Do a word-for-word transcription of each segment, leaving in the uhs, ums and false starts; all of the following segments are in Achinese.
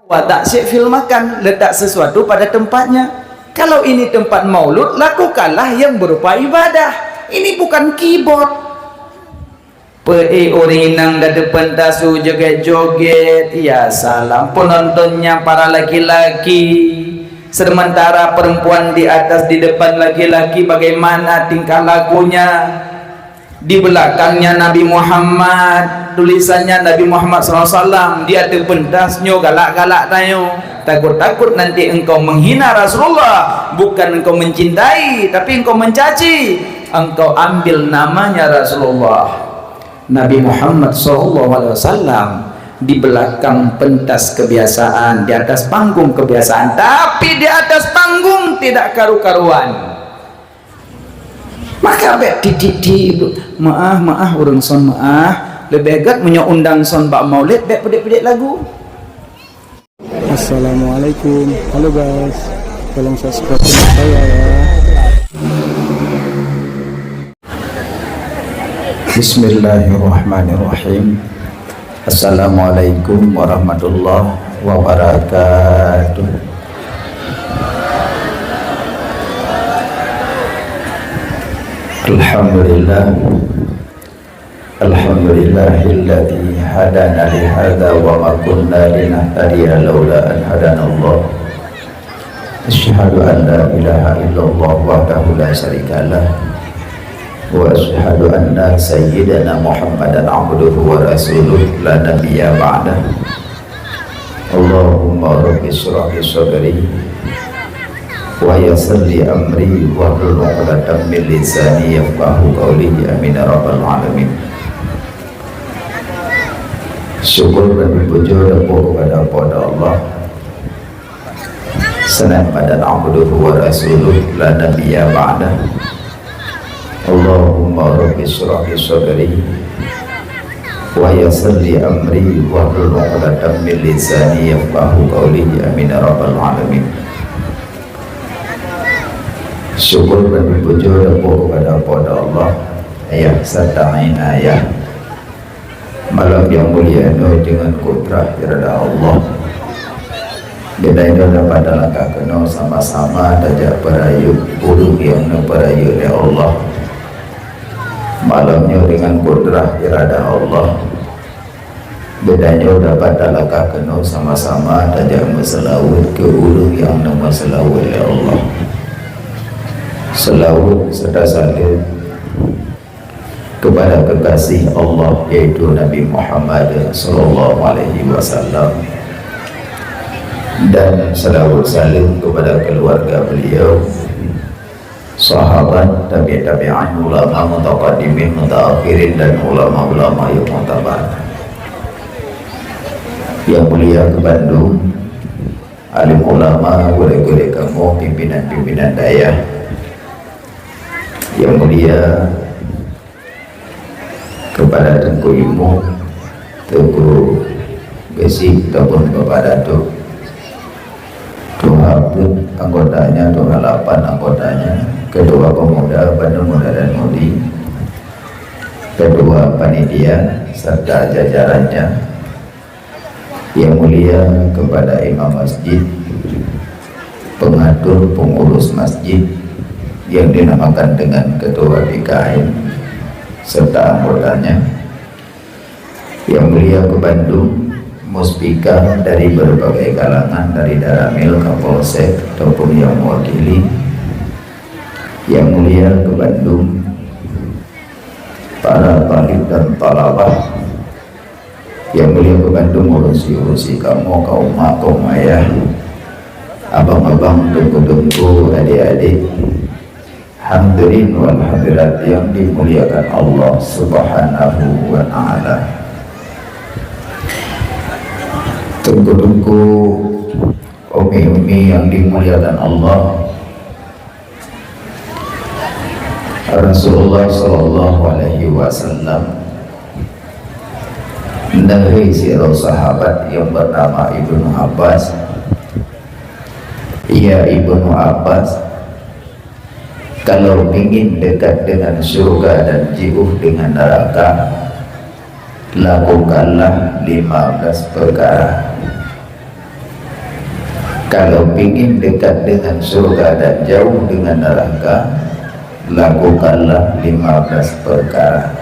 Wa taksyi'il makan, letak sesuatu pada tempatnya. Kalau ini tempat maulud, lakukanlah yang berupa ibadah. Ini bukan keyboard. Peuék ureuëng inong ka teupeuntas u joget-joget, ya salam, penontonnya para laki-laki, sementara perempuan di atas di depan laki-laki, bagaimana tingkah lakunya? Di belakangnya Nabi Muhammad, tulisannya Nabi Muhammad sallallahu alaihi wasallam, dia teupeuntas nyoe galak-galak tanyoe. Takut-takut nanti engkau menghina Rasulullah, bukan engkau mencintai, tapi engkau mencaci. Engkau ambil namanya Rasulullah. Nabi Muhammad sallallahu alaihi wasallam di belakang pentas kebiasaan, di atas panggung kebiasaan, tapi di atas panggung tidak karu-karuan. Maka bék titik-titik, meu'ah, meu'ah, ureuëng son meu'ah. Leubeh gét meunyoe undang son bak maulid, bék peudik-peudik lagu. Assalamualaikum. Halo guys, tolong subscribe channel saya ya. Bismillahirrahmanirrahim. Assalamualaikum warahmatullahi wabarakatuh. Alhamdulillah. Alhamdulillahilladzi hadana lihadza wa ma kunna linahtadiya laula an hadanallah. Asyhadu an la ilaha illallah wahdahu la syarikalah. Wa asyhadu anna sayyidana Muhammadan abduhu wa rasuluh la nabiyya ba'dah. Allahumma rabbi syrah li sadri wa yassir li amri wahlul 'uqdatam min lisani yafqahu qawli. Amin ya rabbal alamin. Syukur dan puji dan puja kepada Allah. Senan pada abduhu wa rasuluh la nabiyya ba'dah. Allahumma rabbi syrah li sadri wa yassir li amri wahlul 'uqdatam min lisani yafqahu qawli. Amin ya rabbal alamin. Syukur dan puja dan puja kepada Allah, Ayah serta Inayah. Malam nyang mulia nyoe deungon kudrah irada Allah. Geutanyoe dapat talangkah keunoe sama-sama tajak peurayeuk ureuëng nyang neupeurayeuk lé Allah. Malam nyoe deungon kudrah irada Allah, geutanyoe dapat talangkah keunoe sama-sama tajak meuseulaweuet keu ureuëng nyang neumeuseulaweuet lé Allah. Seulaweuet serta saleuem kepada kekasih Allah, yaitu Nabi Muhammad sallallahu alaihi wasallam, dan salawat salam kepada keluarga beliau, sahabat, tabi' tabi'in, ulama mutaqaddimin, mutaakhirin, dan ulama-ulama yang mu'tabar. Yang mulia keu bandum, alim ulama, gurée-gurée kamoe, pimpinan-pimpinan dayah. Yang mulia kepada Teungku Imum, Teungku Geuchik ataupun Bapak Datuk, Tuha peuet anggotanya, Tuha lapan anggotanya, Ketua Pemuda, Bandum Muda dan Mudi, Ketua Panitia serta jajarannya, yang mulia kepada imam masjid, pengatur pengurus masjid yang dinamakan dengan ketua P K M serta anggotanya, yang mulia keu bandum muspika dari berbagai kalangan, dari Danramil, Kapolsek, ataupun yang mewakili, yang mulia keu bandum para talib dan talabah, yang mulia keu bandum urusi-urusi kamoe, kaum mak, kaum ayah, abang-abang, teungku-teungku, adik-adik, hadirin wal hadirat yang dimuliakan Allah Subhanahu wa taala. Teungku-teungku, umi-umi yang dimuliakan Allah, Rasulullah sallallahu alaihi wasallam neuri sidroe sahabat yang bernama Ibnu Abbas. Ya Ibnu Abbas, kalau ingin dekat dengan syurga dan jauh dengan neraka, lakukanlah lima belas perkara. Kalau pingin dekat dengan surga dan jauh dengan neraka, lakukanlah lima belas perkara.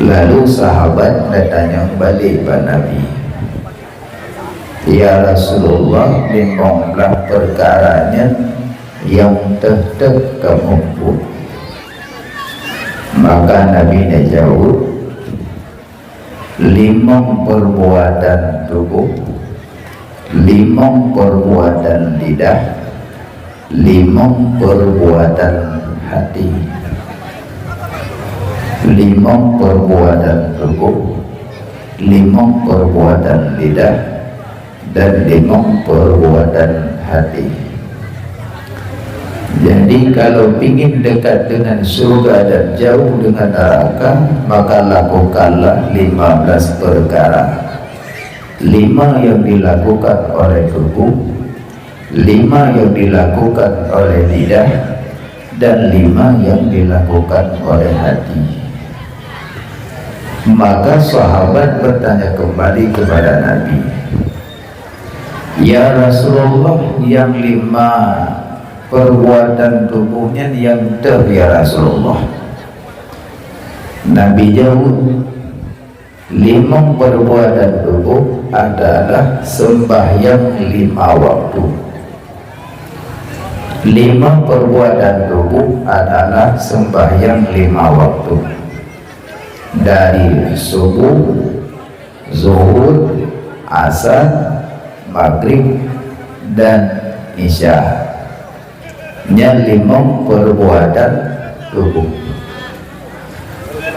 Lalu sahabat geutanyong balik bak Nabi, "Ya Rasulullah, limong blaih peukara nyan nyang teuh-teuh kamoe peubuet?" Maka Nabi neujaweueb, "Limong peurbuatan tuboh, limong peurbuatan lidah, limong peurbuatan hati." Limong peurbuatan tuboh, limong peurbuatan lidah, dan limong peurbuatan hati. Jadi, kalau pingin dekat dengan syurga dan jauh dengan neraka, maka lakukanlah lima belas peukara. Lima yang dilakukan oleh tuboh, lima yang dilakukan oleh lidah, dan lima yang dilakukan oleh hati. Maka sahabat bertanya kembali kepada Nabi, "Ya Rasulullah, nyang lima peurbuatan tuboh nyan nyang teuh, ya Rasulullah?" Nabi jaweueb, "Limong peurbuatan tuboh adalah sembahyang lima waktu." Lima peurbuatan tuboh adalah sembahyang lima waktu. Dari subuh, zuhur, asar, magrib, dan isya. Nyan limong peurbuatan tuboh.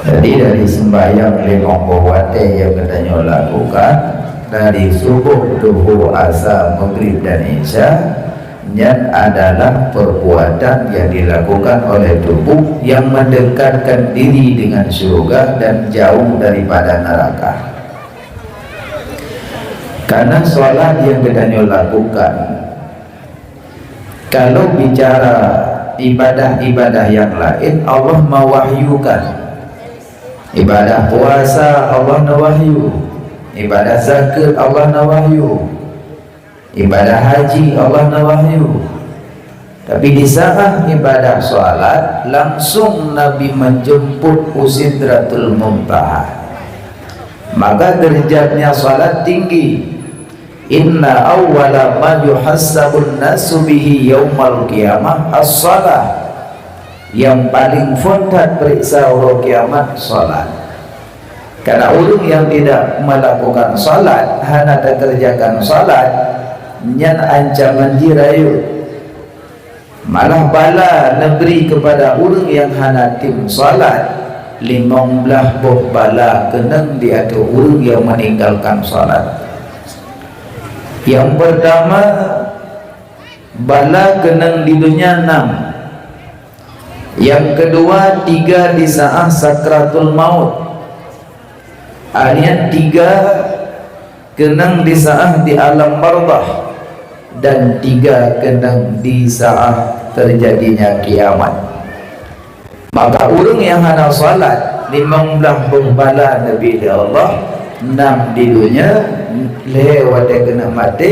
Jadi, dari sembahyang limong boh watée nyang geutanyoe lakukan, dari suboh, duhur, asa, magrib, dan isya, nyan adalah peurbuatan nyang dilakukan oleh tuboh nyang meudekatkan diri dengan syurga dan jauh daripada neraka. Karena salat nyang geutanyoe lakukan, kalau bicara ibadah-ibadah nyang laén, Allah mewahyukan. Ibadah puasa, Allah neuwahyu. Ibadah zakeuet, Allah neuwahyu. Ibadah haji, Allah neuwahyu. Tapi di saat ibadah salat, langsung Nabi menjemput u Sidratul Muntaha. Maka derajatnya salat tinggi. "Inna awwala ma yuhassabun nasu bihi yaumal qiyamah as-shalah." Nyang paleng phon that peuriksa uroe kiamat, salat. Karena ureuëng nyang tidak melakukan salat, hana takerjakan salat, nyan ancaman jih rayeuk. Malah bala neubri keupada ureuëng nyang hana tem salat, limong blaih boh bala keunong di ateueh ureuëng nyang meninggalkan salat. Nyang peurtama, bala keunong di donya nam. Nyang keudua, tiga di saat sakratul maut. Artinya tiga keunong di saat di alam barzakh dan tiga keunong di saat terjadinya kiamat. Maka ureuëng nyang hana salat, limong blaih boh bala neubri lé Allah, nam di donya, lhée watée keuneuk maté,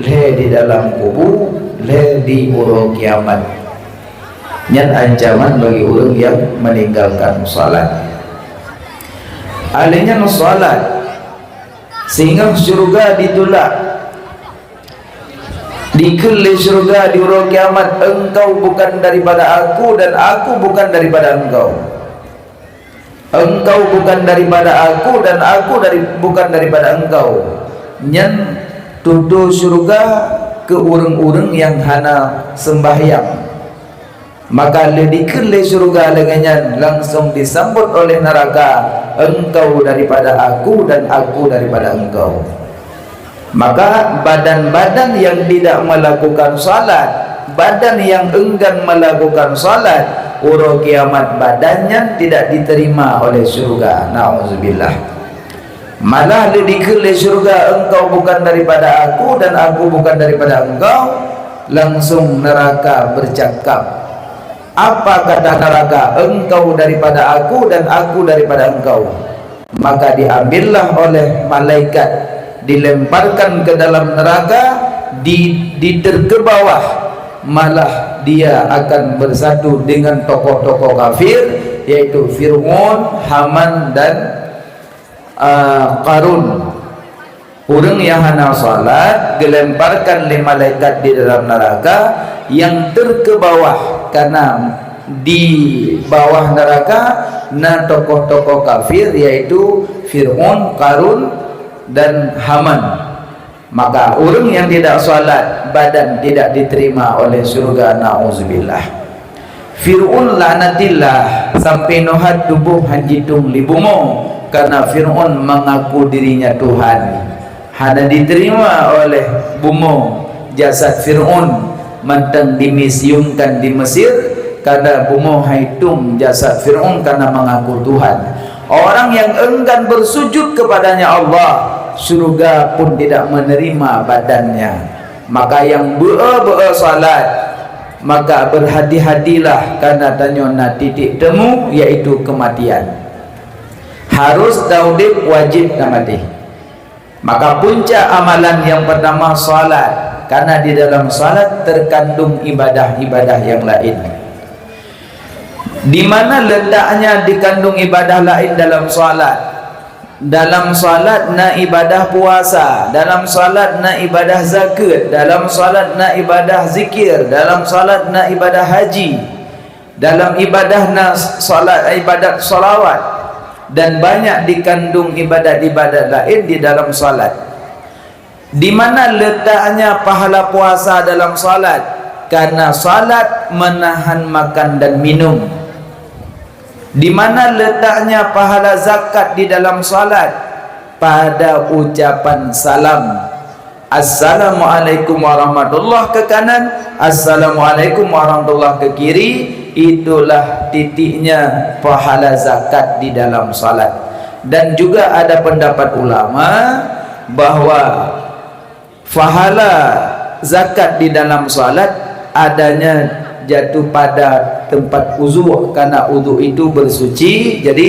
lhée di dalam kubu, lhée di uroe kiamat. Nyan ancaman bagi ureuëng nyang meninggalkan salat. Alheuh nyan salat, singoh syeuruga ditulak. Dikheun lé syeuruga di uroe kiamat, "Engkau bukan daripada Aku dan Aku bukan daripada engkau." "Engkau bukan daripada Aku dan Aku dari, bukan daripada engkau." Nyan tutoe syeuruga keu ureuëng-ureuëng nyang hana seumbahyang. Maka lheueh dikheun lé syeuruga lagée nyan, langsong disambot oleh neuraka, "Engkau daripada Aku dan Aku daripada engkau." Maka badan-badan yang tidak melakukan salat, badan yang enggan melakukan salat, uroe kiamat badan nyan tidak diterima oleh syeuruga. Nauzubillah. Malah lheueh dikheun lé syeuruga, "Engkau bukan daripada Aku dan Aku bukan daripada engkau," langsung neuraka bercakap, "Apa kata neuraka, 'Engkau daripada Aku dan Aku daripada engkau'?" Maka diambillah oleh malaikat, dilemparkan ke dalam neraka, di, di terkebawah, malah dia akan bersatu dengan tokoh-tokoh kafir, yaitu Fir'aun, Haman, dan, ah, Qarun. Ureuëng nyang hana salat geulemparkan lé malaikat di dalam neraka, nyang terkebawah karena di bawah neraka na tokoh-tokoh kafir, yaitu Fir'aun, Qarun, dan Haman. Maka ureuëng nyang tidak salat, badan tidak diterima oleh syurga, na'udzubillah. Fir'aun laknatillah sampai neuhat tuboh han jitong lé bumoe, karena Fir'aun mengaku dirinya Tuhan. Hana diterima oleh bumoe jasad Fir'aun, mantong dimisiumkan di Mesir, karena bumoe han jitong jasad Fir'aun karena mengaku Tuhan. Orang yang enggan bersujud kepadanya Allah, syurga pun tidak menerima badannya. Maka nyang beu-beu salat, maka berhati-hatilah, karena tanyoe na titik temu, yaitu kematian. Harus taudeb, wajib tamaté. Maka puncak amalan yang pertama salat, karena di dalam salat terkandung ibadah-ibadah yang lain. Di mana letaknya dikandung ibadah lain dalam salat? Dalam salat na ibadah puasa, dalam salat na ibadah zakat, dalam salat na ibadah zikir, dalam salat na ibadah haji, dalam ibadah na salat, ibadat salawat, dan banyak dikandung ibadat-ibadat lain di dalam salat. Di mana letaknya pahala puasa dalam salat? Karena salat menahan makan dan minum. Di mana letaknya pahala zakat di dalam salat? Pada ucapan salam. Assalamualaikum warahmatullah ke kanan, assalamualaikum warahmatullah ke kiri, itulah titiknya pahala zakat di dalam salat. Dan juga ada pendapat ulama bahwa pahala zakat di dalam salat adanya jatuh pada tempat uzu, karena uzu itu bersuci, jadi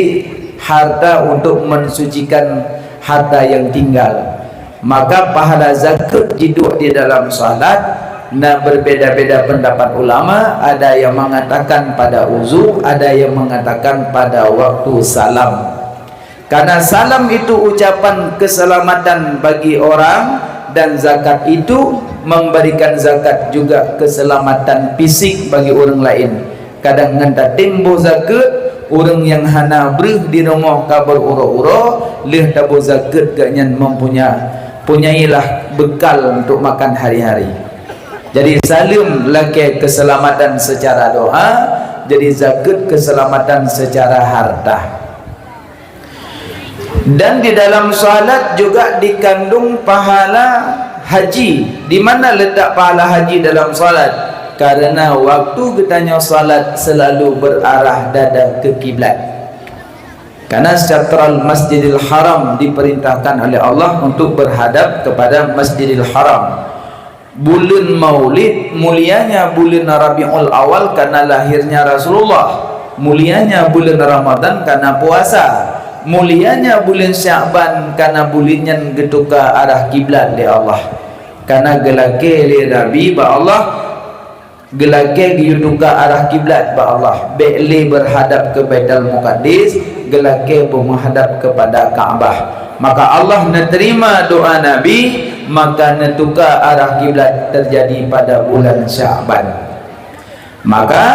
harta untuk mensucikan harta yang tinggal. Maka pahala zakat jiduek di dalam salat na berbeda-beda pendapat ulama, ada yang mengatakan pada uzu, ada yang mengatakan pada waktu salam. Karena salam itu ucapan keselamatan bagi orang, dan zakat itu memberikan zakat juga keselamatan fisik bagi orang lain. Kadang ngon tatem boh zakat, ureuëng nyang hana breuh di rumoh ka beururoe-uroe, lheueh taboh zakat gobnyan mempunya-, punyailah bekal untuk makan hari-hari. Jadi salam lakée keselamatan secara doa, jadi zakat keselamatan secara harta. Dan di dalam salat juga dikandung pahala haji. Di mana letak pahala haji dalam salat? Karena waktu geutanyoe salat selalu berarah dada ke kiblat. Karena syatral Masjidil Haram diperintahkan oleh Allah untuk berhadap kepada Masjidil Haram. Buleuen Maulid, mulianya buleuen Rabiul Awal karena lahirnya Rasulullah, mulianya buleuen Ramadan karena puasa, mulianya buleuen Sya'ban karena buleuen nyan geutuka arah kiblat lé Allah. Karena geulakée lé Nabi bak Allah, geulakée geuyue tuka arah kiblat bak Allah, bék lé berhadap ke Baitul Muqaddas, geulakée beumeuhadap kepada Ka'bah. Maka Allah neuterima doa Nabi, maka neutuka arah kiblat terjadi pada bulan Sya'ban. Maka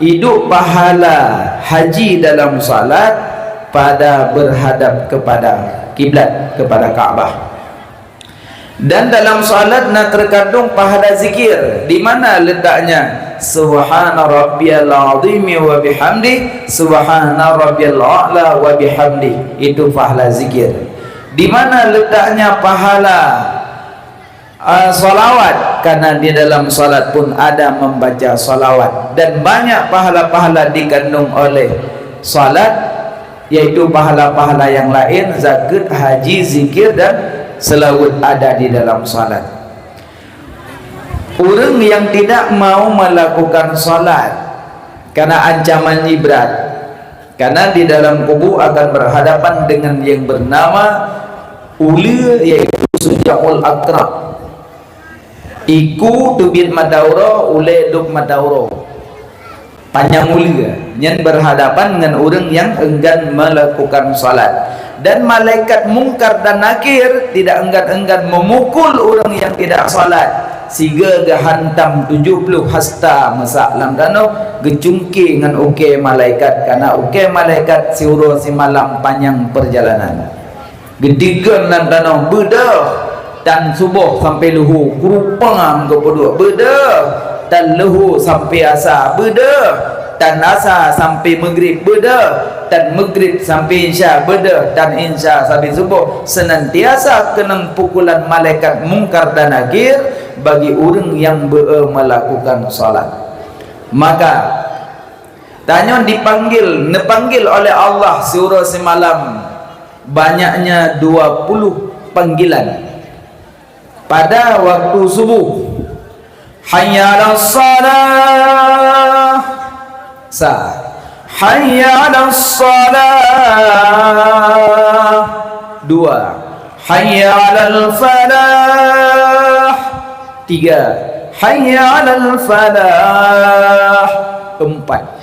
idup pahala haji dalam salat pada berhadap kepada kiblat, kepada Ka'bah. Dan dalam salat na terkandung pahala zikir. Di mana letaknya? Subhana rabbiyal azimi wa bihamdi, subhana rabbiyal a'la wa bihamdi. Itu pahala zikir. Di mana letaknya pahala, ah, salawat? Karena di dalam salat pun ada membaca salawat. Dan banyak pahala-pahala dikandung oleh salat, yaitu pahala-pahala yang lain, zakat, haji, zikir, dan selawat ada di dalam salat. Ureuëng yang tidak mau melakukan salat karena ancaman jih brat, karena di dalam kubu akan berhadapan dengan yang bernama uleue, yaitu Sujaul Aqrab. Iku teubiet mata uroe, ulée dub mata uroe. Panyang uleue nyan berhadapan ngon ureuëng nyang enggan melakukan salat. Dan malaikat Mungkar dan Nakir tidak enggan-enggan memukul ureuëng nyang tidak salat, siga geuhantam tujoh ploh hasta meusak lam tanoh, geucungke ngon ukée malaikat, kana ukée malaikat siuroe simalam panyang perjalanan. Geudigon lam tanoh beudôh, tan suboh sampai luho, keurupan geupeuduek beudôh, tan luho sampai asa beudôh, tan asa sampai meugrib beudôh, tan meugrib sampai insya beudôh, tan insya sampai suboh, senantiasa keunong pukulan malaikat Mungkar dan Nakir bagi ureuëng nyang beu-, melakukan salat. Maka, tanyoe dipanggil, neupanggil oleh Allah siuroe simalam banyaknya dua puluh panggilan. Pada waktu subuh, "Hayya 'alas shalah." Sa. "Hayya 'alas shalah." Dua. "Hayya 'alal falah." Tiga. "Hayya 'alal falah." Empat.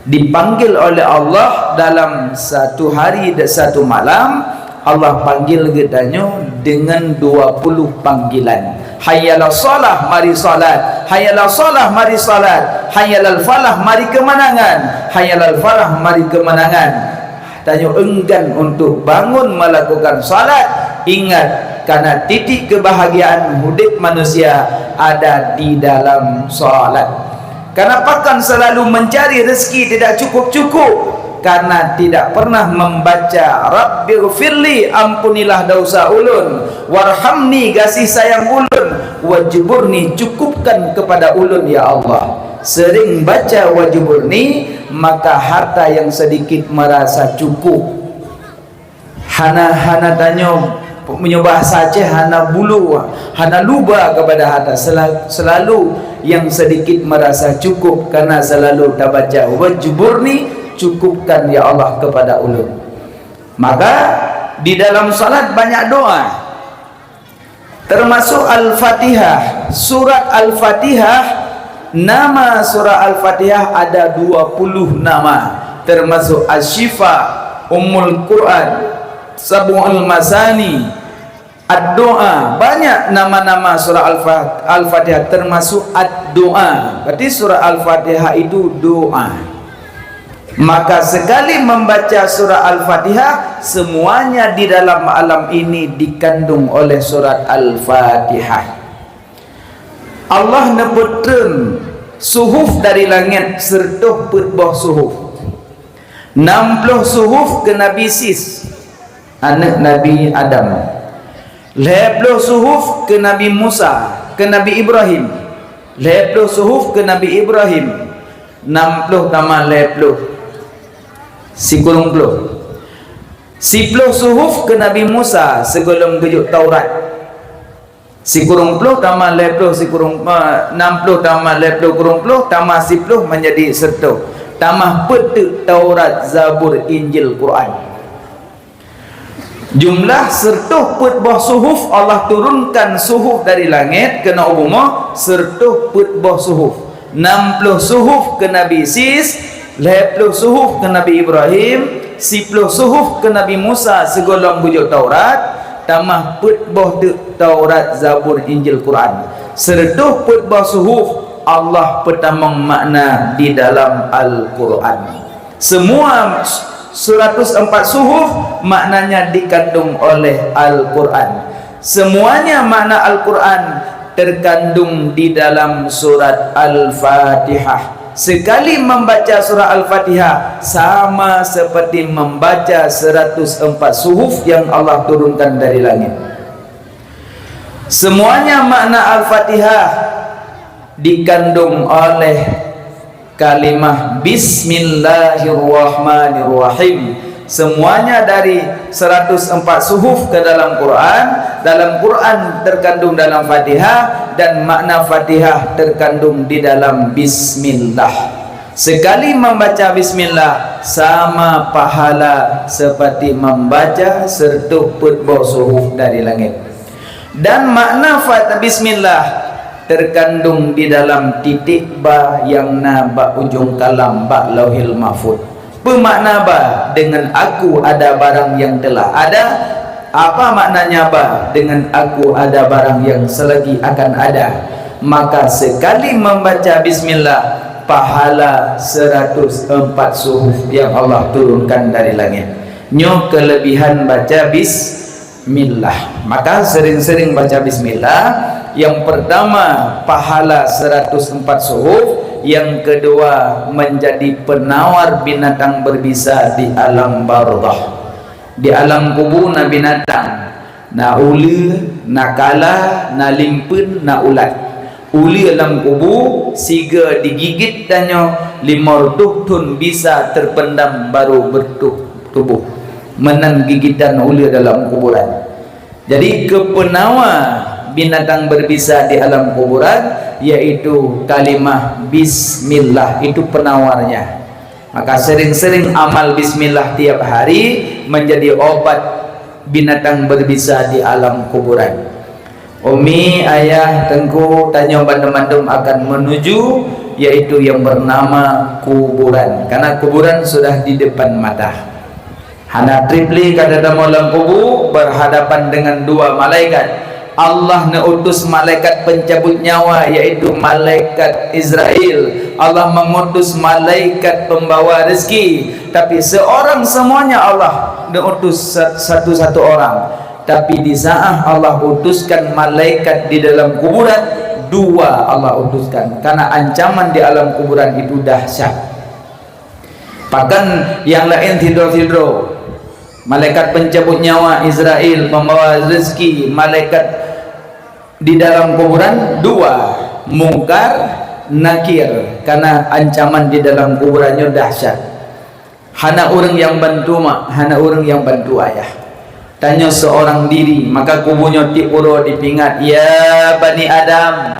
Dipanggil oleh Allah dalam satu hari dan satu malam, Allah panggil geutanyoe dengan dua puluh panggilan. "Hayya 'alas shalah, mari salat. Hayya 'alas shalah, mari salat. Hayya 'alal falah, mari keumanangan. Hayya 'alal falah, mari keumanangan." Tanyoe enggan untuk bangun melakukan salat. Ingat, karena titik kebahagiaan udeb manusia ada di dalam salat. Karena pakon selalu mencari rezeki tidak cukup-cukup? Karena tidak pernah membaca, "Rabbighfirli, ampunilah dosa ulun, warhamni, kasih sayang ulun, wajburni, cukupkan kepada ulun, ya Allah." Sering baca wajburni, maka harta yang sedikit merasa cukup. Hana, hana tanyoe, meunyoe bahasa Aceh, hana bulu, hana luba kepada harta. Sela-, selalu yang sedikit merasa cukup, karena selalu tabaca, "Wajburni, cukupkan ya Allah kepada ulun." Maka, di dalam salat banyak doa. Termasuk Al-Fatihah. Surat Al-Fatihah, nama surah Al-Fatihah ada dua puluh nama, termasuk Asy-Syifa, Ummul Quran, Sab'ul Masani, Ad-Du'a. Banyak nama-nama surah Al-Fa-, Al-Fatihah, termasuk Ad-Du'a. Berarti surah Al-Fatihah itu doa. Maka sekali membaca surah Al-Fatihah, semuanya di dalam alam ini dikandung oleh surat Al-Fatihah. Allah neupeutrön suhuf dari langét, sireutoh peuet boh suhuf. Nam ploh suhuf keu Nabi Sis, aneuëk Nabi Adam. Lhée ploh suhuf keu Nabi Musa, keu Nabi Ibrahim. Lhée ploh suhuf keu Nabi Ibrahim. Nam ploh tamah lhée ploh. Sikureueng ploh. Siploh suhuf keu Nabi Musa sigohlom geujok Taurat. Sikureueng ploh tamah lhée ploh, sikureueng, eh, nam ploh tamah lhée ploh kureueng ploh, tamah siploh menjadi sireutoh. Tamah peuet teuk Taurat, Zabur, Injil, Quran. Jumlah sireutoh peuet boh suhuf, Allah turunkan suhuf dari langét keunoe u bumoe, sireutoh peuet boh suhuf. Nam ploh suhuf keu Nabi Sis, lhée ploh suhuf keu Nabi Ibrahim, siploh suhuf keu Nabi Musa sigohlom geujok Taurat, tamah peuet boh teuk Taurat, Zabur, Injil, Quran. Sireutoh peuet boh suhuf Allah peutamong makna di dalam Al-Quran. Semua seratus empat suhuf maknanya dikandung oleh Al-Quran. Semuanya makna Al-Quran terkandung di dalam surat Al-Fatihah. Sekali membaca surah Al-Fatihah, sama seperti membaca seratus empat suhuf yang Allah turunkan dari langit. Semuanya makna Al-Fatihah dikandung oleh kalimah Bismillahirrahmanirrahim. Semuanya dari seratus empat suhuf ke dalam Quran, dalam Quran terkandung dalam Fatihah, dan makna Fatihah terkandung di dalam Bismillah. Sekali membaca Bismillah, sama pahala seperti membaca seratus peuet boh suhuf dari langit. Dan makna fat-, bismillah terkandung di dalam titik ba nyang na bak ujong kalam bak Lauhil Mahfuz. Peue makna ba? Dengan Aku ada barang yang telah ada. Apa maknanya ba? Dengan Aku ada barang yang selagi akan ada. Maka sekali membaca bismillah, pahala seratus empat suhuf yang Allah turunkan dari langit. Nyoe kelebihan baca bismillah. Maka sering-sering baca bismillah. Yang pertama, pahala seratus empat suhuf. Yang kedua, menjadi penawar binatang berbisa di alam barzakh. Di alam kubu na binatang, na uleue, na kala, na limpeuen, na ulat. Uleue lam kubu, sigoe digigit tanyoe, limong reutôh thon bisa terpendam baru bertubuh. Meunan gigitan uleue dalam kuburan. Jadi, keu peunawa binatang berbisa di alam kuburan, yaitu kalimah bismillah, itu penawarnya. Maka sering-sering amal bismillah tiap hari menjadi obat binatang berbisa di alam kuburan. Umi, ayah, teungku, tanyoe bandum-bandum akan menuju, yaitu yang bernama kuburan. Karena kuburan sudah di depan mata. Hana treb lé ka tatamong lam kubu berhadapan dengan dua malaikat. Allah neutus malaikat pencabut nyawa, yaitu malaikat Izrail. Allah mengutus malaikat pembawa rezeki. Tapi seorang semuanya Allah neutus sa-, satu-satu orang. Tapi di saat Allah utuskan malaikat di dalam kuburan, dua Allah utuskan. Karena ancaman di alam kuburan itu dahsyat. Pakon nyang laén sidroe-sidroe. Malaikat pencabut nyawa Izrail, pembawa rezeki, malaikat di dalam kuburan dua, Mungkar, Nakir, karena ancaman di dalam kuburan nyoe dahsyat. Hana ureuëng nyang bantu mak, hana ureuëng nyang bantu ayah. Tanyoe seorang diri, maka kubu nyoe tiep uroe dipingat, "Ya Bani Adam,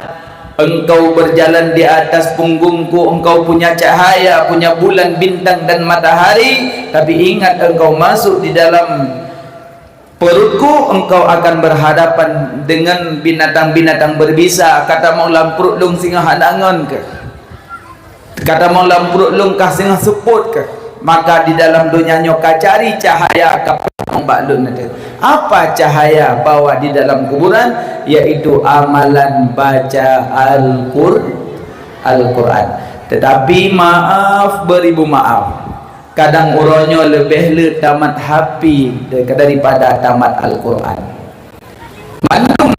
engkau berjalan di atas punggungku, engkau punya cahaya, punya bulan, bintang dan matahari, tapi ingat engkau masuk di dalam perutku, engkau akan berhadapan dengan binatang-binatang berbisa, ka tamong lam pruet lôn singoh hana ngon keuh." Ka tamong lam pruet lôn ka singoh seupôt keuh, maka di dalam donya nyoe ka cari cahaya ka tamong bak lôn nyoe. Apa cahaya bawa di dalam kuburan? Yaitu amalan baca Al-Qur-, Al-Quran. Tetapi maaf, beribu maaf, kadang uroe nyoe leubeh le tamat hafi daripada tamat Al-Quran. Mandum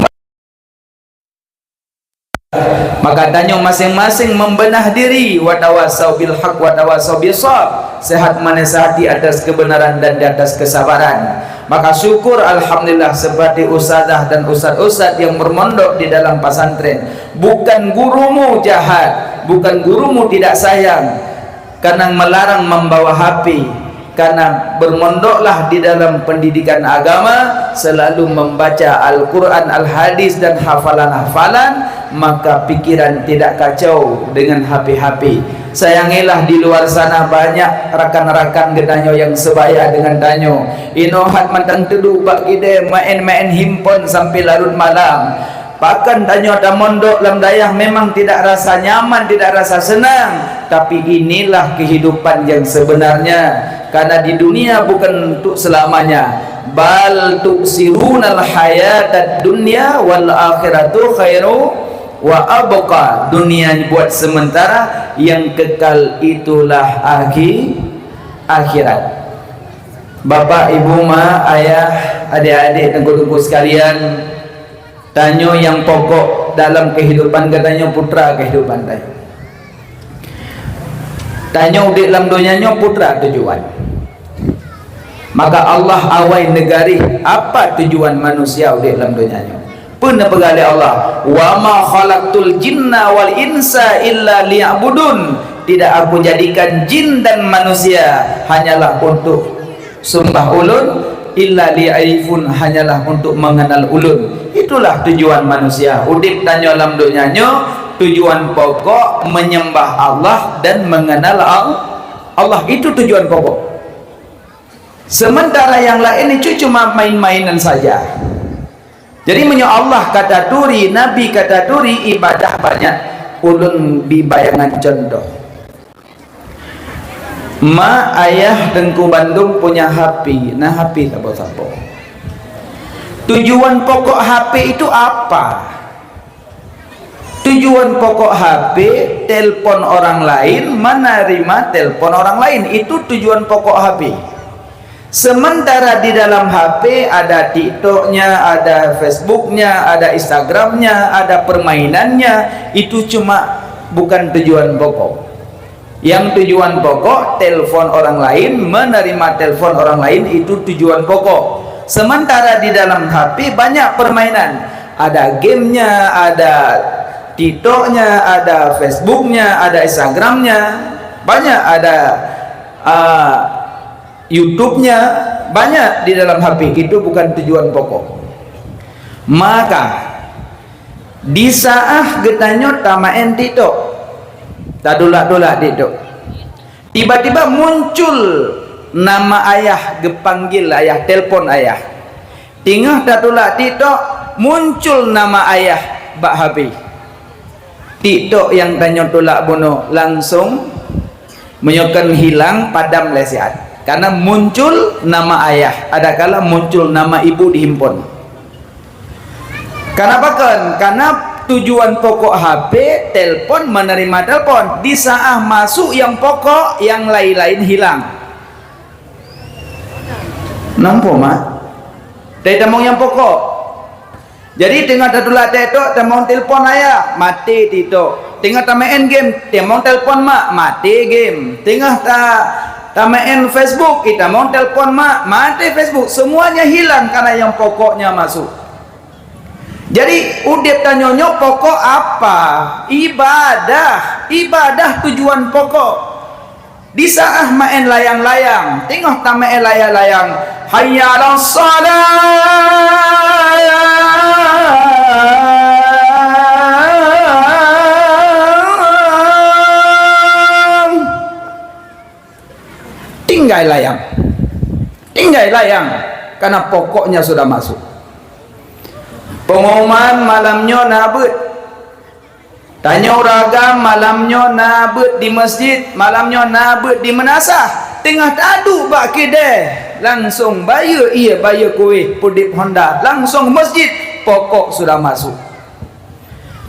Maka tanyoe maséng-maséng membenah diri, watawasau bil haq watawasau bis sabr, sehat menasihati atas kebenaran dan di atas kesabaran. Maka syukur alhamdulillah seperti ustazah dan ustaz-ustaz yang bermondok di dalam pesantren. Bukan gurumu jahat, bukan gurumu tidak sayang, karena melarang membawa H P, karena bermondoklah di dalam pendidikan agama, selalu membaca Al-Quran, Al-Hadis, dan hafalan-hafalan, maka pikiran tidak kacau dengan H P-H P. Sayangilah di luar sana banyak rakan-rakan geutanyoe yang sebaya dengan tanyoe. Inoe hat mantong teuduek bak kidée maén-maén himpon sampai larut malam. Pakon tanyoe tamondok lam dayah memang tidak rasa nyaman, tidak rasa senang, tapi inilah kehidupan yang sebenarnya. Karena di dunia bukan untuk selamanya. Bal tu'sirunal hayatad dunya wal akhiratu khairu wa abqa. Dunia buat sementara, yang kekal itulah akhi-, akhirat. Bapak, ibu, mak, ayah, adik-adik, teungku-teungku sekalian, tanyoe nyang pokok dalam kehidupan geutanyoe, putra kehidupan tanyoe. Tanyoe udeb lam donya nyoe putra tujuan. Maka Allah awai neugaréh apa tujuan manusia udeb lam donya nyoe. Peue neupeugah lé Allah, "Wa ma khalaqtul jinna wal insa illa liya'budun." Tidak Aku jadikan jin dan manusia hanyalah untuk sembah Ulôn, illa liya'rifun, hanyalah untuk mengenal Ulôn. Itulah tujuan manusia udeb tanyoe lam donya nyoe, tujuan pokok menyembah Allah dan mengenal Al-, Allah. Itu tujuan pokok. Sementara yang lain itu cuma main-mainan saja. Jadi, meunyoe Allah ka taturi, Nabi ka taturi, ibadah banyak. Ulôn bi bayangan contoh. Mak, ayah Teungku Bandum punya H P, na H P saboh-saboh. Tujuan pokok H P itu apa? Tujuan pokok H P, telepon orang lain, menerima telepon orang lain. Itu tujuan pokok H P. Sementara di dalam H P ada TikToknya, ada Facebooknya, ada Instagramnya, ada permainannya, itu cuma bukan tujuan pokok. Yang tujuan pokok, telepon orang lain, menerima telepon orang lain, itu tujuan pokok. Sementara di dalam H P banyak permainan. Ada gamenya, ada TikToknya, ada Facebooknya, ada Instagramnya. Banyak ada, ah, YouTube-nya. Banyak di dalam H P. Itu bukan tujuan pokok. Maka, di saat geutanyoe tamaén TikTok, tadulak-dulak TikTok, tiba-tiba muncul nama ayah, geupanggil ayah, telepon ayah. Teungoh tatulak TikTok, muncul nama ayah bak H P. TikTok nyang tanyoe tulak bunoe langsung, meunyoe kon hilang, padam lé siat. Karena muncul nama ayah, adakala muncul nama ibu dihimpon. Kenapa kon? Karena tujuan pokok H P, telepon, menerima telepon. Di saat masuk yang pokok, yang lain-lain hilang. Nampak, mak? Dari tamong yang pokok. Jadi, teungoh tatulak TikTok, tamong telepon ayah, maté TikTok. Teungoh tamaén game, tamong telepon mak, maté game. Teungoh ta-, tamaén Facebook, ih, tamong telepon mak, maté Facebook. Semuanya hilang karena yang pokoknya masuk. Jadi, udeb tanyoe nyoe pokok apa? Ibadah. Ibadah tujuan pokok. Di saat maén layang-layang, teungoh tamaén layang-layang, "Hayya 'alas shalah!" Tinggai layang. Tinggai layang, karena pokoknya sudah masuk. Pengumuman malam nyoe na beuet. Tanyoe ureueng agam malam nyoe na beuet di masjid, malam nyoe na beuet di meunasah. Teungoh taduek bak keudè, langsung bayeue ié, bayeue kuéh, peudeb honda, langsung masjid, pokok sudah masuk.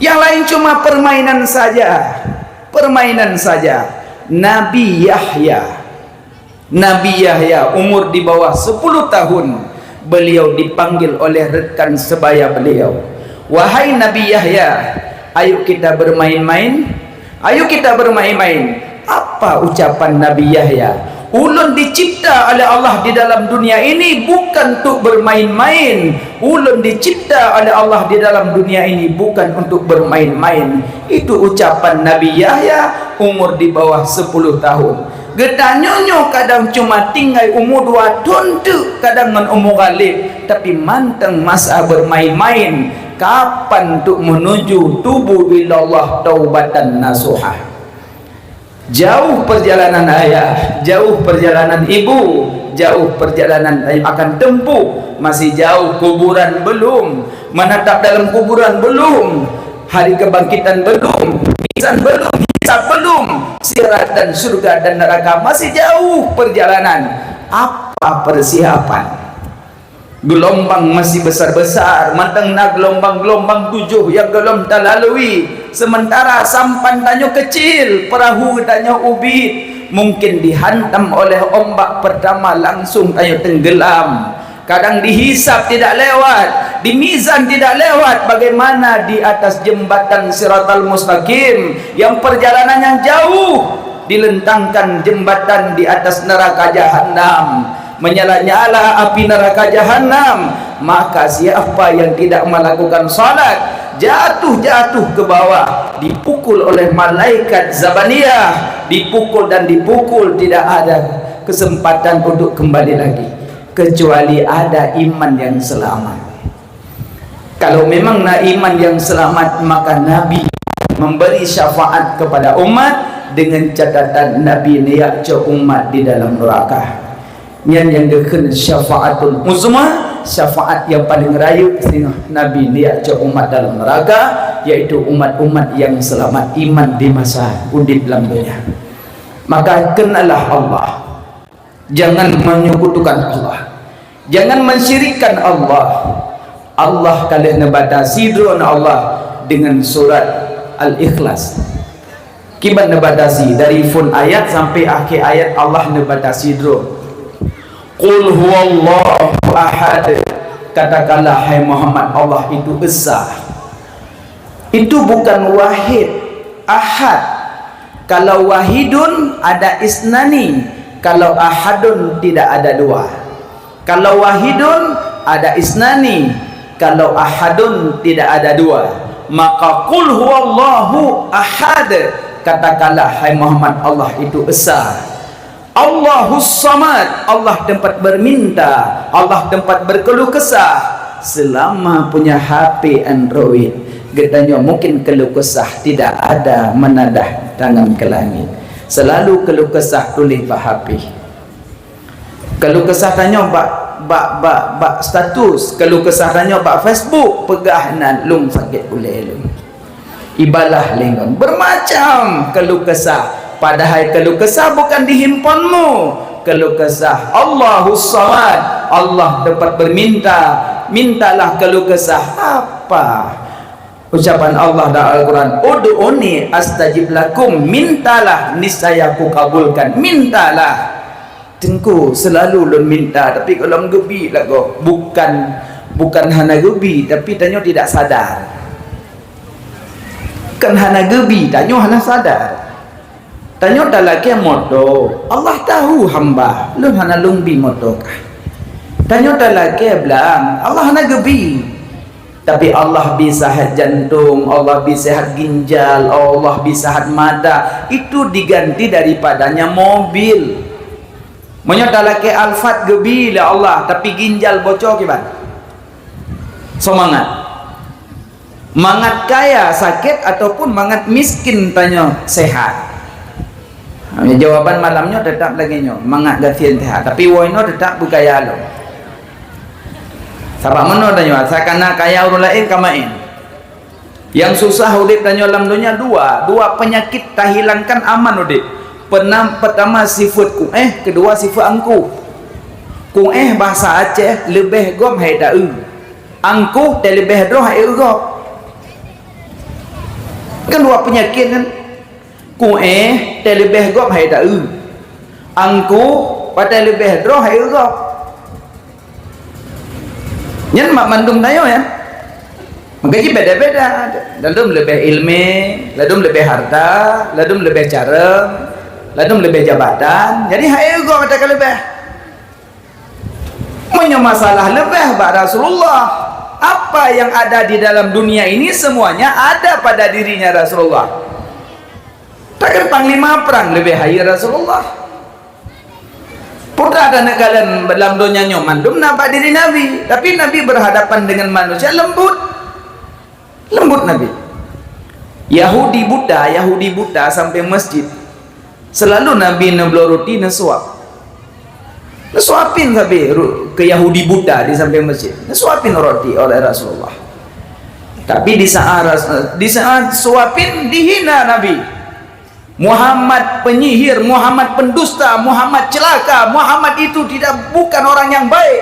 Yang lain cuma permainan saja, permainan saja. Nabi Yahya Nabi Yahya, umur di bawah sepuluh tahun, beliau dipanggil oleh rekan sebaya beliau, "Wahai Nabi Yahya, ayo kita bermain-main, ayo kita bermain-main." Apa ucapan Nabi Yahya? "Ulôn dicipta oleh Allah di dalam dunia ini bukan untuk bermain-main. Ulôn dicipta oleh Allah di dalam dunia ini bukan untuk bermain-main." Itu ucapan Nabi Yahya, umur di bawah sepuluh tahun. Geutanyoe nyoe kadang cuma tinggai umu dua thon teuk, kadang ngon umu galeh, tapi mantong masa bermain-main. Kapan untuk menuju tubu ilallah taubatan nasuha? Jauh perjalanan ayah, jauh perjalanan ibu, jauh perjalanan yang akan tempuh. Masih jauh, kuburan belum, menatap dalam kuburan belum, hari kebangkitan belum, mizan belum, hisab belum, sirat dan surga dan neraka masih jauh perjalanan. Apa persiapan? Gelombang masih besar-besar, mantong na gelombang-gelombang tujoh nyang gohlom talalui. Sementara sampan tanyoe kecil, perahu tanyoe ubit, mungkin dihantam oleh ombak pertama langsung tanyoe tenggelam. Kadang dihisab tidak lewat, dimizan tidak lewat, bagaimana di atas jembatan Siratal Mustaqim yang perjalanan yang jauh, dilentangkan jembatan di atas neraka Jahannam, menyala-nyala api neraka Jahannam, maka siapa yang tidak melakukan salat, jatuh-jatuh ke bawah, dipukul oleh malaikat Zabaniyah, dipukul dan dipukul, tidak ada kesempatan untuk kembali lagi, kecuali ada iman yang selamat. Kalau memang na iman yang selamat, maka Nabi memberi syafaat kepada umat dengan catatan Nabi neujak cok umat di dalam neraka. Nyan nyang geukheun syafaatul uzma, Syafaat nyang paleng rayeuk singoh Nabi neujak cok umat dalam neuraka, yaitu umat-umat nyang seulamat iman di masa udeb lam donya. Maka kenallah Allah. Jangan menyekutukan Allah. Jangan mensyirikkan Allah. Allah ka lheueh neubatasi droe Allah dengan surat Al-Ikhlas. Kiban neubatasi, dari phon ayat sampai akhé ayat Allah neubatasi droe. Qul huwallahu ahad. Katakanlah, hai Muhammad, Allah itu esa. Itu bukan wahid, ahad. Kalau wahidun ada isnani, kalau ahadun tidak ada dua. Kalau wahidun ada isnani, kalau ahadun tidak ada dua. Maka qul huwallahu ahad. Katakanlah, hai Muhammad, Allah itu esa. Allahus samad, Allah tempat berminta, Allah tempat berkeluh kesah. Selama punya H P Android, geutanyoe mungkin keluh kesah tidak ada menadah tangan ke langit. Selalu keluh kesah tuléh bak H P. Keluh kesah tanyoe bak, bak, bak, bak status, keluh kesah tanyoe bak Facebook, peugah nan lôn sakét ulée lôn. Ibalah linggon. Bermacam keluh kesah. Padahai keluh kesah bukan di handphonemu. Keluh kesah Allahus Samad. Allah tempat berminta. Mintalah keluh kesah apa? Ucapan Allah dalam Al-Quran, "Ud'uni astajib lakum." Mintalah, niscaya kukabulkan. Mintalah. Teungku, selalu lôn minta, tapi gohlom geubi lagoe. Bukan, bukan hana geubi, tapi tanyoe tidak sadar. Kan hana geubi, tanyoe hana sadar. Tanyoe talakée moto, Allah tahu hamba, lôn hana lôn bi moto kah. Tanyoe talakée blang, Allah hana geubi. Tapi Allah bi sehat jantung, Allah bi sehat ginjal, Allah bi sehat mata. Itu diganti daripadanya mobil. Meunyoe talakée Alphard geubi lé Allah, tapi ginjal bocor kiban? Soe mangat? Mangat kaya sakét ataupun mangat miskin tanyoe sehat? Ha, jawaban malam nyoe tetap lagée nyoe, mangat gasien sehat, tapi woe inoe tetap beukaya lom. Sabab meunoe tanyoe, asai kana kaya ureuëng laén ka maén. Nyang susah udeb tanyoe lam donya dua, dua peunyakét tahilangkan aman udeb. Peunam-, peutama sifeuet kuéh, keudua sifeuet angkuh. Kuéh bahasa Aceh leubeh gom hai ta-eu. Angkuh teuleubeh droh hai eu gob. Kan dua peunyakét kan? Kuéh teuleubeh gom hai ta-eu. Angkuh patai leubeh droh hai eu gob. Nyan mak mandum tanyoe ya. Maka jih beda-beda. Ladum leubeh ilmi, ladum leubeh harta, ladum leubeh careueng, ladum leubeh jabatan. Jadi hai eu gob mata ka leubeh. Meunyoe masalah leubeh bak Rasulullah, apa yang ada di dalam dunia ini semuanya ada pada dirinya Rasulullah. Takkan panglima perang leubeh hai Rasulullah. Putra dan neugalen lam donya nyoe mandum na bak diri Nabi, tapi Nabi berhadapan dengan manusia lembut. Lembut Nabi. Yahudi buta, Yahudi buta sampai masjid. Selalu Nabi neubloe roti neusuap. Neusuapin sabe ru-, keu Yahudi buta di sampéng masjid. Neusuapin roti oleh Rasulullah. Tapi di saat Ras-, di saat suapin dihina Nabi. Muhammad penyihir, Muhammad pendusta, Muhammad celaka, Muhammad itu tidak, bukan orang yang baik.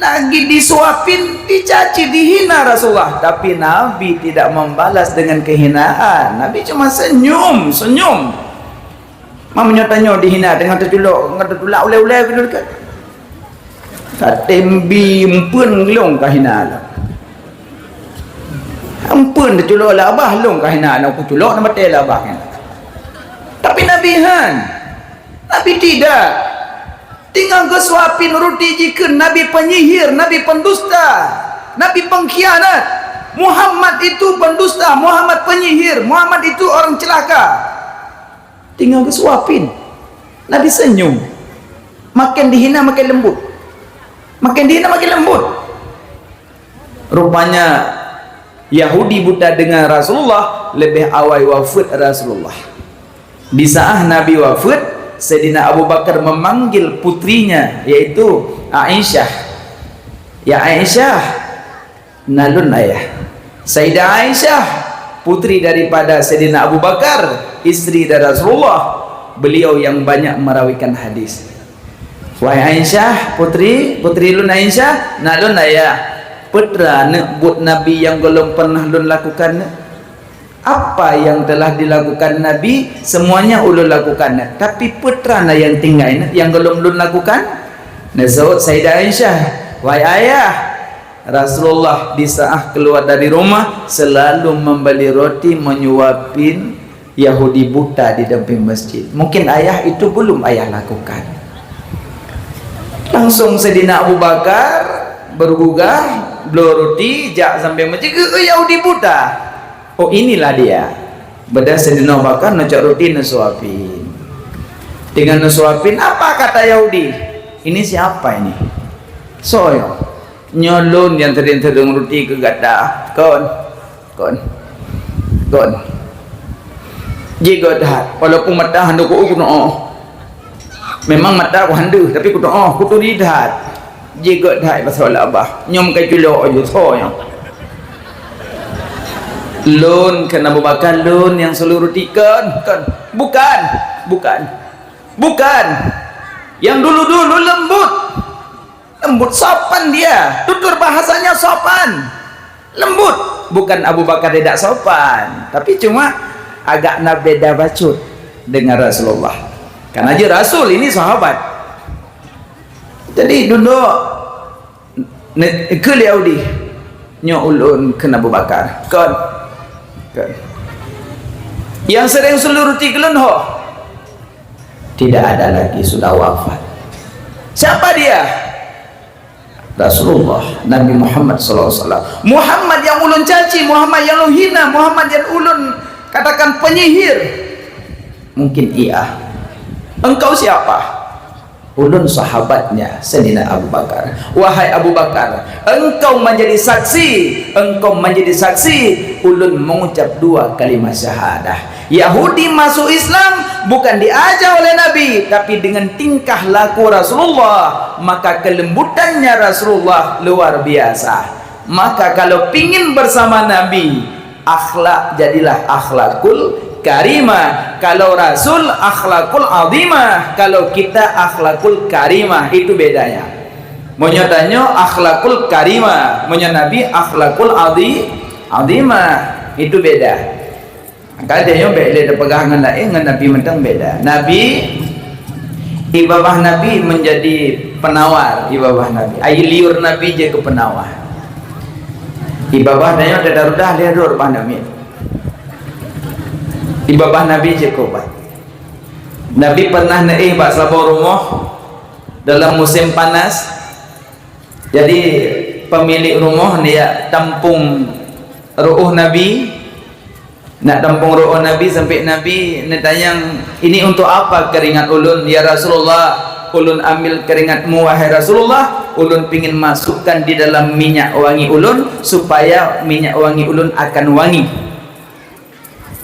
Lagi disuapin, dicaci, dihina Rasulullah. Tapi Nabi tidak membalas dengan kehinaan. Nabi cuma senyum, senyum. Meunyoe tanyoe dihina, teungoh teuculok, teungoh teutulak ulée-ulée keu dekat. Tatem bi empeuen lôn ka hina lom. Empeuen teuculok lé abah lôn ka hina lom, kuculok na maté lé abah nyan. Tapi Nabi han. Nabi tidak. Teungoh geusuapin ruti jikheun Nabi penyihir, Nabi pendusta, Nabi pengkhianat. Muhammad itu pendusta, Muhammad penyihir, Muhammad itu orang celaka. Teungoh geusuapin. Nabi senyum. Makin dihina, makin lembut. Makin dihina, makin lembut. Rupanya, Yahudi buta dengan Rasulullah lebih awai wafat Rasulullah. Di saat Nabi wafat, Saidina Abu Bakar memanggil putrinya, yaitu Aisyah. "Ya Aisyah, na lôn ayah." Sayyidah Aisyah, putri daripada Saidina Abu Bakar, istri dari Rasulullah, beliau yang banyak merawikan hadis. "Wahai Aisyah, putri, putri lôn Aisyah, na lôn ayah, peue teuma neuk buet Nabi nyang gohlom pernah lôn lakukan?" Apa yang telah dilakukan Nabi, semuanya ulôn lakukan, tapi peue teuma na nyang tinggai, nyang gohlom lôn lakukan? Neuseuôt Sayyidah Aisyah, "Wahai ayah, Rasulullah di saat keluar dari rumah selalu membeli roti menyuapin Yahudi buta di damping masjid. Mungkin ayah itu belum ayah lakukan." Langsung Saidina Abu Bakar bergugah, bloe roti, jak sampai masjid, "Keu Yahudi buta." "Oh, inilah dia." Beudah Saidina Abu Bakar neucok roti neusuapin. Dengan neusuapin, apa kata Yahudi? "Ini siapa ini? Soe nyoe?" "Nyoe lôn nyang sering-sering roti keu gata." "Kon, kon, kon." Jigét that, walaupun mata hana ku, ku noe. Memang mata ku handeuh, tapi ku noe, ku turi that. Jigét that, pasal Allah Abah. Nyoe meukai culok aju, soe nyoe? "Lôn," kheun Abu Bakar, "lôn nyang suluh roti." "Kon, kon. Bukan, bukan. Bukan. Yang dulu-dulu lembut. Lembut, sopan dia. Tutur bahasanya sopan. Lembut." Bukan Abu Bakar tidak sopan, tapi cuma agak na beda bacut dengan Rasulullah. Karena je Rasul ini sahabat. Jadi duduk ne-, keu Yahudi, "Nyoe ulôn," kheun Abu Bakar. "Kon. Kon. Yang sering suluh roti keu lôn ho?" "Tidak ada lagi, sudah wafat." "Siapa dia?" "Rasulullah, Nabi Muhammad sallallahu alaihi wasallam." "Muhammad yang ulôn caci, Muhammad yang ulôn hina, Muhammad yang ulôn katakan penyihir." "Mungkin iya." "Engkau siapa?" "Ulôn sahabatnya Saidina Abu Bakar." "Wahai Abu Bakar, engkau menjadi saksi, engkau menjadi saksi ulôn mengucap dua kalimat syahadah. Yahudi masuk Islam bukan diajar oleh Nabi, tapi dengan tingkah laku Rasulullah, maka kelembutannya Rasulullah luar biasa. Maka kalau pingin bersama Nabi, akhlak jadilah akhlakul karimah. Kalau Rasul, akhlakul azimah. Kalau kita, akhlakul karimah." Itu bedanya. Meunyoe tanyoe akhlakul karimah, meunyoe Nabi akhlakul azi-, azimah. Itu beda. Maka tanyoe bék lé tapeugah ngon laén, ngon Nabi mantong beda. Nabi, ié babah Nabi menjadi penawar, ié babah Nabi. Air liur Nabi jeuet keu penawar. Ié babah tanyoe teudarudah lé rot bak Nabi. Ié babah Nabi jeuet keu ubat. Nabi pernah neuéh bak saboh rumoh dalam musim panas. Jadi, pemilik rumoh neujak tampung ru'uh Nabi, nak tampung ru'uh Nabi sampai Nabi neutanyong, "Ini untuk apa keringat ulôn, ya Rasulullah? Ulôn ambil keringatmu, wahai Rasulullah, ulôn pingin masukkan di dalam minyak wangi ulôn, supaya minyak wangi ulôn akan wangi."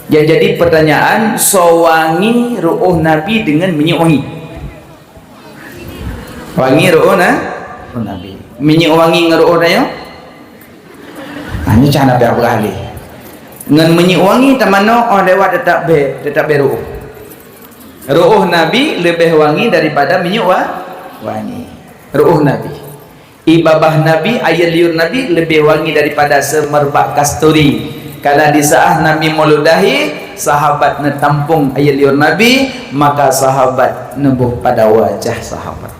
Yang jadi pertanyaan, soe wangi ru'uh Nabi dengan minyak wangi? Wangi ru'uh na-, ru'uh Nabi. Minyeuk wangi ngon ru'uh tanyoe? Ah, nyoe cara Nabi Ibrahim. Ngon minyeuk wangi tamanoe óh lewat teutap bèe, teutap bèe ru'uh. Ru'uh Nabi leubeh wangi daripada minyeuk wa-, wangi. Ru'uh Nabi. Ié babah Nabi, air liur Nabi leubeh wangi daripada seumerbak kasturi. Karena di saat Nabi meuludahi, sahabat neutampong air liur Nabi, maka sahabat neuboh pada wajah sahabat.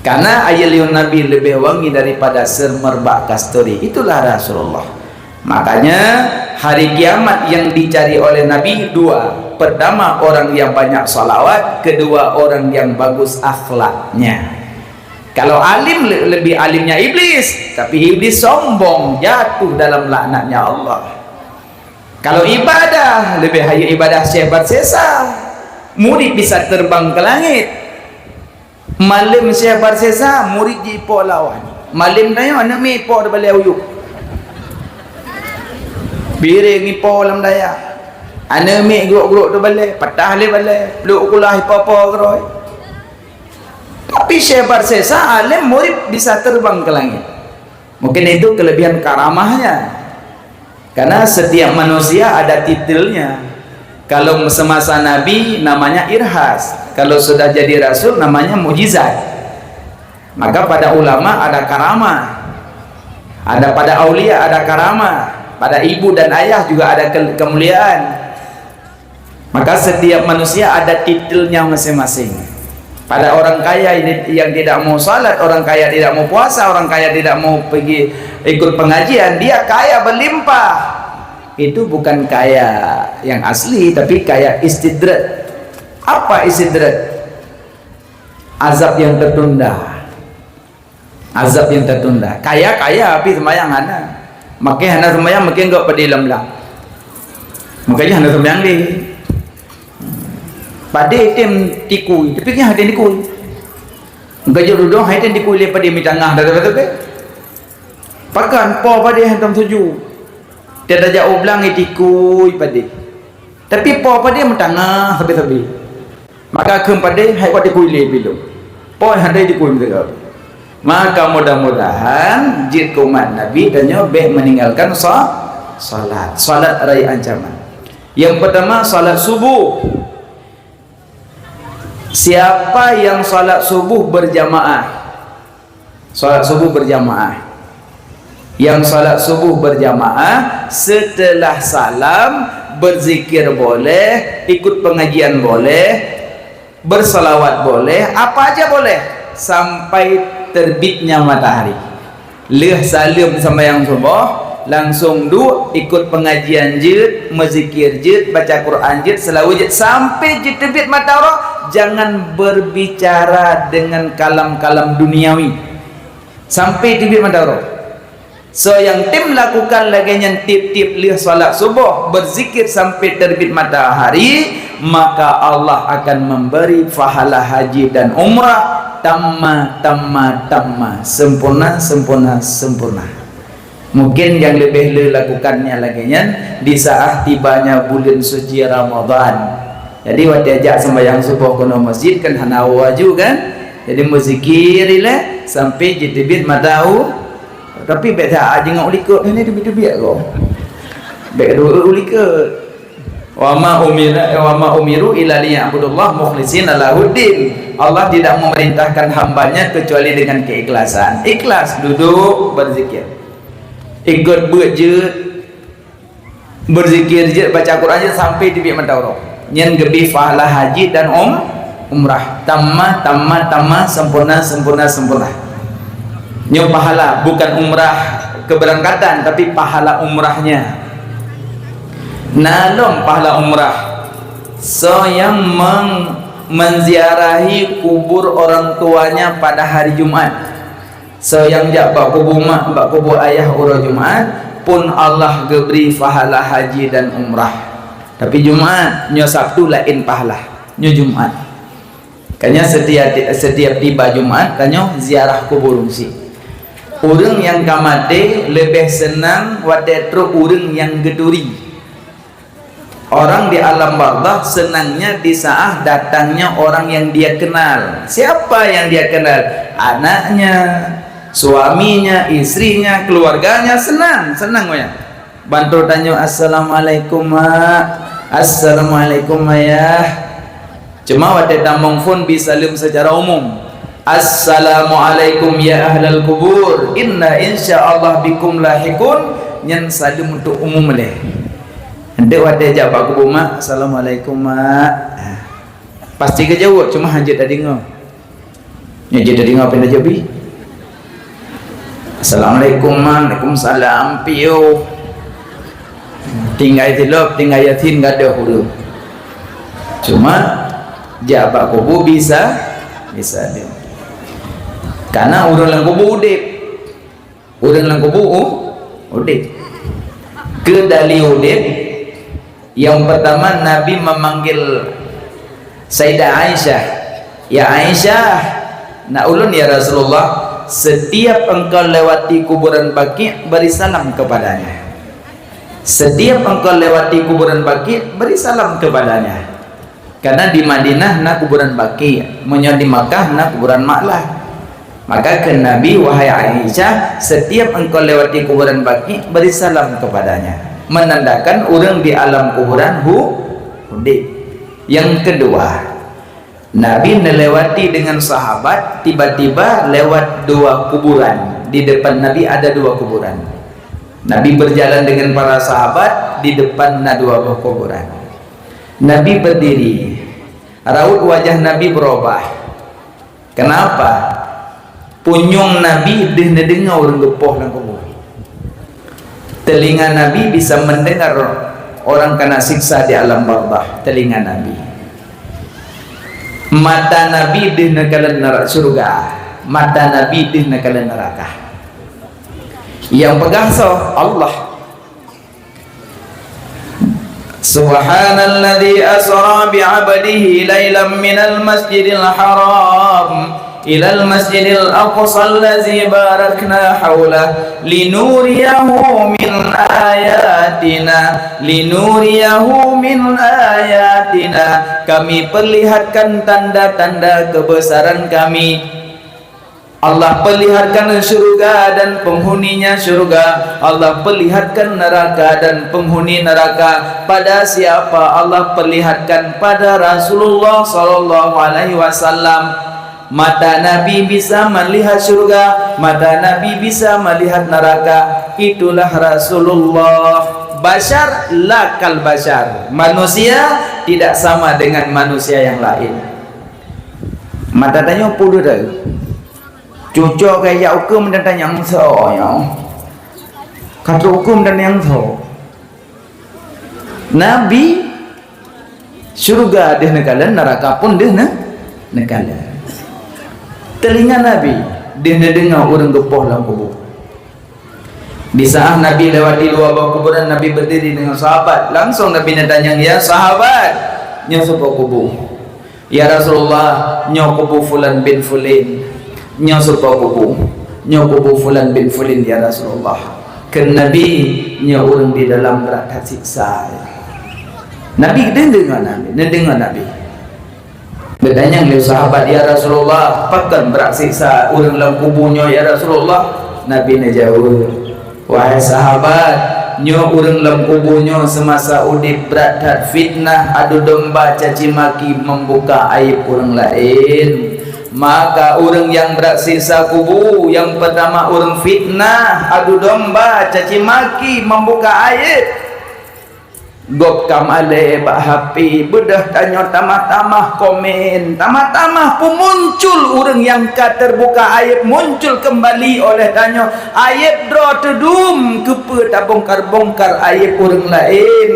Karena air liur Nabi leubeh wangi daripada seumerbak kasturi. Itulah Rasulullah. Makanya, hari kiamat yang dicari oleh Nabi dua. Pertama, orang yang banyak salawat. Kedua, orang yang bagus akhlaknya. Kalau alim, le-, lebih alimnya iblis. Tapi iblis sombong, jatuh dalam laknatnya Allah. Kalau ibadah, lebih hayeu ibadah Syekh Barsesa. Murid bisa terbang ke langit. Malem Syekh Barsesa, murid jipo lawan. Malem tanyoe aneuk miet ipo di balèe uyuek. Piréng ipo lam dayah. Aneuk miet grok-grok di balèe, patah lé balèe, pluek kulah ipo-po keurôi. Tapi Syekh Barsesa, alim, murid bisa terbang ke langit. Mungkin itu kelebihan karamahnya. Karena setiap manusia ada titelnya. Kalau semasa Nabi, namanya Irhas. Kalau sudah jadi Rasul, namanya mukjizat. Maka pada ulama ada karamah. Ada pada aulia ada karamah. Pada ibu dan ayah juga ada ke-, kemuliaan. Maka setiap manusia ada titelnya masing-masing. Pada orang kaya ini yang tidak mau salat, orang kaya tidak mau puasa, orang kaya tidak mau pergi ikut pengajian, dia kaya berlimpah. Itu bukan kaya yang asli, tapi kaya istidraj. Apa istidraj? Azab yang tertunda. Azab yang tertunda. Kaya-kaya, tapi sembahyang hana. Makin hana sembahyang, makin gok pedih lam-lam. Makanya hana sembahyang deh. Padé tem tikui, tapi kan hati tikui. Gajah duduk, hai tem tikui le padé mitangah dah, dah, dah, dah. Pakan po padé hantam suju. Tiada jak ublang tikui padé. Tapi po padé mitangah sabe-sabe. Maka kheun padé hai kuat dikui lé bilong. Poi handai dikui meuteuka. Maka mudah-mudahan jeuet keu umat Nabi tanyoe bék meninggalkan sa-, salat. Salat rayeuk ancaman. Yang pertama, salat subuh. Siapa yang salat subuh berjamaah? Salat subuh berjamaah. Yang salat subuh berjamaah, setelah salam, berzikir boleh, ikut pengajian boleh, bersalawat boleh, apa aja boleh, sampai terbitnya matahari. Lheueh saleuem sembahyang suboh, langsung duek, ikut pengajian jeuet, meuzikir jeuet, baca Quran jeuet, seulaweuet jeuet, sampai jiteubiet mata uroe. Jangan berbicara dengan kalam-kalam duniawi. Sampai teubiet mata uroe. Soe nyang tem lakukan lagée nyan tieb-tieb lheueh salat suboh, berzikir sampai terbit matahari, maka Allah akan memberi pahala haji dan umrah tamma, tamma, tamma, sempurna, sempurna, sempurna. Mungkin nyang leubeh le lakukannya lagée nyan di saat tibanya buleuen suci Ramadhan. Jadi watée jak sembahyang suboh keunoe masjid kan hana laju kan? Jadi meuzikir ilée sampai jiteubiet mata u-, tapi bék that jingok u likot, ini teubiet-teubiet ko. Bék dua u likot. Wa ma umira, wa ma umiru illa liya'budullaha mukhlishina lahuddin. Allah tidak memerintahkan hambanya kecuali dengan keikhlasan. Ikhlas, duduk berzikir. Ikot beuet jeuet, berzikir jeuet, baca Quran jeuet sampai teubiet mata uroe. Nyan geubri pahala haji dan um-, umrah. Tamma, tamma, tamma, sempurna, sempurna, sempurna. Nyoe pahala bukan umrah keberangkatan, tapi pahala umrahnya. Na lom pahala umrah. Soe nyang meng-, menziarahi kubur orang tuanya pada hari Jumat. Soe nyang jak bak kubu mak, bak kubu ayah uroe Jumat, pun Allah geubri pahala haji dan umrah. Tapi Jumat, nyoe Sabtu laén pahala. Nyoe Jumat. Kanya setiap, setiap tiba Jumat, tanyoe ziarah kubur ureuëng si. Ureuëng nyang ka maté leubeh seunang watée trok ureuëng nyang geuturi. Orang di alam barzakh senangnya di saat datangnya orang yang dia kenal. Siapa yang dia kenal? Anaknya, suaminya, istrinya, keluarganya, senang, senang wayang. Bantu tanyoe, "Assalamualaikum, Mak. Assalamualaikum, Ayah." Cuma watée tamong phon bi saleuem secara umum. "Assalamualaikum ya ahlal kubur. Inna insyaallah bikum lahiqun." Nyan saleuem untuk umum lé. Enteuk watée jak bak kubu mak, "Assalamualaikum, Mak." Pasti geujaweueb, cuma hanjeuet tadeungoe. Nyan jeuet tadeungoe pih na jabi. "Assalamualaikum, Mak." "Waalaikumsalam, piôh." Tinggai tilop, tinggai Yasin gadoh ureuëng. Cuma jak bak kubu bisa, bisa dia. Karena ureuëng lam kubu udeb. Ureuëng lam kubu u-, udeb. Keu dali udeb, yang pertama Nabi memanggil Sayyidah Aisyah, "Ya Aisyah, nak ulôn ya Rasulullah, setiap engkau lewati kuburan Baqi', beri salam kepadanya. Setiap engkau lewati kuburan Baqi', beri salam kepadanya." Karena di Madinah na kuburan Baqi', meunyoe di Makkah na kuburan Ma'lah. Maka kheun Nabi, "Wahai Aisyah, setiap engkau lewati kuburan Baqi, beri salam kepadanya." Menandakan ureuëng di alam kuburan hu-, udeb. Yang kedua, Nabi melewati dengan sahabat, tiba-tiba lewat dua kuburan. Di depan Nabi ada dua kuburan. Nabi berjalan dengan para sahabat, di depan na dua boh kuburan. Nabi berdiri. Raut wajah Nabi berubah. Kenapa? Punyueng Nabi deuh neudeungoe ureuëng geupoh lam kubu. Telinga Nabi bisa mendengar orang kena siksa di alam barzakh. Telinga Nabi. Mata Nabi deuh neukalon neura-, syurga. Mata Nabi deuh neukalon neuraka. Nyang peugah soe? Allah. Subhanalladzi asra bi'abdihi lailan minal masjidil haram ilal masjidil aqsa allazi barakna haulah linuriyahu min ayatina, linuriyahu min ayatina. Kami perlihatkan tanda-tanda kebesaran Kami. Allah perlihatkan syurga dan penghuninya syurga. Allah perlihatkan neraka dan penghuni neraka. Pada siapa Allah perlihatkan? Pada Rasulullah sallallahu alaihi wasallam. Mata Nabi bisa melihat syurga, mata Nabi bisa melihat neraka. Itulah Rasulullah. Basyar la kal basyar. Manusia tidak sama dengan manusia yang lain. Mata tanyoe puluh tahun. Cuco kaya ukeum dan tanyong soe nyoe. Ka trok ukeum dan tanyong soe. Nabi, syurga deuh neukalon, neraka pun deuh ne-, neukalon. Telinga Nabi deuh neudeungoe ureuëng geupoh lam kubu. Di saat Nabi lewati dua boh kuburan, Nabi berdiri dengan sahabat. Langsung Nabi neutanyong, "Ya sahabat, nyoe soe po kubu?" "Ya Rasulullah, nyoe kubu fulan bin fulin." "Nyoe soe po kubu?" "Nyoe kubu fulan bin fulin, ya Rasulullah." Kheun Nabi, "Nyoe ureuëng di dalam brat that siksa." Nabi neudeungoe Nabi, neudeungoe Nabi. Geutanyong lé sahabat, "Ya Rasulullah, pakon brat siksa ureuëng lam kubu nyoe, ya Rasulullah?" Nabi neujaweueb, "Wahai sahabat, nyoe ureuëng lam kubu nyoe seumasa udeb brat that fitnah, adu domba, caci maki, membuka aib ureuëng laén. Maka ureuëng nyang brat siksa kubu, nyang peutama ureuëng fitnah, adu domba, caci maki, membuka aib. Gob ka malée bak H P, beudôh tanyoe tamah-tamah komen, tamah-tamah peumuncul ureuëng nyang ka teubuka aib muncul keumbali oleh tanyoe. Aib droe teudum, keupeue tabongkar-bongkar aib ureuëng laén?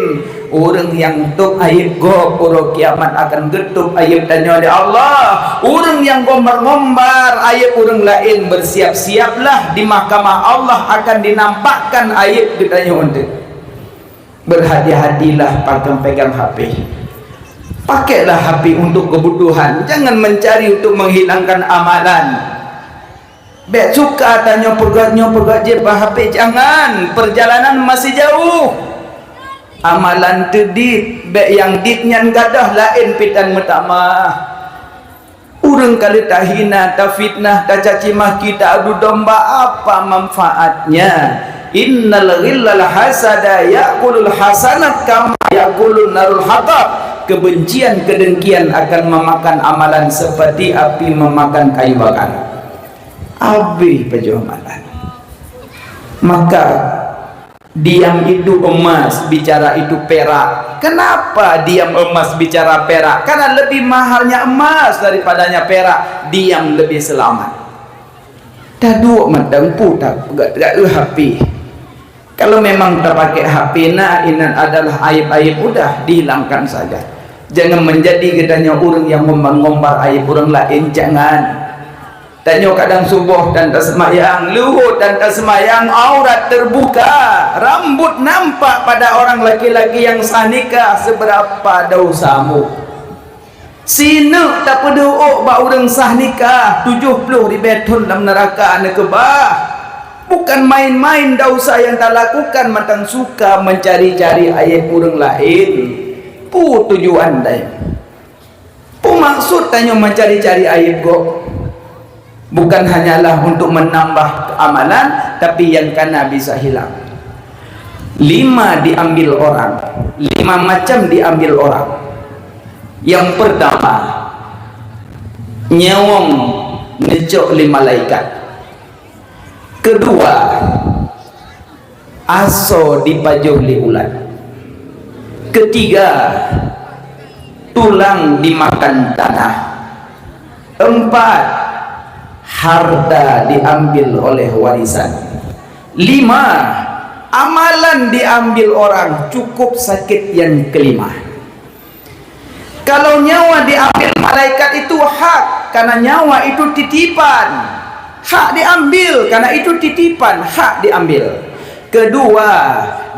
Ureuëng nyang tôb aib gob uroe kiamat akan geutôb aib tanyoe lé Allah. Ureuëng nyang gombar-gombar aib ureuëng laén, bersiap-siaplah, di mahkamah Allah akan dinampakkan aib geutanyoe eunteuk." Berhati-hatilah pakon pegang H P. Pakailah H P untuk kebutuhan, jangan mencari untuk menghilangkan amalan. Bék suka tanyoe peugah nyoe peugah jih bak H P, jangan. Perjalanan masih jauh. Amalan teudiet, bék nyang diet nyan gadôh laén pih tan meutamah. Ureuëng ka lheueh tahina, tafitnah, tacaci maki, taadu domba, apa manfaatnya? Innal ghillal hasada ya'kulul hasanat kama ya'kulun narul hatab. Kebencian, kedengkian akan memakan amalan seperti api memakan kayu bakar. Habis pajoh amalan. Maka, diam itu emas, bicara itu perak. Kenapa diam emas, bicara perak? Karena lebih mahalnya emas daripadanya perak. Diam lebih selamat. Taduek mantong peue tapeugah H P. Kalau memang tapakai H P na inan adalah aib-aib, udah dihilangkan saja. Jangan menjadi geutanyoe ureuëng nyang ngombar-ngombar aib ureuëng laén, jangan. Tanyoe kadang suboh dan taseumayang, luhô dan taseumayang, aurat terbuka, rambut nampak pada orang laki-laki yang sah nikah, seberapa dosamu. Sineuk tapeudeuh ôk bak ureuëng sah nikah, tujoh ploh ribée thon lam neuraka neukeubah. Bukan main-main dosa yang talakukan mantong suka mencari-cari aib ureuëng laén. Peue tujuan dai? Peue maksud tanyoe mencari-cari aib gob? Bukan hanyalah untuk menambah amalan, tapi yang kana bisa hilang. Lima diambil orang, lima macam diambil orang. Yang pertama, nyawöng neucok lé malaikat. Kedua, asoe dipajoh lé ulat. Ketiga, tulang dimakan tanah. Empat, harta diambil oleh warisan. Lima, amalan diambil orang, cukup sakit yang kelima. Kalau nyawa diambil malaikat itu hak, karena nyawa itu titipan. Hak diambil, karena itu titipan, hak diambil. Kedua,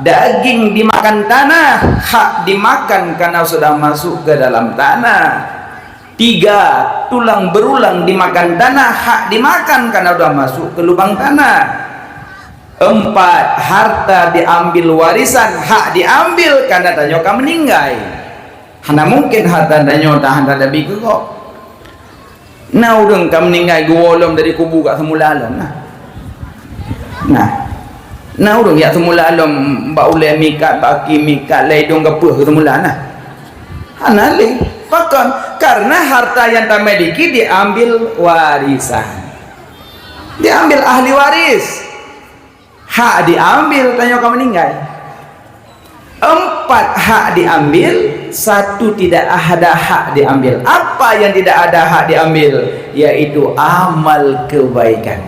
daging dimakan tanah, hak dimakan karena sudah masuk ke dalam tanah. Tiga, tulang berulang dimakan tanah, hak dimakan karena sudah masuk ke lubang tanah. Empat, harta diambil warisan, hak diambil karena tanyoe ka meninggai. Hana mungkin harta tanyoe tahan tabri keu gob. Na ureuëng ka meninggai geuwoe lom dari kubu ka seumula lom na. Nah. Na ureuëng jak seumula lom bak ulée mikat, bak aki mikat, lé idong gapeuh keu seumula na. Hana lé. Pakon? Karena harta yang tamiliki diambil warisan. Diambil ahli waris. Hak diambil, tanyoe ka meninggai. Empat hak diambil, satu tidak ada hak diambil. Apa yang tidak ada hak diambil? Yaitu amal kebaikan.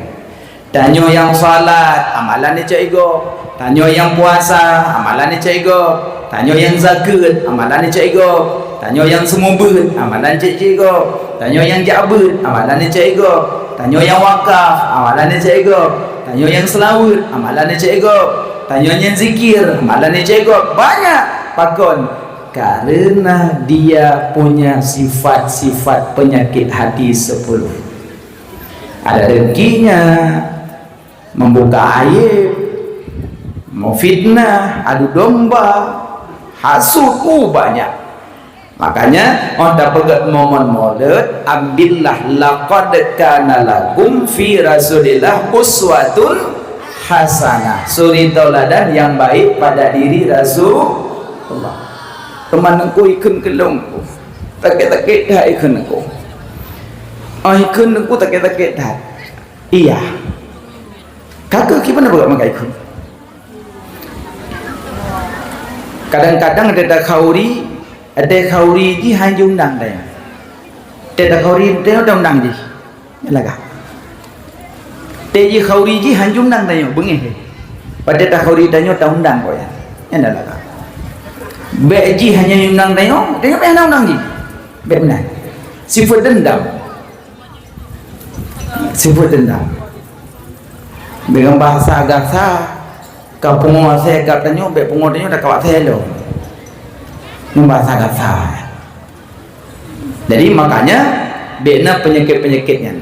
Tanyoe nyang salat, amalan neucok igob. Tanyoe nyang puasa, amalan neucok igob. Tanyoe nyang zakeuet, amalan neucok igob. Tanyoe nyang seumeubeuet, amalan neucok igob. Tanyoe nyang jak beuet, amalan neucok igob. Tanyoe nyang wakaf, amalan neucok igob. Tanyoe nyang seulaweuet, amalan neucok igob. Tanyoe nyang zikir, amalan neucok igob. Banyak. Pakon? Karena dia punya sifat-sifat penyakit hati sepuluh. Ada dengkinya, membuka aib, memfitnah, adu domba, hasut, uh, banyak. Makanya, oh tapeugét momen Maulud, ambillah laqad kana lakum fi Rasulillah uswatun hasanah. Suri tauladan yang baik pada diri Rasulullah. Teuma teungku ikheun keu lôn. Sakét-sakét that ikheun teungku. Oh ikheun teungku sakét-sakét that. Iya. Ka keuh kiban na beurak makai kheun. Kadang-kadang ada khauri, ada khauri jih hana jiundang tanyoe. Ada khauri tanyoe undang jih. Nyan lagak. Ada jih khauri jih hana jiundang tanyoe, beungéh. Padahai khauri tanyoe taundang kok ya. Nyan lagak. Bék jih hana jiundang tanyoe, tanyoe pih hana undang jih. Bék meunan. Sifat dendam. Sifat dendam. Dengan bahasa gasa, ka pungo asai ka tanyoe, bék pungo tanyoe dak kawak asai lom. Nyan bahasa gasa. Jadi makanya bék na penyakit-penyakit nyan.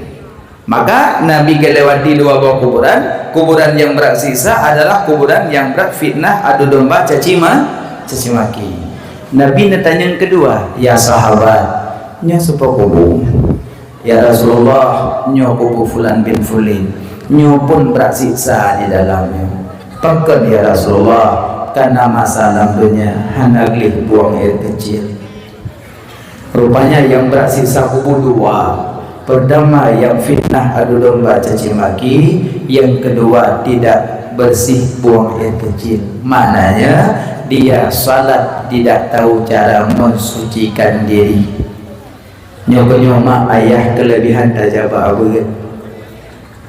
Maka Nabi geulewati dua boh kuburan. Kuburan yang berat siksa adalah kuburan yang berat fitnah, adu domba, caci ma-, caci maki. Nabi neutanyong keudua, "Ya sahabat, nyoe soe po kubu?" "Ya Rasulullah, nyoe kubu fulan bin fulin. Nyoe pun brat siksa di dalamnya." "Pakon ya Rasulullah?" "Karena masa lam donya hana gleh buang air kecil." Rupanya yang brat siksa kubu dua. Pertama yang fitnah adu domba caci maki, yang kedua tidak bersih buang air kecil. Maknanya dia salat tidak tahu cara mensucikan diri. Nyoe keunyoe mak ayah keulebihan tajak bak abeuet.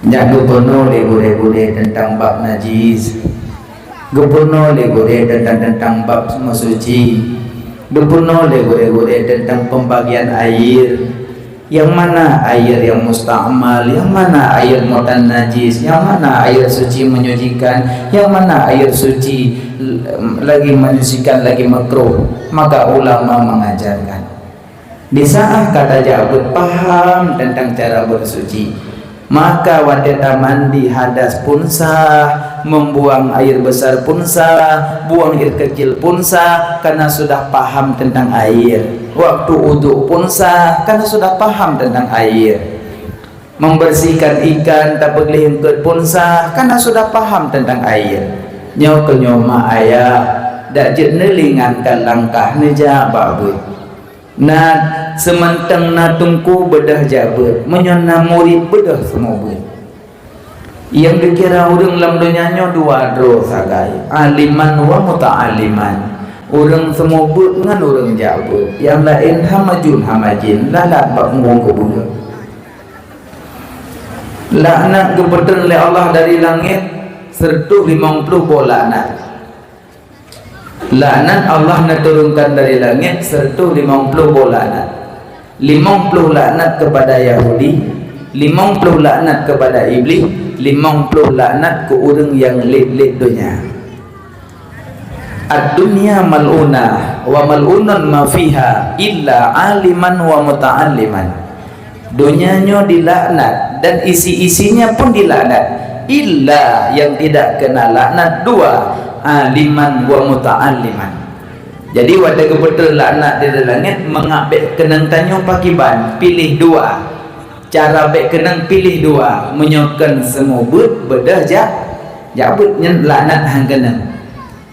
Nyak geupeurunoe lé gurée-gurée teuntang bab najis. Geupeurunoe lé gurée teuntang, teuntang bab meusuci. Geupeurunoe lé gurée-gurée teuntang pembagian air. Yang mana air yang musta'mal, yang mana air mutan najis, yang mana air suci menyucikan, yang mana air suci l-, lagi menyucikan, lagi makruh. Maka ulama mengajarkan. Di saat ka tajak beuet paham teuntang cara beuet suci, maka watée tamandi hadas pun sah, membuang air besar pun sah, buang air kecil pun sah, karena sudah paham teuntang air. Waktu uduk pun sah, karena sudah paham teuntang air. Membersihkan ikan, tapeugleh eungkôt pun sah, karena sudah paham tentang air. Nyoe keuh nyoe mak ayah, dak jeuet neulingankan langkah neujak bak beuet. Na seumantong na teungku beudôh jak beuet, meunyoe na murit beudôh seumeubeuet. Nyang geukira ureuëng lam donya nyoe dua droe sagai, aliman wa muta'alliman. Ureuëng seumeubeuet ngon ureuëng jak beuet, nyang laén hana jeuet hana jén, lalat bak muphom keubeue. Laknat geupeutrön lé Allah dari langét, sireutoh limong ploh boh laknat. Laknat Allah neuturunkan dari langét sireutoh limong ploh boh laknat. Limong ploh laknat keupada Yahudi, limong ploh laknat keupada Iblih, limong ploh laknat keu ureuëng nyang lét-lét donya. Ad-dunya mal'unah wa mal'unun ma fiha illa aliman wa muta'alliman. Donya nyoe dilaknat dan isi-isinya pun dilaknat, illa yang tidak kena laknat dua, aliman wa muta'alliman. Jadi watée geupeutrön laknat di langét, mangat bék keunong tanyoe pakriban, piléh dua. Cara bék keunong piléh dua, meunyoe kon seumeubeuet beudôh jak, jak beuet nyan laknat han keunong.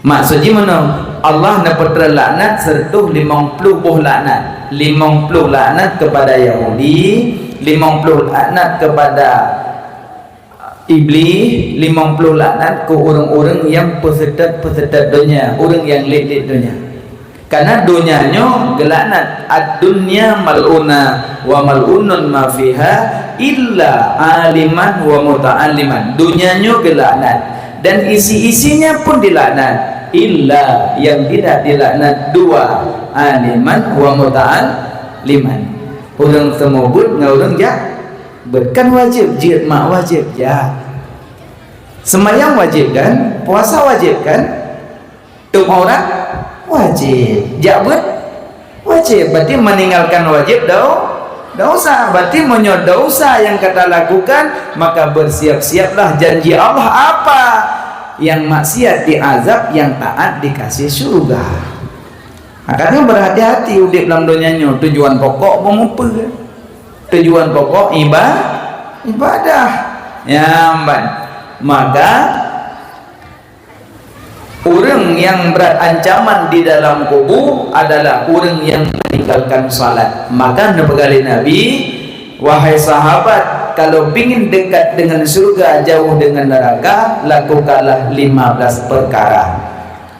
Maksud jih meunoe, Allah neupeutrön laknat sireutoh limong ploh boh laknat. Limong ploh laknat keupada Yahudi, limong ploh laknat keupada Iblih, limong ploh laknat keu ureuëng-ureuëng nyang peuseutôt-peuseutôt donya, ureuëng nyang lét-lét donya. Karena donya nyoe geulaknat, ad-dunya mal'unah wa mal'unun ma fiha illa aliman wa muta'alliman. Donya nyoe geulaknat dan isi-isinya pun dilaknat, illa yang tidak dilaknat dua, aliman wa muta'alliman. Ureuëng seumeubeuet ngon ureuëng jak beuet. Kan wajéb jeuet mak, wajéb jak. Seumayang wajéb kan? Puasa wajéb kan? Tutup aurat wajéb. Jak beuet wajéb. Berarti meninggalkan wajéb dau-, dosa. Berarti meunyoe dosa nyang ka talakukan, maka bersiap-siaplah, janji Allah apa? Nyang maksiat diazab, nyang taat dikasih syurga. Makanya berhati-hati udép lam donya nyoe, tujuan pokok beumupeue. Tujuan pokok iba-, ibadah. Ya, ban. Maka, ureuëng nyang brat ancaman di dalam kubu adalah ureuëng nyang meninggalkan salat. Maka neupeugah lé Nabi, "Wahai sahabat, kalau pingin dekat dengan syurga, jauh dengan neraka, lakukanlah lima belas perkara."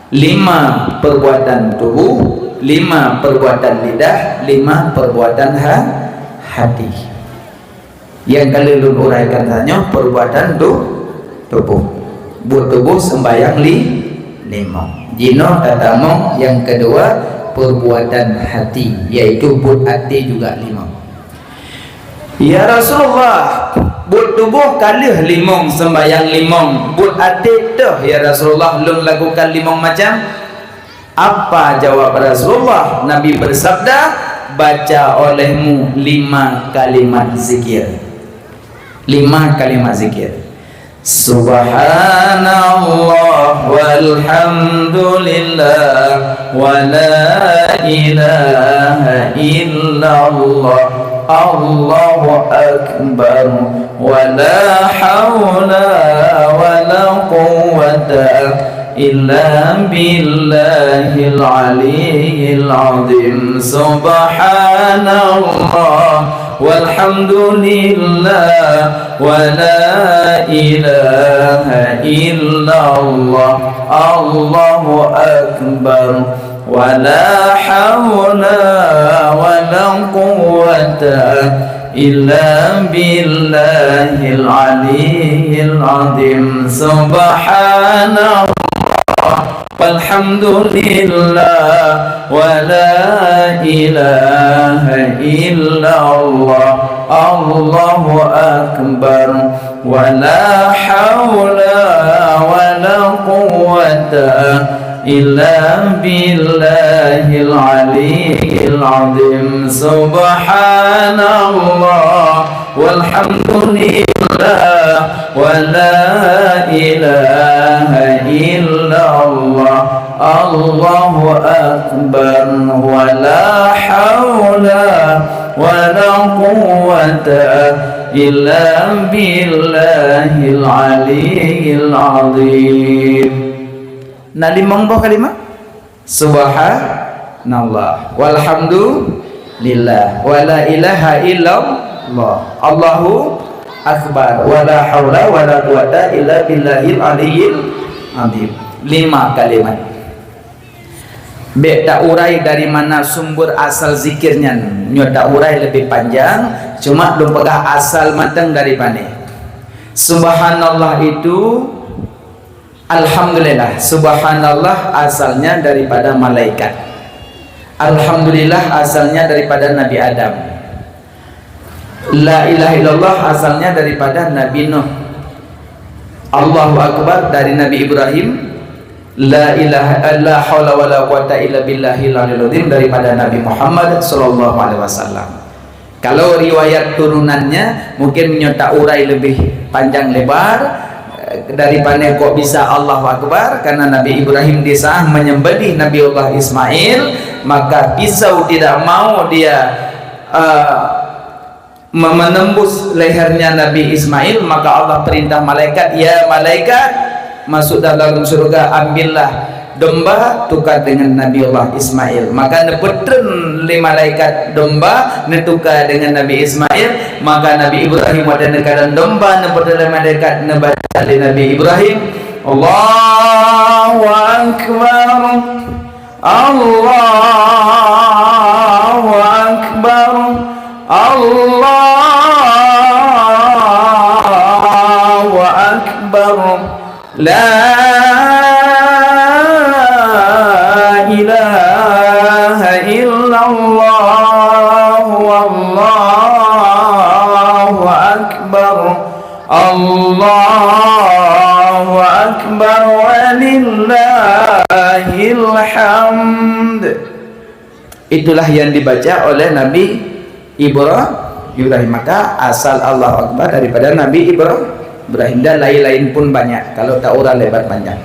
Lima perbuatan tubuh, lima perbuatan lidah, lima perbuatan ha-, hati. Nyang ka lheueh lôn uraikan tanyoe perbuatan tu-, tubuh. Buet tubuh sembahyang li-, limong. Jinoe tatamong nyang keudua, perbuatan hati, yaitu buet até juga limong. "Ya Rasulullah, buet tuboh ka lheueh limong, sembahyang limong, buet até toh, ya Rasulullah, lôn lakukan limong macam?" Apa jawab Rasulullah? Nabi bersabda, "Baca olehmu lima kalimat zikir." Lima kalimat zikir. Subhanallah walhamdulillah wa la ilaha illallah, Allahu akbar, wa la haula wa la quwwata illa billahil aliyyil azim. Subhanallah walhamdulillah wa la ilaha illallah, Allahu akbar, wa la haula wa la quwwata illa billahil aliyyil azim. Subhanallah walhamdulillah wa la ilaha illallah, Allahu akbar, wa la haula wa la quwwata illa billahil aliyyil azim. Subhanallah walhamdulillah wa la ilaha illallah, Allahu akbar, wa la haula wa la quwwata illa billahil aliyyil azim. Na limong boh kalimat? Subhanallah, walhamdulillah, wala ilaha illallah, Allahu akbar, wala haula wala quwata illa billahil aliyyil azim. Lima kalimat. Bèk taurai dari mana sumber asal zikir nyan. Nyoe taurai leubeh panjang, cuma lôn peugah asal mantong dari pane. Subhanallah itu, alhamdulillah. Subhanallah asalnya daripada malaikat. Alhamdulillah asalnya daripada Nabi Adam. La ilaha illallah asalnya daripada Nabi Nuh. Allahu Akbar dari Nabi Ibrahim. La ilaha, la haula wala quwata illa billahil aliyil azim daripada Nabi Muhammad sallallahu alaihi wasallam. Kalau riwayat turunannya, mungkin meunyoe taurai leubeh panjang lebar, eh, dari pane kok bisa Allahu Akbar, karena Nabi Ibrahim di saat menyembelih Nabiullah Ismail, maka pisau tidak mau dia, eh, me-, menembus lehernya Nabi Ismail, maka Allah perintah malaikat, "Ya malaikat, masuk dalam surga, ambillah domba, tukar dengan Nabi Allah Ismail." Maka neupeutreun lé malaikat domba, neutukar dengan Nabi Ismail. Maka Nabi Ibrahim watèe neukalon domba, neupeutreun lé malaikat, neubaca lé Nabi Ibrahim, "Allahu Akbar." Allahu Akbar, Allahu Akbar, la ilaha illallah, wallahu akbar. Allahu Akbar walillahil hamd. Itulah yang dibaca oleh Nabi Ibra-, Ibrahim. Maka asal Allahu Akbar daripada Nabi Ibra-, Ibrahim dan lain-lain pun banyak kalau taurai lebar panjang.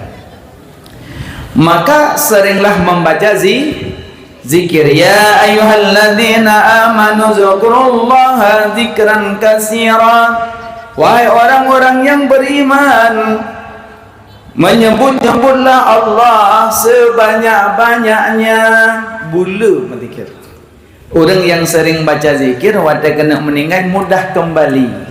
Maka seringlah membaca zi-, zikir. Ya ayyuhalladzina amanu dzkurullaha dzikran katsira. Wahai orang-orang yang beriman, menyebut-nyebutlah Allah sebanyak-banyaknya. Bula meuzikir. Ureuëng nyang sering baca zikir watée keuneuk meuninggai mudah keumbali.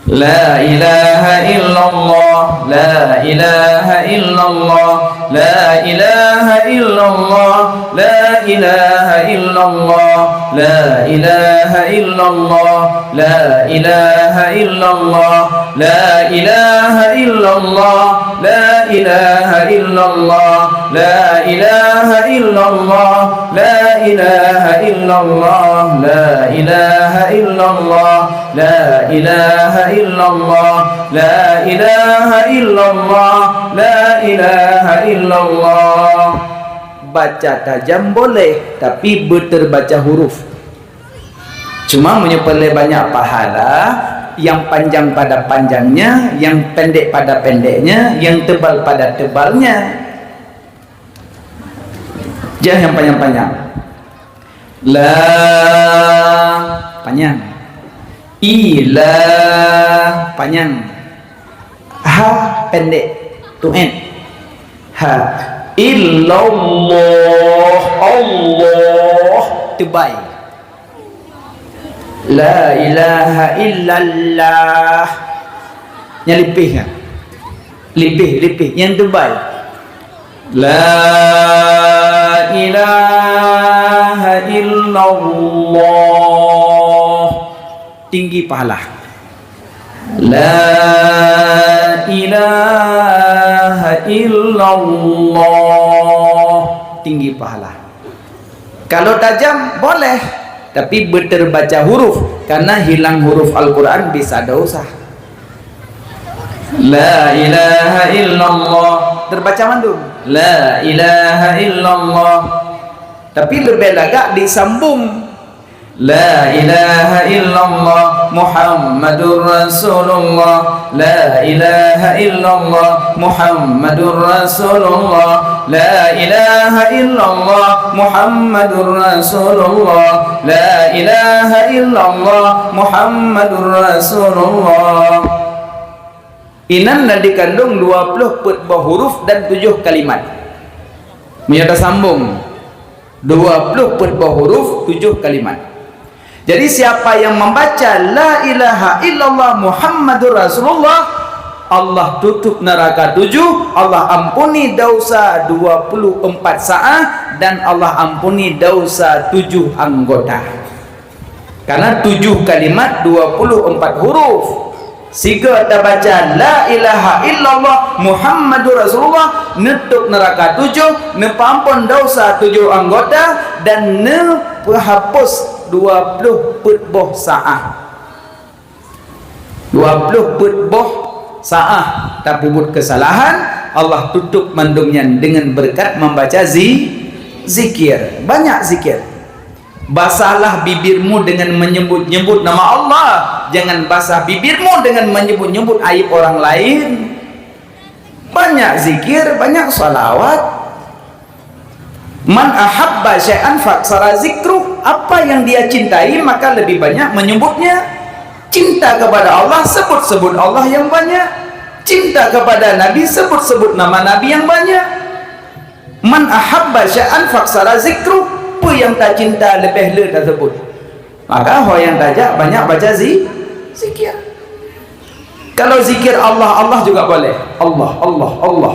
La ilaha illallah, la ilaha illallah, la ilaha illallah, la ilaha illallah, la ilaha illallah, la ilaha illallah, la ilaha illallah, la ilaha illallah, la ilaha illallah, la ilaha illallah, la ilaha illallah, la ilaha illallah, la ilaha illallah, la ilaha illallah. Baca tajam boleh, tapi beuterbaca huruf. Cuma meunyoe peureulée banyak pahala, nyang panjang pada panjangnya, nyang pendek pada pendeknya, nyang tebal pada tebalnya. Jangan yang panjang-panjang. La, panjang. Ila, panjang. Ha, pendek. Tuet. Ha. Illallah, Allah, tebal. La ilaha illallah. Nyang lipih kan? Lipih, lipih. Nyang tebal. La ilaha illallah. Tinggi pahala. La ilaha illallah. Tinggi pahala. Kalau tajam, boleh. Tapi beuterbaca huruf. Karena hilang huruf Al-Quran bisa dosa. La ilaha illallah. Terbaca mandum. La ilaha illallah. Tapi leubeh lagak disambung. La ilaha illallah Muhammadur Rasulullah. La ilaha illallah Muhammadur Rasulullah. La ilaha illallah Muhammadur Rasulullah. La ilaha illallah Muhammadur Rasulullah. Inan na dikandung dua ploh peuet boh huruf dan tujoh kalimat. Meunyoe tasambong, dua ploh peuet boh huruf, tujoh kalimat. Jadi, siapa yang membaca la ilaha illallah Muhammadur Rasulullah, Allah tutup neraka tujuh, Allah ampuni dosa dua puluh empat saah, dan Allah ampuni dosa tujuh anggota. Karena tujuh kalimat, dua puluh empat huruf. Sigoe tabaca la ilaha illallah Muhammadur Rasulullah, neutôp neuraka tujoh, neupeuampôn dosa tujoh anggota, dan neupeuhapus dua ploh peuet boh saah. Dua ploh peuet boh saah tapeubuet keusalahan, Allah tutup mandum nyan deungon beureukat membaca zi-, zikir. Banyak zikir. Basahlah bibirmu dengan menyebut-nyebut nama Allah. Jangan basah bibirmu dengan menyebut-nyebut aib orang lain. Banyak zikir, banyak salawat. Man ahabba syai'an faksara zikruh. Apa yang dia cintai, maka lebih banyak menyebutnya. Cinta kepada Allah, sebut-sebut Allah yang banyak. Cinta kepada Nabi, sebut-sebut nama Nabi yang banyak. Man ahabba syai'an faksara zikruh. Peue nyang tacinta leubeh le taseubut. Maka ho nyang tajak banyak baca zi-, zikir. Kalau zikir Allah, Allah juga boleh. Allah, Allah, Allah,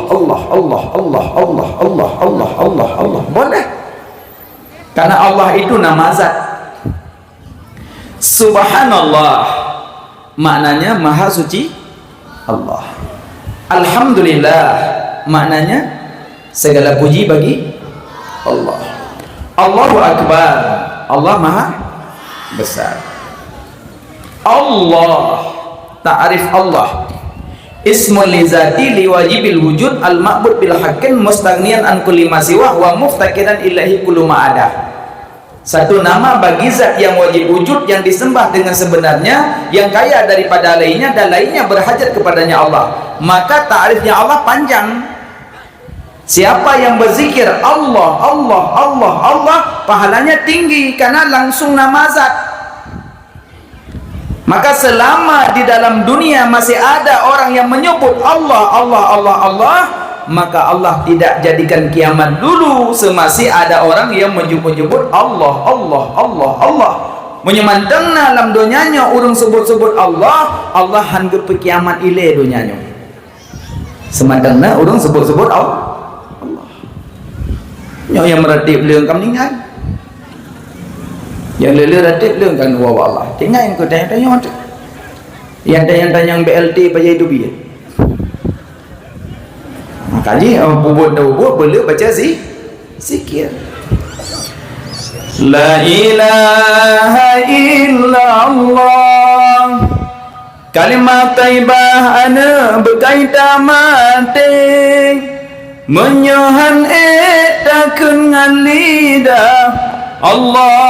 Allah. Boleh. Karena Allah itu nama zat. Subhanallah, maknanya Maha Suci Allah. Alhamdulillah, maknanya segala puji bagi Allah. Allahu Akbar, Allah Maha Besar. Allah, ta'rif Allah. Ismun li zati li wajibil wujud al ma'bud bil haqqin mustaghniyan an kulli ma siwah wa muftaqiran ilaihi kullu ma ada. Satu nama bagi zat yang wajib wujud, yang disembah dengan sebenarnya, yang kaya daripada lainnya dan lainnya berhajat kepadanya Allah. Maka ta'rifnya Allah panjang. Siapa yang berzikir Allah, Allah, Allah, Allah, pahalanya tinggi karena langsung nama zat. Maka selama di dalam dunia masih ada orang yang menyebut Allah, Allah, Allah, Allah, maka Allah tidak jadikan kiamat dulu semasih ada orang yang menyebut-nyebut Allah, Allah, Allah, Allah. Meunyoe mantong na lam donya nyoe ureuëng sebut-sebut Allah, Allah han geupeukiamat ilée donya nyoe. Seumantong na ureuëng sebut-sebut Allah. Allah. Nyoe nyang meuratéb leueng ka meuninggai. Nyang le-le ratéb leueng ka neuwoe bak Allah. Tinggai nyang keu tanyong-tanyong tu. Nyang tanyong-tanyong B L T paja itu biet. Maka jih, eh, peubuet dan peubuet, beu le baca zi-, zikir. La ilaha illallah. Kalimah thaibah aneuk beukai tamaté, meunyoe han ék takheun ngon lidah, Allah,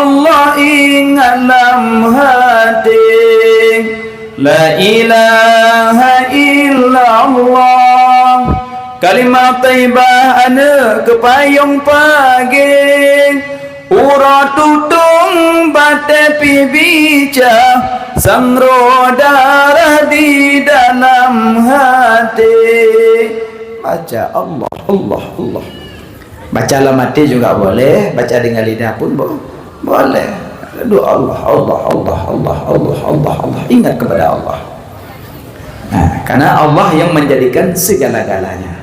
Allah ingat lam haté. La ilaha illallah, kalimah thaibah aneuk keu payong pagée. Uroe tutong batée pih bica, sang droe darah di dalam haté. Baca Allah, Allah, Allah. Baca lam até juga boleh, baca dengan lidah pun bo-, boleh. Doa Allah, Allah, Allah. Ingat kepada Allah. Nah, karena Allah yang menjadikan segala-galanya.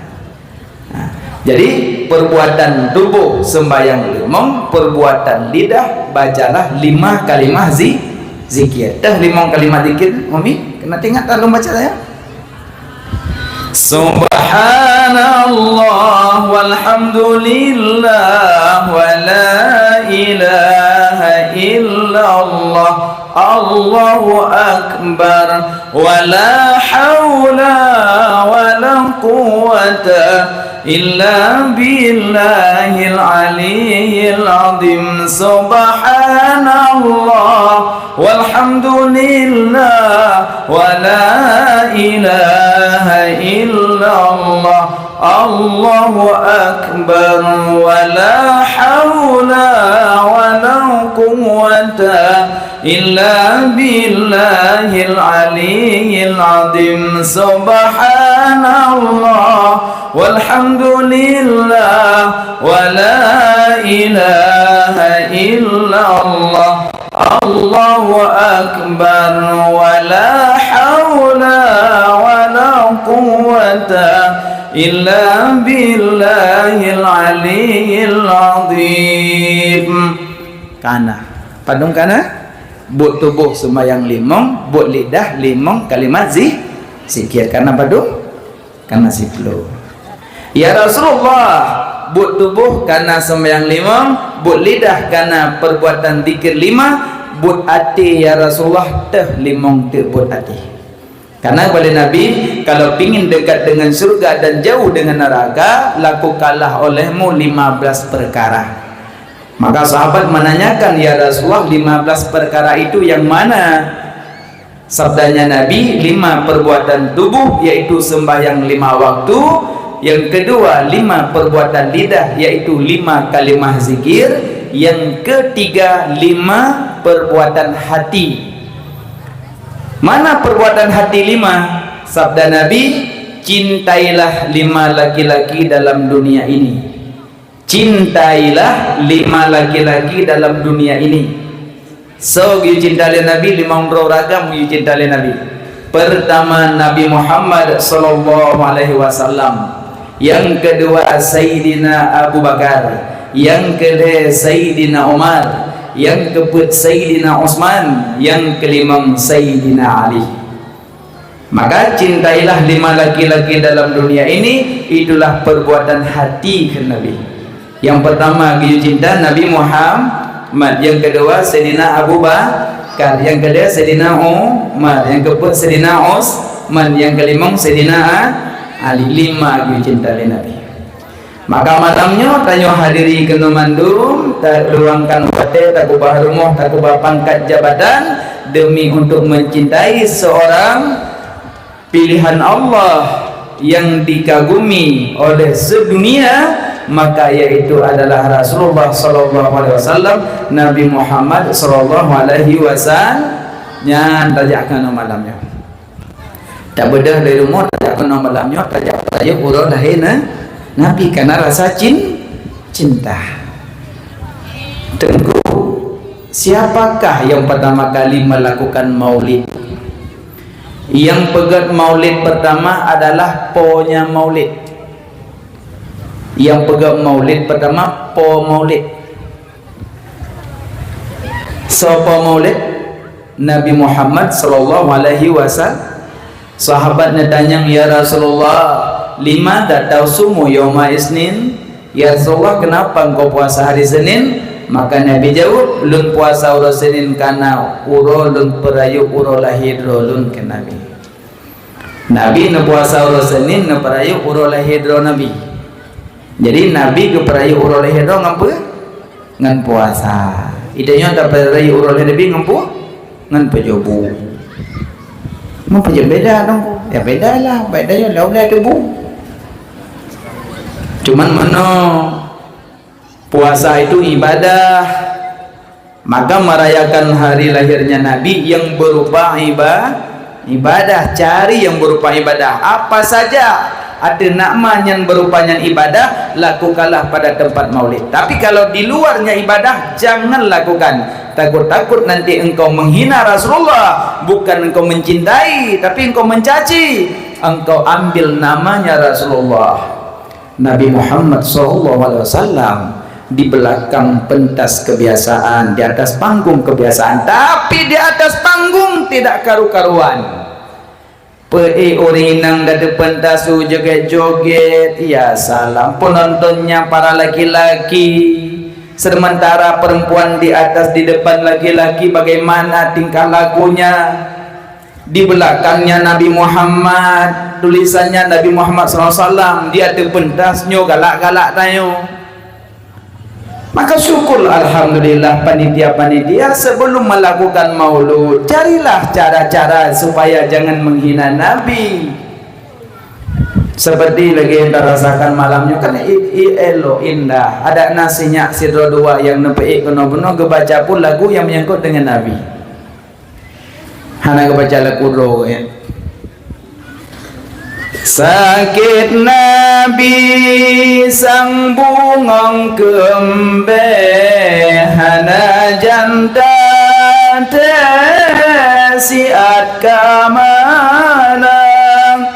Nah, jadi, perbuatan tubuh sembahyang limong, perbuatan lidah bacalah lima kalimah zi-, zikir. Dah limong kalimah zikir, Umi? Kena ingat tak lôn baca saya? Subhanallah walhamdulillah wa la ilaha illallah, Allahu akbar, wa la haula wa la quwwata إلا بالله العلي العظيم. سبحان الله والحمد لله ولا إله إلا الله. الله أكبر. ولا حول ولا قوة إلا بالله العلي العظيم. سبحان الله والحمد لله ولا إله إلا الله. الله أكبر. ولا حول ولا قوة إلا بالله العلي العظيم. Kana. Padum kana? Buet tuboh seumayang limong, buet lidah limong kalimat zi-, zikir. Kana padum? Kana siplôh. Ya Rasulullah, buet tuboh kana seumayang limong, buet lidah kana perbuatan zikir lima, buet até ya Rasulullah teuh limong teuk buet até. Karena kata Nabi, kalau pingin dekat dengan surga dan jauh dengan neraka, lakukanlah olehmu lima belas perkara. Maka sahabat menanyakan, "Ya Rasulullah, lima belas perkara itu yang mana?" Sabdanya Nabi, lima perbuatan tubuh, yaitu sembahyang lima waktu, yang kedua, lima perbuatan lidah, yaitu lima kalimah zikir, yang ketiga, lima perbuatan hati. Mana perbuatan hati lima? Sabda Nabi, "Cintailah lima laki-laki dalam dunia ini." Cintailah lima laki-laki dalam dunia ini. Soe geucinta lé Nabi, limong droe ragam geucinta lé Nabi. Pertama, Nabi Muhammad sallallahu alaihi wasallam. Yang kedua, Sayyidina Abu Bakar. Yang kelhèe, Sayyidina Umar. Yang keupeuet, Sayyidina Utsman. Yang kelimong, Sayyidina Ali. Maka cintailah lima laki-laki dalam dunia ini, itulah perbuatan hati, kheun Nabi. Yang pertama geuyue cinta Nabi Muhammad, yang kedua Saidina Abu Bakar, yang kelhèe Saidina Umar, yang keupeuet Saidina Utsman, yang kelimong Saidina Ali. Lima geuyue cinta lé Nabi. Maka malam nyoe tanyoe hadiri keunoe mandum, taluangkan watèe, takeubah rumoh, takeubah pangkat jabatan demi untuk mencintai seorang pilihan Allah yang dikagumi oleh sedunia, maka yaitu adalah Rasulullah sallallahu alaihi wasallam, Nabi Muhammad sallallahu alaihi wasallam. Nyan tajak keunoe malam nyoe. Tabeudôh dari rumoh, tajak keunoe malam nyoe, tajak peurayeuk uroe lahé na-, Nabi, karena rasa cin-, cinta. Teungku, siapakah yang pertama kali melakukan maulid? Yang peugöt maulid pertama adalah ponya maulid. Yang peugöt maulid pertama po maulid. Soe po maulid? Nabi Muhammad sallallahu alaihi wasallam. Sahabat neutanyong, "Ya Rasulullah, limadza tasumu yauma isnin?" "Ya Rasulullah, kenapa engkau puasa hari Senin?" Maka Nabi jawab, "Lôn puasa uroe Senin karena uroe lôn peurayeuk uroe lahé droe lôn," kheun Nabi. Nabi neupuasa uroe Senin, neupeurayeuk uroe lahé droe Nabi. Jadi, Nabi geupeurayeuk uroe lahé droe ngon peue? Ngon puasa. Geutanyoe tapeurayeuk uroe lahé Nabi ngon peue? Ngon peujobu. Ngon peujobu beda dong. Ya, beda lah. Beda ya, lau-lau tubu. Cuman meunoe, puasa itu ibadah. Maka merayakan hari lahirnya Nabi yang berupa iba-, ibadah, cari yang berupa ibadah. Apa saja ateueh nama nyang berupa nyan ibadah, lakukanlah pada tempat maulid. Tapi kalau di luarnya ibadah, jangan lakukan. Takut-takut nanti engkau menghina Rasulullah, bukan engkau mencintai, tapi engkau mencaci. Engkau ambil namanya Rasulullah. Nabi Muhammad sallallahu alaihi wasallam di belakang pentas kebiasaan, di atas panggung kebiasaan, tapi di atas panggung tidak karu-karuan. Peuék ureueng inong ka teupentas u joget-joget, ya salam, penontonnya para laki-laki, sementara perempuan di atas di depan laki-laki bagaimana tingkah lakunya? Di belakangnya Nabi Muhammad, tulisannya Nabi Muhammad sallallahu alaihi wasallam, di ateueh pentas nyoe galak-galak tanyoe. Maka syukur, alhamdulillah, panitia-panitia sebelum melakukan maulud, carilah cara-cara supaya jangan menghina Nabi. Seperti lagi yang tarasakan malam nyoe kan i-, i-, elok, indah. Ada nasihat sidroe dua yang neupeuék keunoe bunoe geubaca pun lagu yang menyangkut dengan Nabi. Hana geubaca lagu droe, ya. Sakét Nabi sang bungöng keumbée, hana janta teusiat ka manang.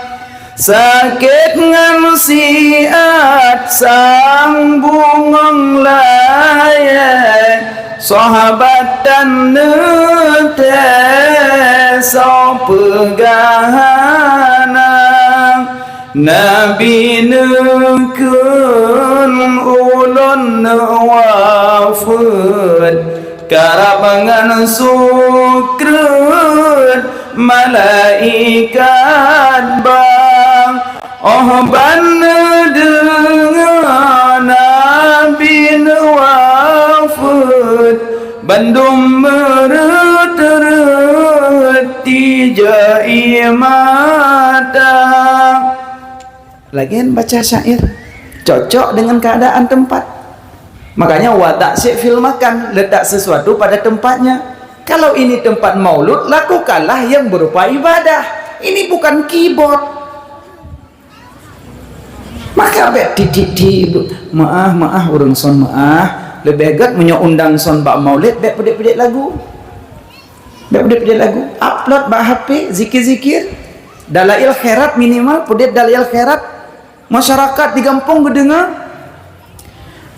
Sakét ngon siat sang bungöng layée, sahabat tan neutée soe peugah hana. Nabi neukheun ulôn neuwafeuet, karab ngon sukreut malaikat bang. Óh ban neudeungoe Nabi neuwafeuet, bandum meureuet-reuet tijak ie mata. Lagée baca syair, cocok dengan keadaan tempat. Makanya, wadak syai' fil makan, letak sesuatu pada tempatnya. Kalau ini tempat maulud, lakukanlah yang berupa ibadah. Ini bukan keyboard. Maka bék titik-titik, meu'ah, meu'ah, ureuëng son meu'ah. Leubeh gét meunyoe undang son bak maulid, bék peudit-peudit lagu. Bék peudit-peudit lagu. Upload bak H P, zikir-zikir. Dalail khairat minimal, peudit dalail khairat. Masyarakat di gampông geudeungoe.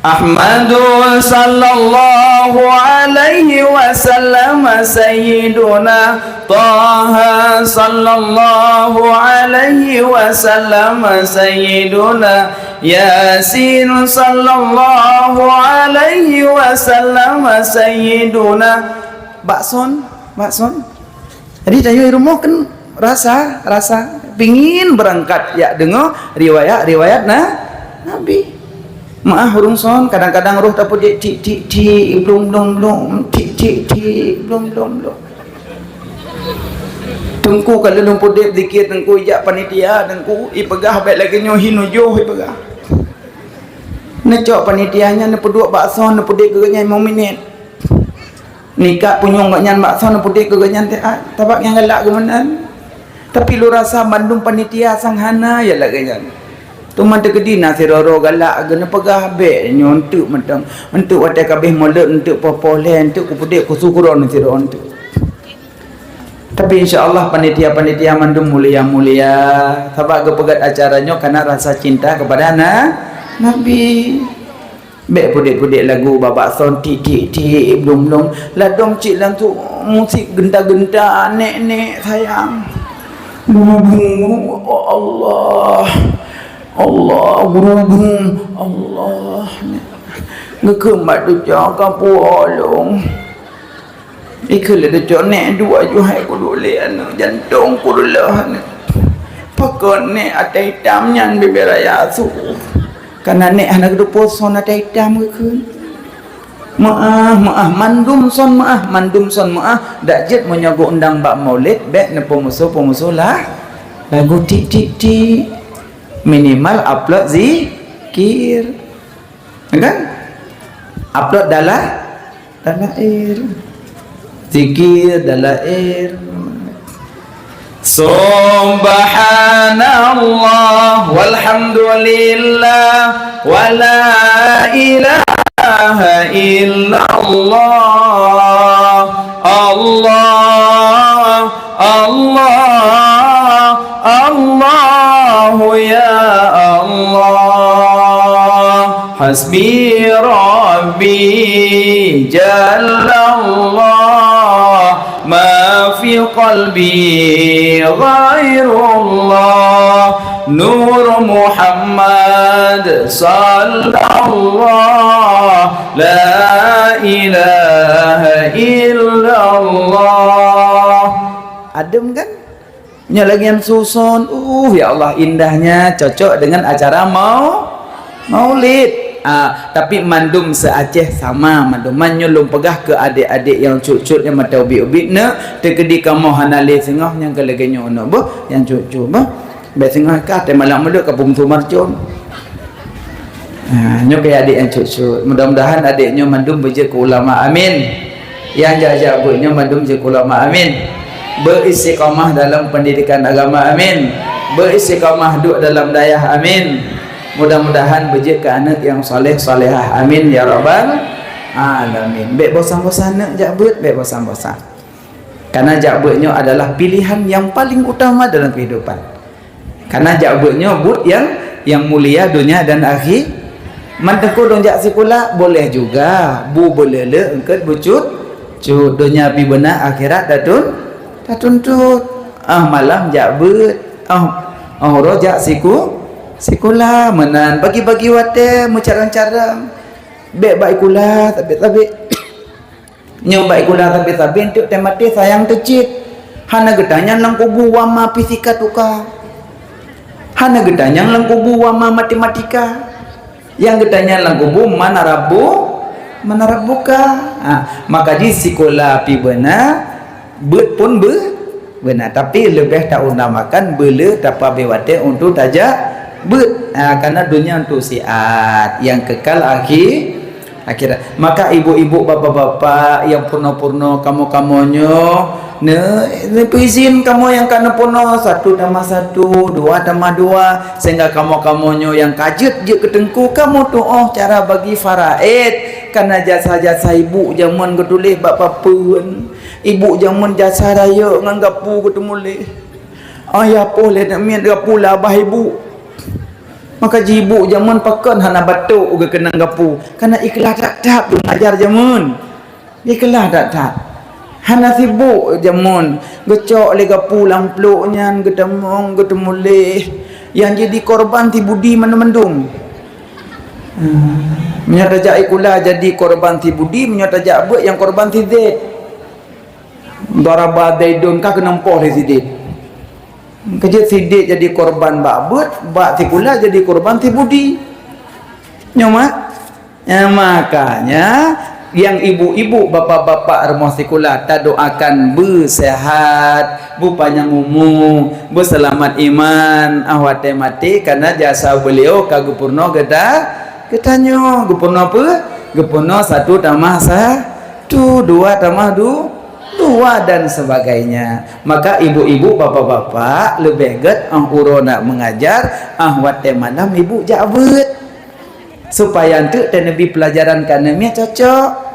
Ahmadu sallallahu alaihi wasallam sayyiduna, Taha sallallahu alaihi wasallam sayyiduna, Yasin sallallahu alaihi wasallam sayyiduna. Bak son, bak son. Jadi tanyoe di rumoh kan rasa, rasa pingin beurangkat jak deungoe riwayat-riwayat na, Nabi. Meu'ah ureuëng son, kadang-kadang roh tapeudit tik, tik, tik, blum, blum, blum, tik, tik, tik, blum, blum, blum. Teungku ka lheueh peudit zikir, Teungku ijak panitia, Teungku ipeugah bék lagée nyoe hi nujoh ipeugah. Neucok panitia nyan neupeuduek bak son, neupeudit keu geuhnyan limong minét. Nikat punyueng gobnyan bak son, neupudek keu gobnyan teuh, ah, sabab nyang galak geuh meunan. Tapi lôn rasa bandum panitia sang hana ya lagée nyan. Teuma teukeudi na sidroe-droe galak geuh, neupeugah bék nyoe eunteuk mantong, eunteuk watée ka abéh mulod, eunteuk poh-poh lhée, eunteuk kupudek kusu keu droeneuh sidroe eunteuk. Tapi insya Allah panitia-panitia mandum mulia-mulia, sabab geupeugét acara nyoe karena rasa cinta kepada na-, Nabi. Bék pudek-pudek lagu bak son, tik, tik, tik, blum, blum. Ladôm cit langsung musik genta-genta, nek, nek, sayang. Gurubung, oh Allah. Allah, gurubung, Allah. Geukheun bak desya ka puwoe lôn. Ikheun lé desya, nek, dua ju hai kuduek lé aneuk, jantong kureuloh aneuk. Pakon nek até itam nyan bibé raya su. Kana nek hana geuteupeue son até itam geukheun. Meu'ah, meu'ah, mandum son meu'ah, mandum son meu'ah. Dak jeuet meunyoe geuundang bak maulid, bék neupeumusoh-peumusoh lah. Lagu tik, tik, tik. Minimal upload zikir. Kan? Upload dalam, dalam air. Zikir dalam air. Subhanallah walhamdulillah wala ilaha illallah. Allah, Allah, Allahu ya Allah. Hasbi Rabbi jallallah, ma fi qalbi ghairullah. Nur Muhammad sallallah, la ilaha illallah. Adem kan? Nyoe lagèe nyan suson, uh, ya Allah, indahnya, cocok dengan acara mau-, maulid. Ah, tapi mandum se-Aceh sama, mandum. Man nyoe lôn peugah keu adék-adék nyang cut-cut nyang mata ubit-ubit, neuk, teukeudi kamoe hana lé singoh nyang keu lagèe nyoe, neuk, beuh, nyang cut-cut, beuh. Bèk singoh ka, teumalam mulod ka peumeusu marcon. Ha, nyoe keu adék nyang cut-cut. Mudah-mudahan adék nyoe mandum beujeuet keu ulama. Amin. Nyang jak-jak beuet nyoe mandum jeuet keu ulama. Amin. Beuistiqamah dalam pendidikan agama. Amin. Beuistiqamah duek dalam dayah. Amin. Mudah-mudahan beujeuet keu aneuk nyang saleh salehah. Amin ya rabbal alamin. Bèk bosan-bosan neuk jak beuet, bèk bosan-bosan. Karena jak beuet nyoe adalah pilihan yang paling utama dalam kehidupan. Karena jak beuet nyoe buet nyang, nyang mulia donya dan akhi-, man teungku dong jak sikula, boleh juga, bu beuleuleuk eungkôt beucut-cut, donya pih beuna, akhirat tatun-, tatuntut. Ah, malam jak beuet, ah, ah, uroe jak siku-, sikula, meunan bagi-bagi watèe meucarang-carang. Bèk bak sikula, sabé-sabé. Nyoe bak sikula sabé-sabé eunteuk teumaté sayang teuh cit. Hana geutanyong lam kubu wa ma fisika tuka. Hana geutanyong lam kubu wa ma matematika. Nyang geutanyong lam kubu man rabbu-, man rabbuka. Ha, maka jih sikula pih beuna, beuet pun beu-, beuna. Tapi leubeh tautamakan beuleuleuk tapeuabéh watèe untuk tajak beuet. Ha, karena donya untuk siat, nyang kekal akhi-, akhirat. Maka ibu-ibu, bapak-bapak nyang peurunoe-peurunoe, kamoe-kamoe nyoe, ne-, neupeuizin kamoe nyang ka neupeurunoe, satu tamah satu, dua tamah dua, sehingga kamoe-kamoe nyoe nyang ka jeuet jeuet keu teungku, kamoe tuoh cara bagi faraid, karena jasa-jasa ibu jameun geutuléh bak papeuen. Ibu jameun jasa rayeuk ngon gapu geuteumuléh. Ayah poh lé neuk miet gapu lam babah ibu. Maka jih ibu jameun pakon hana batok geukeunong gapu, karena ikhlas that-that geuajar jameun. Ikhlas that-that. Hana sibok jameun, geucok lé gapu lam plôk nyan, geutamong, geuteumuléh. Nyang jadi korban si Budi mandum-mandum. Hmm. Meunyoe tajak sikula jadi korban si Budi, meunyoe tajak beuet nyang korban si Zaid. Daraba Zaidun, ka keunong poh lé si Zaid. Keujeuet si Zaid jadi korban bak beuet, bak sikula jadi korban si Budi. Nyoe mak? Ya, makanya nyang ibu-ibu, bapak-bapak rumoh sikula, tadoakan beuseuhat, beupanyang umu, beuseulamat iman, ah watèe maté, karena jasa beliau ka geupeurunoe geuta-, geutanyoe. Geupeurunoe peue? Geupeurunoe satu tamah sa-, tu, dua tamah du-, dua dan sebagainya. Maka ibu-ibu, bapak-bapak, leubeh gèt, ah, uroe nak mengajar, ah, watèe malam ibu jak beuet. Supaya eunteuk taneubri pelajaran keu aneuk miet cocok.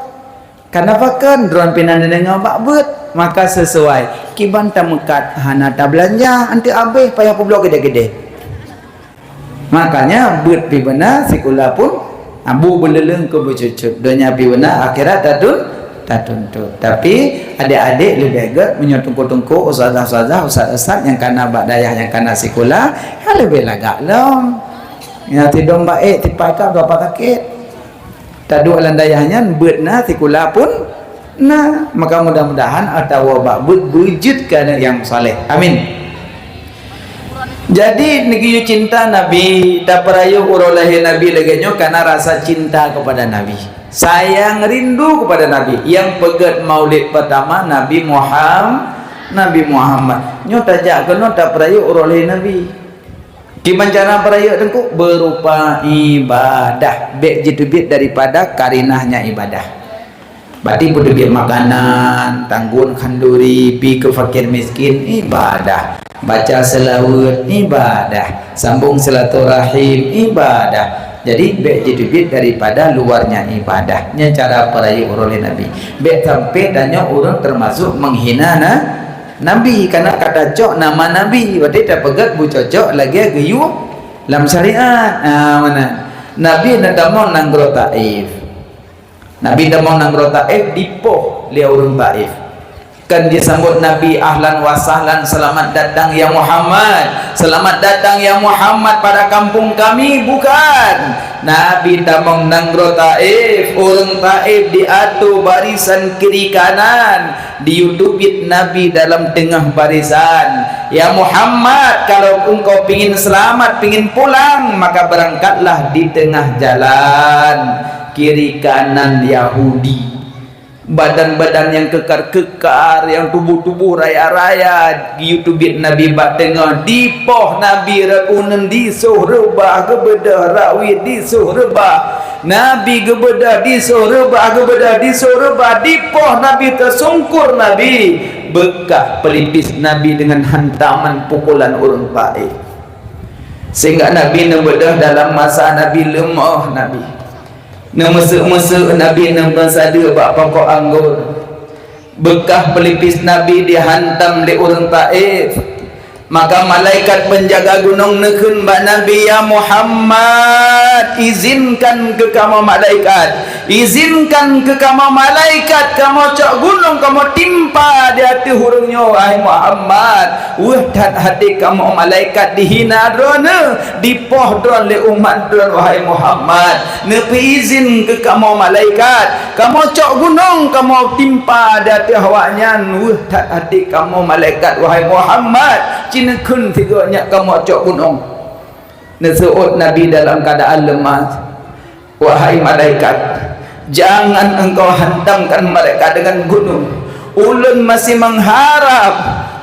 Karena pakon droe pih na neudeungoe bak beuet, maka sesuai. Kiban tameukat hana tabeulanja, eunteuk abéh payah peubloe keudéh-keudéh. Makanya beuet pih beuna, sikula pun, ha, bu beuleuleuk keu beucut-cut. Donya pih beuna, akhirat tatun-, tatuntut. Tapi adék-adék leubeh gèt meunyoe teungku-teungku, ustazah-ustazah, ustaz-ustaz nyang kana bak dayah nyang kana sikula, ha, leubeh lagak lom. Nyang sidong baék, sipai ka dua pat sakét. Taduek lam dayah nyan beuet na, sikula pun na. Maka mudah-mudahan atawa bak beuet beujeuet keu aneuk nyang saleh. Amin. Jadi, neugiyue cinta Nabi, tapeurayeuk uroe lahé Nabi lagèe nyoe karena rasa cinta kepada Nabi. Sayang rindu kepada Nabi. Nyang peugèt maulid pertama Nabi Muham-, Nabi Muhammad. Nyoe tajak keunoe tapeurayeuk uroe lahé Nabi. Kiban cara peurayeuk teungku, berupa ibadah. Bèk jiteubiet daripada karinahnya ibadah. Berarti peuteubiet makanan, tanggon khanduri, pi keu fakir miskin, ibadah. Baca seulaweuet, ibadah. Sambong silaturahim, ibadah. Jadi, bèk jiteubiet daripada luarnya ibadah. Nyan cara peurayeuk uroe lahé Nabi. Bèk sampai tanyoe ureueng teumasuk meuhina na-, Nabi, karena ka tacok nama Nabi, watèe tapeugèt beucocok lagèe geuyue lam syariat. Ah, meunan. Nabi na tamong nanggroe Taif. Nabi tamong nanggroe Taif, dipoh lé ureueng Taif. Kan jisambot Nabi, "Ahlan wa sahlan, selamat datang ya Muhammad. Selamat datang ya Muhammad pada kampung kami." Bukan. Nabi tamong nanggroe Taif, ureuëng Taif diatu barisan kiri kanan, diyue teubiet Nabi dalam teungoh barisan. "Ya Muhammad, kalau engkau pingin selamat, pingin pulang, maka berangkatlah di tengah jalan, kiri kanan Yahudi." Badan-badan nyang keukar-keukar, nyang tuboh-tuboh raya-raya, geuyue teubiet Nabi bak teungoh, dipoh Nabi rot uneuen, disoh reubah, geubeudôh rot wie, disoh reubah. Nabi geubeudôh, disoh reubah, geubeudôh, disoh reubah, dipoh Nabi, teusungkur Nabi. Beukah peulipis Nabi deungon hantaman pukulan ureuëng Taif. Sehingga Nabi neubeudôh dalam masa Nabi leumoh Nabi. Neumeuseuk-meuseuk Nabi neumeusadeue bak pokok anggô. Beukah peulipis Nabi dihantam lé ureuëng Taif. Maka malaikat peunjaga gunong neukheun bak Nabi, "Ya Muhammad, izinkan keu kamoe malaikat, izinkan keu kamoe malaikat, kamoe cok gunong, kamoe timpa di ateueh ureuëng nyoe, wahai Muhammad." Weueh that até kamoe malaikat dihina droeneuh, dipoh droe lé umat droe, wahai Muhammad. Neupeuizin keu kamoe malaikat, kamoe cok gunong, kamoe timpa di ateueh awaknyan. Weueh that até kamoe malaikat, wahai Muhammad, ci neukheun sigoe nyak kamoe cok gunong. Neuseuôt Nabi dalam keuadaan leumoh. Wahai malaikat, jangan engkau hantamkan mereka dengan gunung. Ulôn masih mengharap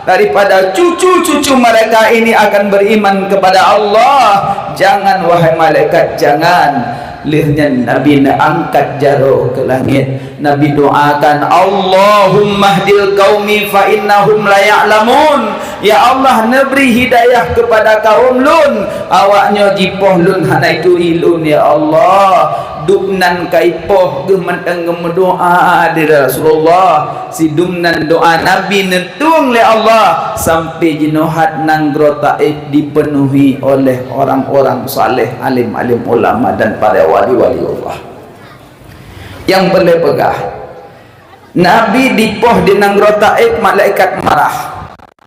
daripada cucu-cucu mereka ini akan beriman kepada Allah. Jangan, wahai malaikat, jangan. Lheueh nyan Nabi neuangkat jaroe keu langét. Nabi doakan, "Allahummahdil qaumi fa innahum la ya'lamun." Ya Allah, neubri hidayah keupada kawöm lôn, awaknyoe jipoh lôn hana ituri lôn, ya Allah. Dum nan ka ipoh geuh mantong geumeudoa di Rasulullah. Sidum nan doa Nabi neutueng lé Allah, sampai jinoe that nanggroe Taif dipenuhi oleh orang-orang saleh, alim-alim ulama dan para wali-wali Allah. Nyang peureulée peugah, Nabi dipoh di nanggroe Taif, malaikat marah.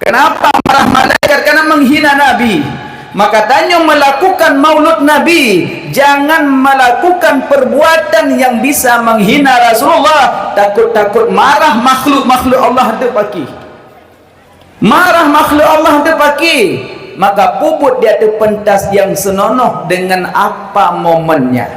Kenapa marah malaikat? Karena menghina Nabi. Maka tanyoe melakukan maulud Nabi, jangan melakukan perbuatan yang bisa menghina Rasulullah. Takut-takut marah makhluk-makhluk Allah teupaki. Marah makhluk Allah teupaki, maka peubuet di ateueh peuntas nyang seunonoh dengan apa momennya.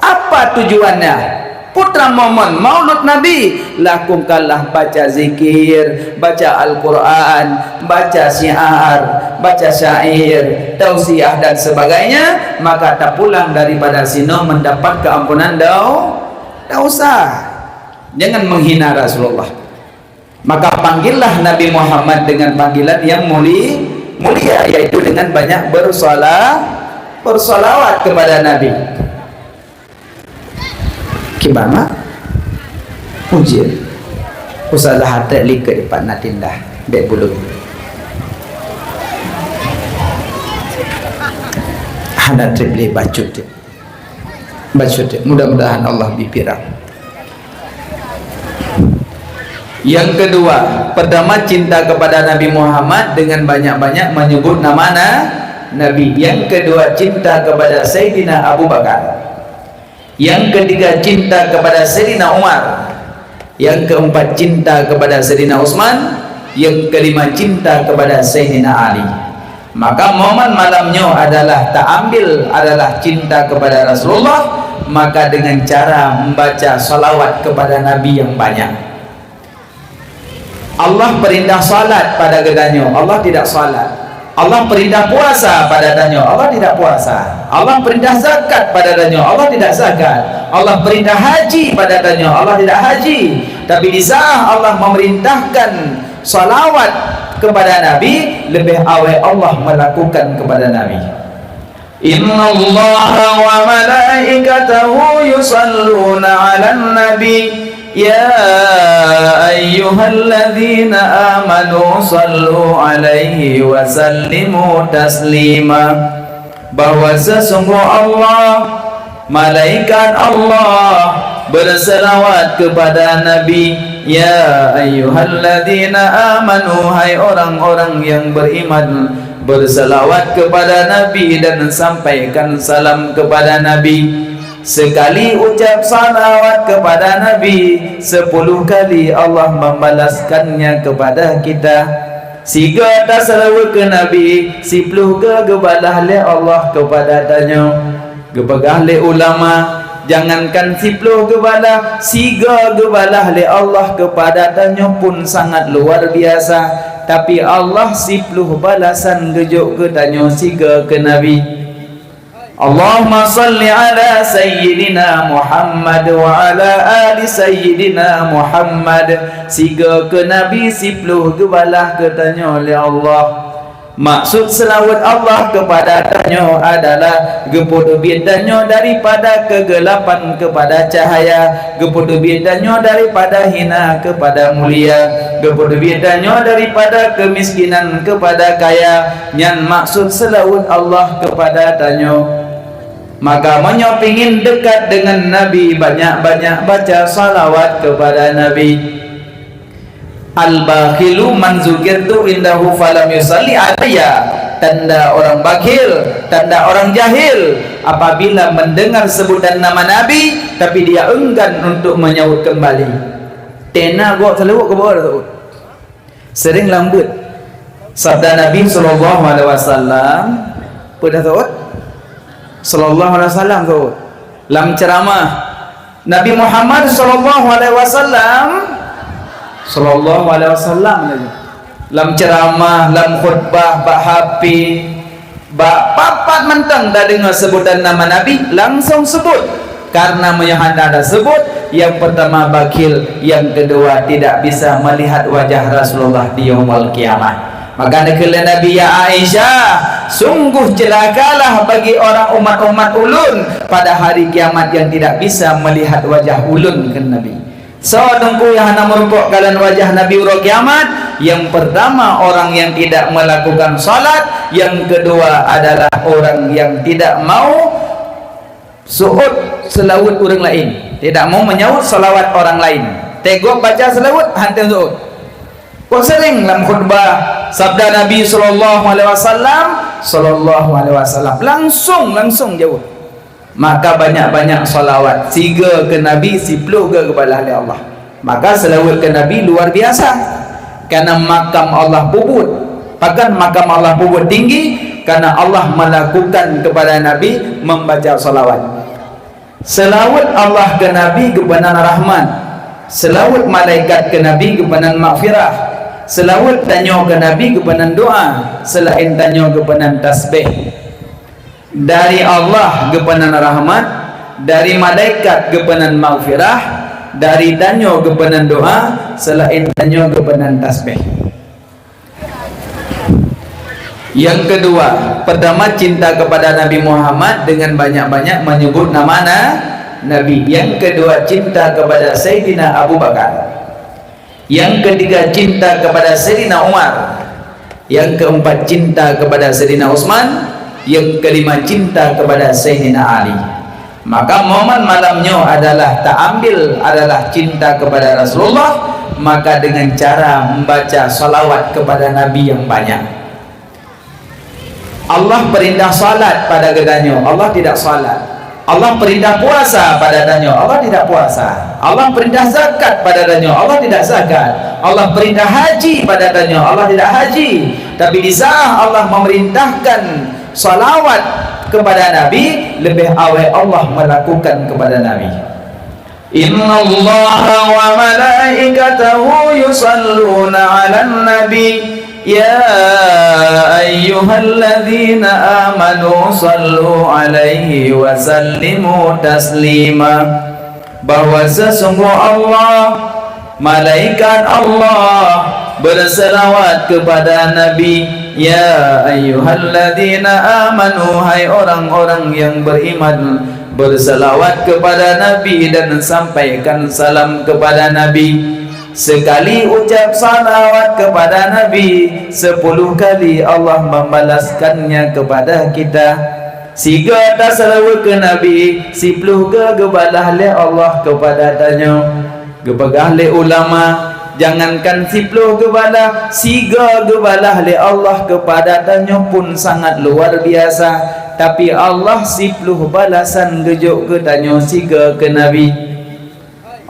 Apa tujuannya? Putra momen maulud Nabi, lakukanlah baca zikir, baca Al-Quran, baca syiar, baca syair, tausiah dan sebagainya, maka tapulang daripada sinoe mendapat keampunan dau-, dosa. Jangan menghina Rasulullah. Maka panggillah Nabi Muhammad dengan panggilan yang muli-, mulia, yaitu dengan banyak bersala-, bersalawat kepada Nabi. Kiban mak? Ujian. Ustazah Atek likot dipat na tindah dek bulu. Hana trip li bacut. Bacut. Mudah-mudahan Allah bipira. Yang kedua, pertama cinta kepada Nabi Muhammad dengan banyak-banyak menyebut nama na-, Nabi. Yang kedua, cinta kepada Sayyidina Abu Bakar. Yang ketiga, cinta kepada Sayyidina Umar. Yang keempat, cinta kepada Sayyidina Utsman. Yang kelima, cinta kepada Sayyidina Ali. Maka momen malam nyoe adalah taambil adalah cinta kepada Rasulullah, maka dengan cara membaca salawat kepada Nabi yang banyak. Allah perintah salat pada geutanyoe, Allah tidak salat. Allah perintah puasa pada tanyoe, Allah tidak puasa. Allah perintah zakat pada tanyoe, Allah tidak zakat. Allah perintah haji pada tanyoe, Allah tidak haji. Tapi di saat Allah memerintahkan salawat kepada Nabi, lebih awai Allah melakukan kepada Nabi. Innallaha wa malaikatahu yusalluna 'alan nabi, ya ayyuhalladzina amanu sallu 'alaihi wa sallimu taslima. Bahwa sesungguh Allah, malaikat Allah berselawat kepada Nabi, Ya ayyuhalladzina amanu, hai orang-orang yang beriman, bersalawat kepada Nabi dan sampaikan salam kepada Nabi. Sekali ucap salawat kepada Nabi, sepuluh kali Allah membalaskannya kepada kita. Sigoe tasalawat keu Nabi, siploh goe geubalah lé Allah kepada tanyoe. Geupeugah lé ulama, jangankan siploh geubalah, sigoe geubalah lé Allah kepada tanyoe pun sangat luar biasa. Tapi Allah siploh balasan geujok keu tanyoe sigoe keu Nabi. Allahumma salli ala sayyidina Muhammad wa ala ali sayyidina Muhammad. Sigoe keu Nabi siploh geubalah keu tanyoe lé Allah. Maksud seulaweuet Allah kepada tanyoe adalah geupeuteubiet tanyoe daripada keugelapan kepada cahaya, geupeuteubiet tanyoe daripada hina kepada mulia, geupeuteubiet tanyoe daripada keumiskinan kepada kaya. Nyan maksud seulaweuet Allah kepada tanyoe. Maka meunyoe pingin dekat dengan Nabi, banyak-banyak baca salawat kepada Nabi. Al-bakhilu man zukirtu indahu falam yusalli alayya. Tanda orang bakhil, tanda orang jahil, apabila mendengar sebutan nama Nabi, tapi dia enggan untuk menyahut kembali. Tena gok saluwok keu beuet. Sering lambeuet. Sabda Nabi sallallahu alaihi wasallam, peue dah saut? Sallallahu alaihi wasallam saut. Lam ceramah, Nabi Muhammad sallallahu alaihi wasallam, sallallahu alaihi wasallam lagi. Lam ceramah, lam khutbah, bak H P, bak pat-pat mantong tadeungoe seubutan nama Nabi, langsong seubut. Karena meunyoe hana taseubut, yang pertama bakhil, yang kedua tidak bisa melihat wajah Rasulullah di yaumul qiyamah. Maka neukheun lé Nabi, "Ya Aisyah, sungguh celakalah bagi orang umat-umat ulôn pada hari kiamat yang tidak bisa melihat wajah ulôn," kheun Nabi. Soe teungku nyang hana meurumpok kalon wajah Nabi uroe kiamat? Yang pertama, orang yang tidak melakukan salat. Yang kedua adalah orang yang tidak mau su'ut seulaweuet ureuëng laén, tidak mau menyahut salawat orang lain. Teugok baca seulaweuet, hana su'ut. Kok sering lam khutbah, sabda Nabi sallallahu alaihi wasallam, sallallahu alaihi wasallam, langsung, langsung jaweueb. Maka banyak-banyak salawat, sigoe keu Nabi, siploh goe geubalah lé Allah. Maka seulaweuet keu Nabi luar biasa. Karena makam Allah peubuet. Pakon makam Allah peubuet tinggi? Karena Allah melakukan kepada Nabi membaca salawat. Seulaweuet Allah keu Nabi geupeunan rahmat. Seulaweuet malaikat keu Nabi geupeunan maghfirah. Seulaweuet tanyoe keu Nabi geupeunan doa. Seulaén tanyoe geupeunan tasbih. Dari Allah geupeunan rahmat, dari malaikat geupeunan maghfirah, dari tanyoe geupeunan doa, seulaén tanyoe geupeunan tasbih. Yang kedua, pertama cinta kepada Nabi Muhammad dengan banyak-banyak menyebut nama na-, Nabi. Yang kedua cinta kepada Sayyidina Abu Bakar. Yang ketiga cinta kepada Sayyidina Umar. Yang keempat cinta kepada Sayyidina Utsman. Yang kelima cinta kepada Sayyidina Ali. Maka momen malam nyoe adalah taambil adalah cinta kepada Rasulullah, maka dengan cara membaca salawat kepada Nabi yang banyak. Allah perintah salat pada geutanyoe, Allah tidak salat. Allah perintah puasa pada tanyoe, Allah tidak puasa. Allah perintah zakat pada tanyoe, Allah tidak zakat. Allah perintah haji pada tanyoe, Allah tidak haji. Tapi di saat Allah memerintahkan salawat kepada Nabi, lebih awai Allah melakukan kepada Nabi. Innallaha wa malaikatahu yusalluna 'alan nabi, ya ayyuhalladzina amanu sallu 'alaihi wa sallimu taslima. Bahwa sesungguh Allah, malaikat Allah berselawat kepada Nabi. Ya ayyuhalladzina amanu, hai orang-orang yang beriman, berselawat kepada Nabi dan sampaikan salam kepada Nabi. Sekali ucap salawat kepada Nabi, sepuluh kali Allah membalaskannya kepada kita. Sigoe tasalawat keu Nabi, siploh goe geubalah lé Allah kepada tanyoe. Geupeugah lé ulama, jangankan siploh geubalah, sigoe geubalah lé Allah keupada tanyoe pun sangat luar biasa. Tapi Allah siploh balasan geujok keu tanyoe sigoe keu Nabi.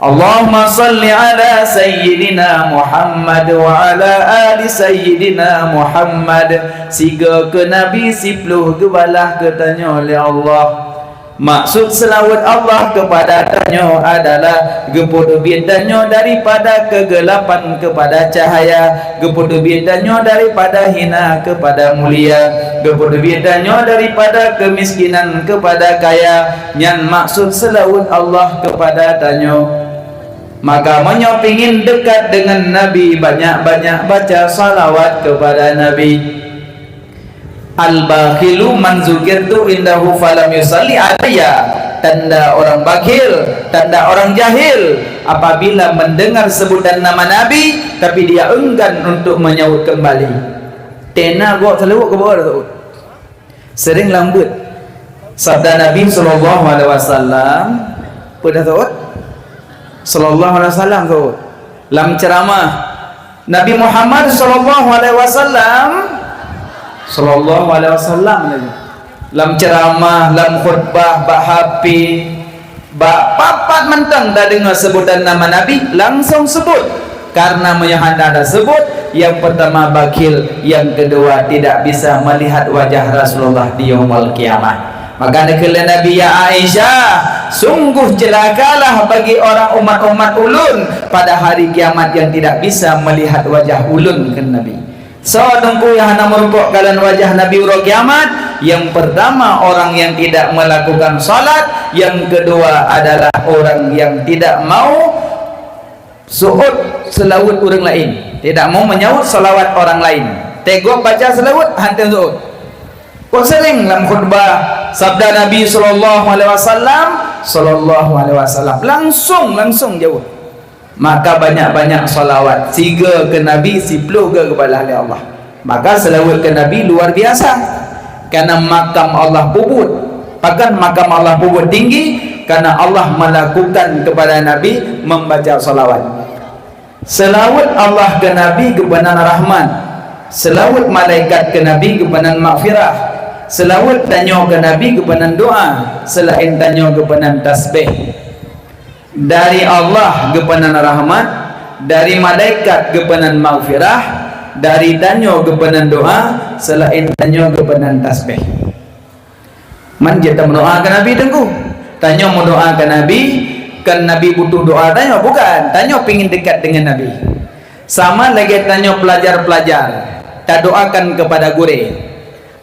Allahumma shalli ala Sayyidina Muhammad wa ala ali Sayyidina Muhammad. Sigoe keu Nabi siploh geubalah keu tanyoe lé Allah. Maksud seulaweuet Allah keupada tanyoe adalah geupeuteubiet tanyoe daripada keugelapan keupada cahaya, geupeuteubiet tanyoe daripada hina keupada mulia, geupeuteubiet tanyoe daripada keumiskinan keupada kaya. Nyan maksud seulaweuet Allah keupada tanyoe. Maka meunyoe pingin dekat dengan Nabi, banyak-banyak baca salawat keupada Nabi. Al-bakhilu man zukirtu indahu falam yusalli alayya. Tanda orang bakhil, tanda orang jahil, apabila mendengar sebutan nama Nabi, tapi dia enggan untuk menyahut kembali. Tena gok seulaweuet keu beuet. Sering lambeuet. Sabda Nabi sallallahu alaihi wasallam, peue dah seuôt? Sallallahu alaihi wasallam seuôt. Lam ceramah, Nabi Muhammad sallallahu alaihi wasallam, sallallahu alaihi wasallam lagi. Lam ceramah, lam khutbah, bak H P, bak pat-pat mantong tadeungoe seubutan nama Nabi, langsong seubut. Karena meunyoe hana taseubut, yang pertama bakhil, yang kedua tidak bisa melihat wajah Rasulullah di yaumul qiyamah. Maka neukheun lé Nabi, "Ya Aisyah, sungguh celakalah bagi orang umat-umat ulôn pada hari kiamat yang tidak bisa melihat wajah ulôn," kheun Nabi. Soe teungku nyang hana meurumpok kalon wajah Nabi uroe kiamat? Yang pertama orang yang tidak melakukan salat, yang kedua adalah orang yang tidak mau seuôt seulaweuet ureuëng laén, tidak mau menyahut salawat orang laén. Teungoh baca seulaweuet, hana seuôt. Kok sering lam khutbah sabda Nabi sallallahu alaihi wasallam, sallallahu alaihi wasallam, langsung, langsung jaweueb. Maka banyak-banyak salawat, sigoe keu Nabi, siploh goe geubalah lé Allah. Maka seulaweuet keu Nabi luar biasa. Karena makam Allah peubuet. Pakon makam Allah peubuet tinggi? Karena Allah melakukan kepada Nabi membaca salawat. Seulaweuet Allah keu Nabi geupeunan rahmat. Seulaweuet malaikat keu Nabi geupeunan maghfirah. Seulaweuet tanyoe keu Nabi geupeunan doa. Seulaén tanyoe geupeunan tasbih. Dari Allah geupeunan rahmat, dari malaikat geupeunan maghfirah, dari tanyoe geupeunan doa, seulaén tanyoe geupeunan tasbih. Man jeuet tameudoa keu Nabi teungku. Tanyoe meudoa keu Nabi, kon Nabi butuh doa tanyoe, bukan. Tanyoe pingin dekat dengan Nabi. Sama lagée tanyoe pelajar-pelajar, tadoakan kepada gurée.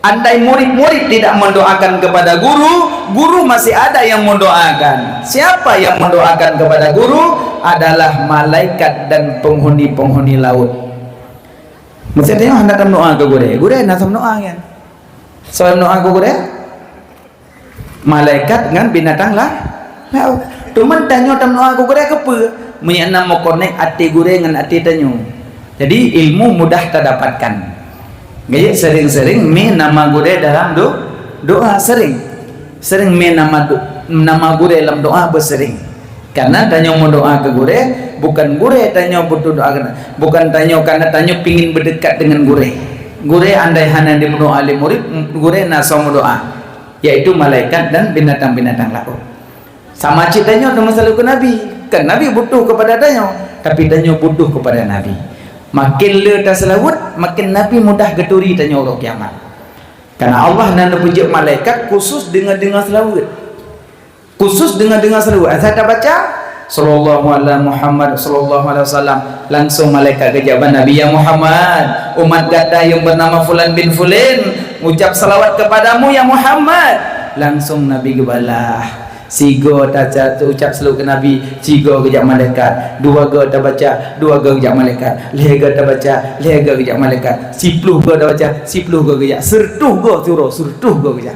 Andai murid-murid tidak mendoakan kepada guru, guru masih ada yang mendoakan. Siapa yang mendoakan kepada guru? Adalah malaikat dan penghuni-penghuni laut. Maksudnya hana tameudoa keu gurée. Gurée na tameudoa kan? Soe meudoa keu gurée? Malaikat ngon binatang la-, laut. Teuma tanyoe tameudoa keu gurée keupeue? Meunyoe na meukonek até gurée ngon até tanyoe. Jadi ilmu mudah tadapatkan. Jadi sering-sering mi nama gurée dalam do-, doa sering. Sering mi nama do-, nama gurée lam doa beusering. Karena tanyoe meudoa keu gurée, bukan gurée tanyoe butuh doa keu, bukan tanyoe karena tanyoe pingin berdekat dengan gurée. Gurée andai hana dimeudoa lé murid, gurée na soe meudoa, yaitu malaikat dan binatang-binatang laut. Sama cit tanyoe teuma seulaweuet keu Nabi. Kan Nabi butuh kepada tanyoe, tapi tanyoe butuh kepada Nabi. Makin le taseulaweuet, makin Nabi mudah geuturi tanyoe uroe kiamat. Karena Allah na neupeujeuet malaikat khusus deungoe-deungoe seulaweuet. Khusus deungoe-deungoe seulaweuet. Asai tabaca, "Sallallahu ala Muhammad, sallallahu alaihi wasallam," langsung malaikat geujak bak Nabi, "Ya Muhammad, umat gata yang bernama fulan bin fulan, ucap salawat kepadamu, ya Muhammad." Langsung Nabi geubalah. Sigoe taca-, teucap seulaweuet keu Nabi, sigoe geujak malaikat. Dua goe tabaca, dua goe geujak malaikat. Lhée goe tabaca, lhée goe geujak malaikat. Siploh goe tabaca, siploh goe geujak. Seureutôh goe siuroe, seureutôh goe geujak.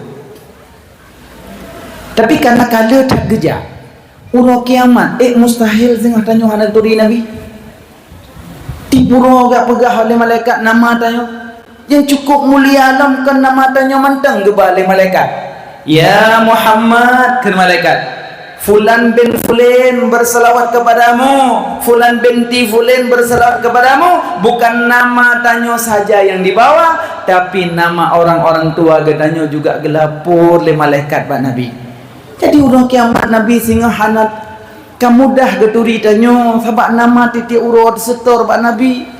Tapi kana ka le that geujak, uroe kiamat, ék mustahil singoh tanyoe hana turi Nabi. Tiep uroe geupeugah oleh malaikat nama tanyoe. Nyang cukup mulia lom kon nama tanyoe mantong geuba lé malaikat. "Ya Muhammad," kheun malaikat. Fulan bin Fulan bersalawat kepadamu, Fulan binti Fulan bersalawat kepadamu, bukan nama tanyoe saja yang dibawa, tapi nama orang-orang tua geutanyoe juga geulapor lé malaikat bak Nabi. Jadi uroe kiamat Nabi singoh hana ka mudah geuturi tanyoe, sabab nama tieb-tieb uroe teusetor bak Nabi.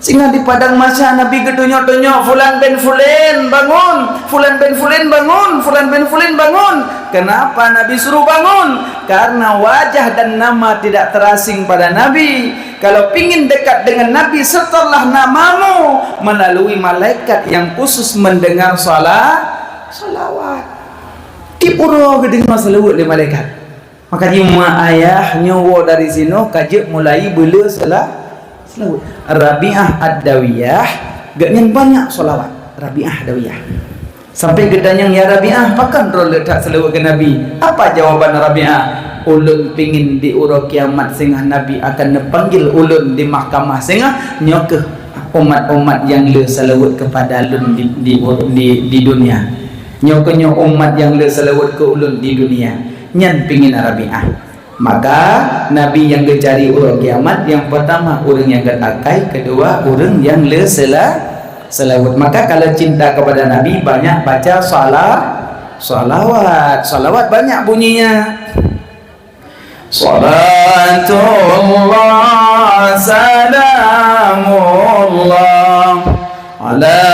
Singoh di padang mahsyar Nabi geutunyok-tunyok, "Fulan bin Fulan, bangun! Fulan bin Fulan, bangun! Fulan bin Fulan, bangun!" Kenapa Nabi suruh bangun? Karena wajah dan nama tidak terasing pada Nabi. Kalau pingin dekat dengan Nabi, setorlah namamu melalui malaikat yang khusus mendengar sala-, salawat. Tieb uroe geudeungoe salawat lé malaikat. Maka jih ma ayah nyoe woe dari sinoe ka jeuet mulai beule sela-, selawat. Rabi'ah Ad-Dawiyah, gobnyan banyak selawat. Rabi'ah Dawiyah. Sampai geutanyong, "Ya Rabi'ah, pakon droe le that selawat keu Nabi?" Apa jawaban Rabi'ah? "Ulôn pingin di uroe kiamat singoh Nabi akan neupanggil ulôn di mahkamah singoh, nyoe kheueh umat-umat nyang le selawat kepada lôn di, di, di, di dunia." Nyoe keuh nyoe umat nyang le seulaweuet keu ulôn di dunia, nyan pingin Rabi'ah. Maka, Nabi nyang geucari uroe kiamat, nyang peutama ureuëng nyang geutakai, keudua ureuëng nyang le seula-, seulaweuet. Maka, kalau cinta kepada Nabi, banyak baca sala-, salawat. Salawat banyak bunyinya. Salatullah, salamullah, ala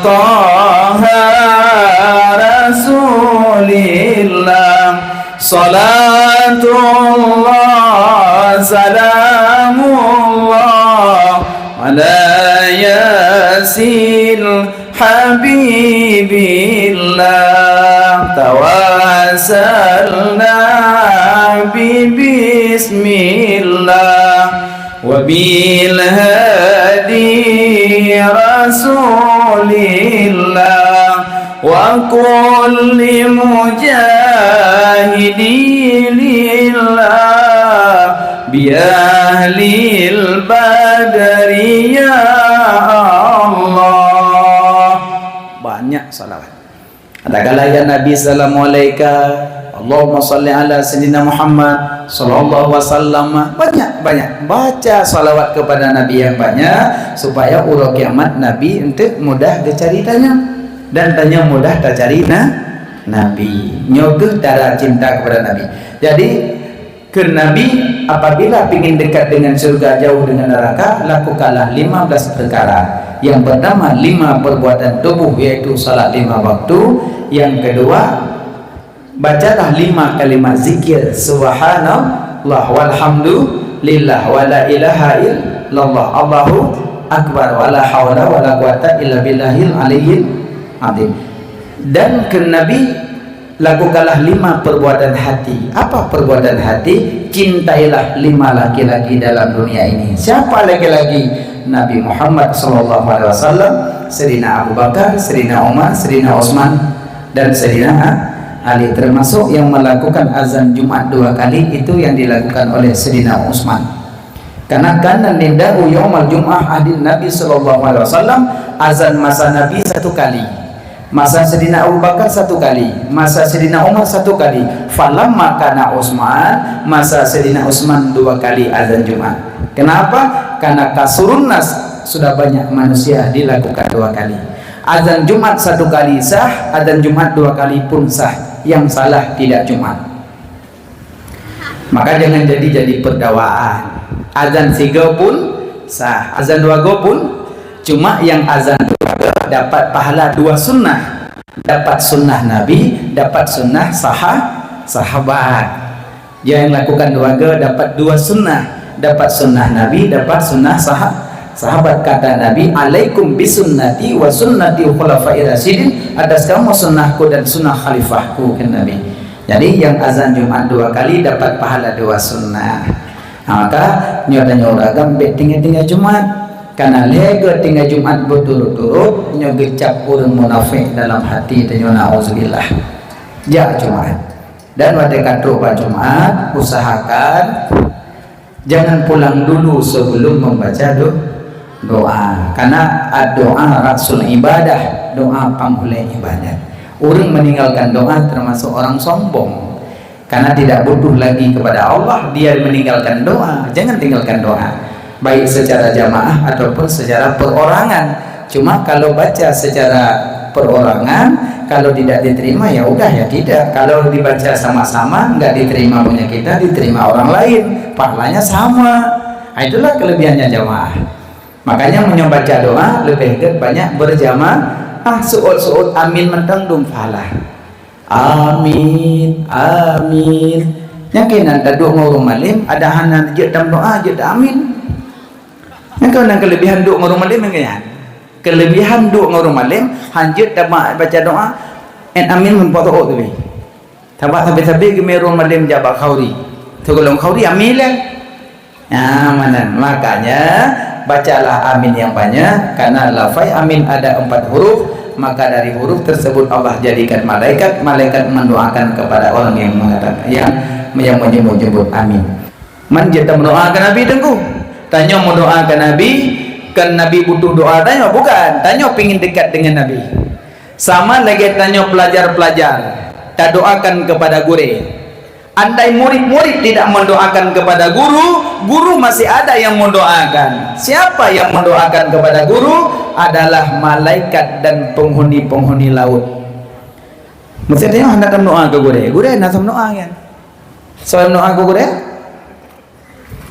Taha Rasulillah. Salatullah, salamullah, ala Yasin Habibillah, tawassalna bi bismillah, wa bil hadi Rasulillah, wa kulli mujahidi lillah, bi ahlil badri ya Allah. Banyak salawat. Tatkala ya Nabi, salamu alaika, Allahumma salli ala Sayyidina Muhammad, sallallahu wasallam. Banyak-banyak baca salawat kepada Nabi yang banyak, supaya uroe kiamat Nabi enteuk mudah geucari tanyoe. Dan tanyoe mudah tacari na-, Nabi. Nyoe kheueh cara cinta kepada Nabi. Jadi, Kheun Nabi, apabila pingin dekat dengan syurga, jauh dengan neraka, lakukanlah lima belas perkara. Yang pertama, lima perbuatan tubuh, yaitu salat lima waktu. Yang kedua, bacalah lima kalimat zikir, Subhanallah, walhamdulillah, wa la ilaha illallah, Allahu Akbar, wa la haula wa la quwata illa billahil aliyyil azim. Dan kheun Nabi, Lakukanlah lima perbuatan hati. Apa perbuatan hati? Cintailah lima laki-laki dalam dunia ini. Siapa laki-laki? Nabi Muhammad sallallahu alaihi wasallam, Sayyidina Abu Bakar, Sayyidina Umar, Sayyidina Utsman, dan Sayyidina Ali. Termasuk yang melakukan azan Jumat dua kali, itu yang dilakukan oleh Sayyidina Utsman. Karena kana nida'u yaumal jum'ah ahdin Nabi sallallahu alaihi wasallam, azan masa Nabi satu kali, masa Saidina Abu Bakar satu kali, masa Saidina Umar satu kali. Falamma kana Utsman, masa Saidina Utsman dua kali azan Jumat. Kenapa? Karena kasurun nas, sudah banyak manusia, dilakukan dua kali. Azan Jumat satu kali sah, azan Jumat dua kali pun sah. Yang salah tidak Jumat. Maka jangan jadi, jadi perdawaan. Azan sigo pun sah, azan dua go pun. Cuma yang azan dua go dapat pahala dua sunnah. Dapat sunnah Nabi, dapat sunnah saha-, sahabat. Yang lakukan dua go dapat dua sunnah. Dapat sunnah Nabi, dapat sunnah saha-, sahabat. Kata Nabi, "Alaikum bisunnati wa sunnati khulafai rasyidin." Atas kamu sunnahku dan sunnah khalifahku, kata Nabi. Jadi, nyang azan Jumat dua kali dapat pahala dua sunnah. Ha, maka, nyoe tanyoe ureueng agam bèk tinggai-tinggai Jumat. Karena lhèe go tinggai Jumat berturut-turut, nyoe geucap ureueng munafék dalam hati tanyoe, naudzubillah. Jak Jumat. Dan watèe ka trôk bak Jumat, usahakan Jangan pulang dulu sebelum membaca do-, doa. Karena ad-doa rasul ibadah, doa panghulèe ibadat. Ureueng meninggalkan doa termasuk orang sombong. Karena tidak butuh lagi kepada Allah, dia meninggalkan doa. Jangan tinggalkan doa, baik secara jamaah ataupun secara perorangan. Cuma kalau baca secara perorangan, kalau tidak diterima, ya udah, ya tidak. Kalau dibaca sama-sama, nggak diterima punya kita, diterima orang lain, pahalanya sama. Nah, itulah kelebihannya jamaah. Makanya meunyoe baca doa, leubeh gét banyak berjamaah. Seuôt-seuôt amin mantong dum pahala. Amin, amin. Nyang keunan taduek ngon ureuëng malém, ada hana jeuet tameudoa, jeuet amin. Nyang keunan kelebihan duek ngon ureuëng malém nyang keunan. Kelebihan duek ngon ureuëng malém, hanjeuet tabaca doa, en amin meupotôk teubi. Sabab sabe-sabe geumé ureuëng malém jak bak khauri. Sigohlom khauri amin lé. Nah, meunan. Makanya, bacalah amin yang banyak, karena lafai amin ada empat huruf, maka dari huruf tersebut Allah jadikan malaikat, malaikat mendoakan kepada orang yang mengatakan, yang, yang menyebut-nyebut amin. Man jeuet tameudoa keu Nabi teungku. Tanyoe meudoa keu Nabi, kan Nabi butuh doa tanyoe, bukan. Tanyoe pingin dekat dengan Nabi. Sama lagée tanyoe pelajar-pelajar, tadoakan kepada gurée. Andai murid-murid tidak mendoakan kepada guru, guru masih ada yang mendoakan. Siapa yang mendoakan kepada guru? Adalah malaikat dan penghuni-penghuni laut. Maksudnya hana tameudoa keu gurée. Gurée na tameudoa kan? Soal doa keu gurée?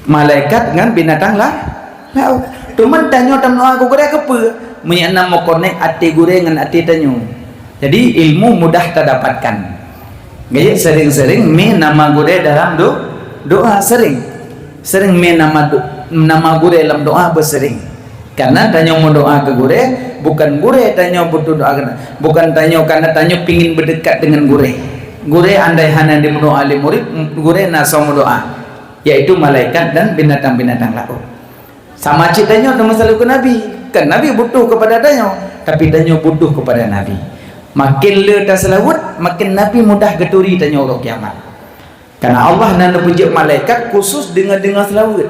Malaikat ngon binatang la-, laôt. Teuma tanyoe tameudoa keu gurée keupeue? Meunyoe na meukonek até gurée ngon até tanyoe. Jadi ilmu mudah tadapatkan. Jadi sering-sering mé nama gurée dalam do-, doa, sering. Sering mé nama do-, nama gurée lam doa beusering. Karena tanyoe meudoa keu gurée, bukan gurée tanyoe butuh doa keu, bukan tanyoe, karena tanyoe pingin beudekat dengan gurée. Gurée andai hana dimeudoa lé murid, gurée na soe meudoa, yaitu malaikat dan binatang-binatang laôt. Sama cit tanyoe teuma selalu keu Nabi. Kan Nabi butuh kepada tanyoe, tapi tanyoe butuh kepada Nabi. Makin le taseulaweuet, makin Nabi mudah geuturi tanyoe uroe kiamat. Karena Allah na neupeujeuet malaikat khusus deungon-deungon seulaweuet.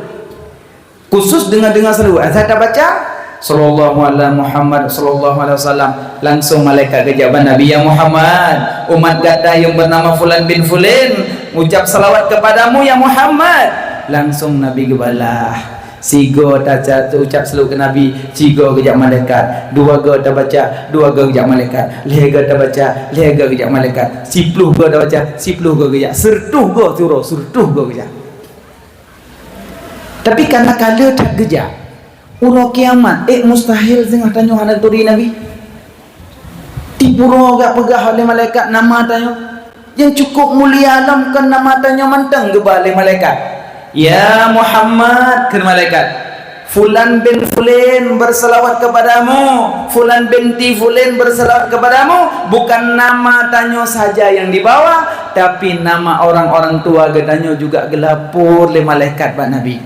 Khusus deungon-deungon seulaweuet. Asai tabaca, "Sallallahu ala Muhammad, sallallahu alaihi wasallam," langsung malaikat geujak bak Nabi, "Ya Muhammad, umat gata yang bernama fulan bin fulan ucap salawat kepadamu, ya Muhammad." Langsung Nabi geubalah. Sigoe taca-, teucap seulaweuet keu Nabi, sigoe geujak malaikat. Dua goe tabaca, dua goe geujak malaikat. Lhée goe tabaca, lhée goe geujak malaikat. Siploh goe tabaca, siploh goe geujak. Seureutôh goe siuroe, seureutôh goe geujak. Tapi kana ka le that geujak, uroe kiamat, ék mustahil singoh tanyoe hana turi Nabi. Tiep uroe geupeugah lé malaikat nama tanyoe. Nyang cukup mulia lom kon nama tanyoe mantong geuba lé malaikat. "Ya Muhammad," kheun malaikat, "Fulan bin Fulan berselawat kepadamu, Fulan binti Fulan berselawat kepadamu." Bukan nama tanyoe saja yang dibawa, tapi nama orang-orang tua geutanyoe juga geulapor lé malaikat bak Nabi.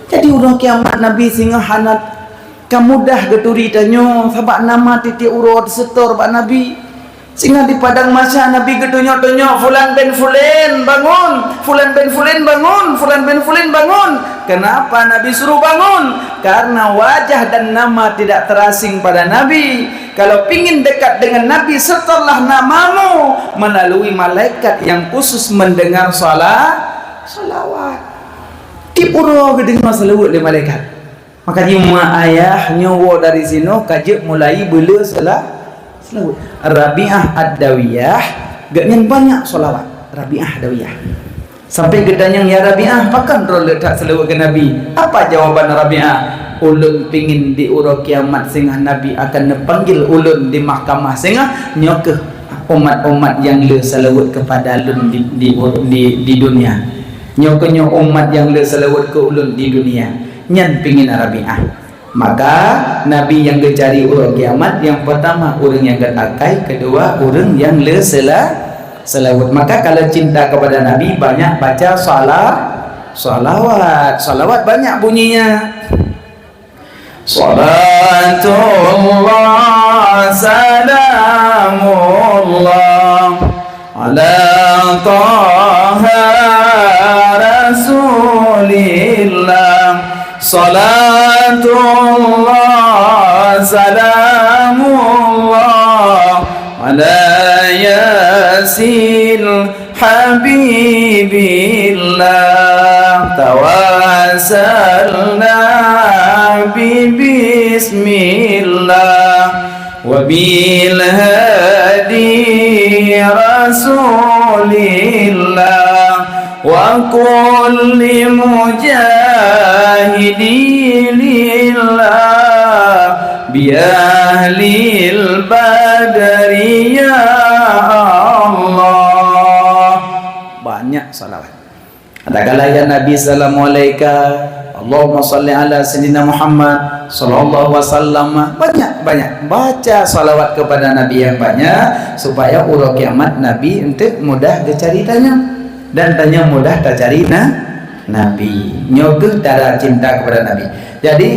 Jadi uroe kiamat Nabi singoh hana ka mudah geuturi tanyoe, sabab nama tiep-tiep uroe teusetor bak Nabi. Singoh di padang mahsyar Nabi geutunyok-tunyok, "Fulan bin Fulan, bangun! Fulan bin Fulan, bangun! Fulan bin Fulan, bangun!" Kenapa Nabi suruh bangun? Karena wajah dan nama tidak terasing pada Nabi. Kalau pingin dekat dengan Nabi, setorlah namamu melalui malaikat yang khusus mendengar sala-, salawat. Tiep uroe geudeungoe seulaweuet lé malaikat. Makajih ma ayah nyoe woe dari sinoe ka jeuet mulai beule sela-, seulaweuet. Rabi'ah Ad-Dawiyah, gobnyan banyak sholawat. Rabi'ah Dawiyah. Sampai geutanyong, "Ya Rabi'ah, pakon droe le that seulaweuet keu Nabi?" Apa jawaban Rabi'ah? "Ulôn pingin di uroe kiamat singoh Nabi akan neupanggil ulôn di mahkamah singoh, nyoe kheueh umat-umat nyang le seulaweuet keupada lôn di, di, di, di dunia. Nyoe kheueh nyoe umat nyang le seulaweuet keu ulôn di dunia." Nyan pingin Rabi'ah. Maka, Nabi nyang geucari uroe kiamat, nyang peurtama ureuëng nyang geuakai, keudua ureuëng nyang le seula-, seulaweuet. Maka, kalau cinta kepada Nabi, banyak baca sala-, salawat. Salawat banyak bunyinya. Salatullah, salamullah. Ala Taha Rasulillah, salatullah, salamullah, ala Yasin Habibillah, tawassalna bi bismillah, wa bil hadi Rasulillah, wa kulli mujahidi lillah, bi ahlil badri ya Allah. Banyak salawat. Katakanlah, "Ya Nabi, salamu alaika." Allahumma salli ala Sayyidina Muhammad sallallahu alaihi wasallam. Banyak, banyak. Baca salawat kepada Nabi yang banyak, supaya uroe kiamat Nabi enteuk mudah geucari tanyoe. Dan tanyoe mudah tacari na-, Nabi. Nyoe kheueh cara cinta kepada Nabi. Jadi,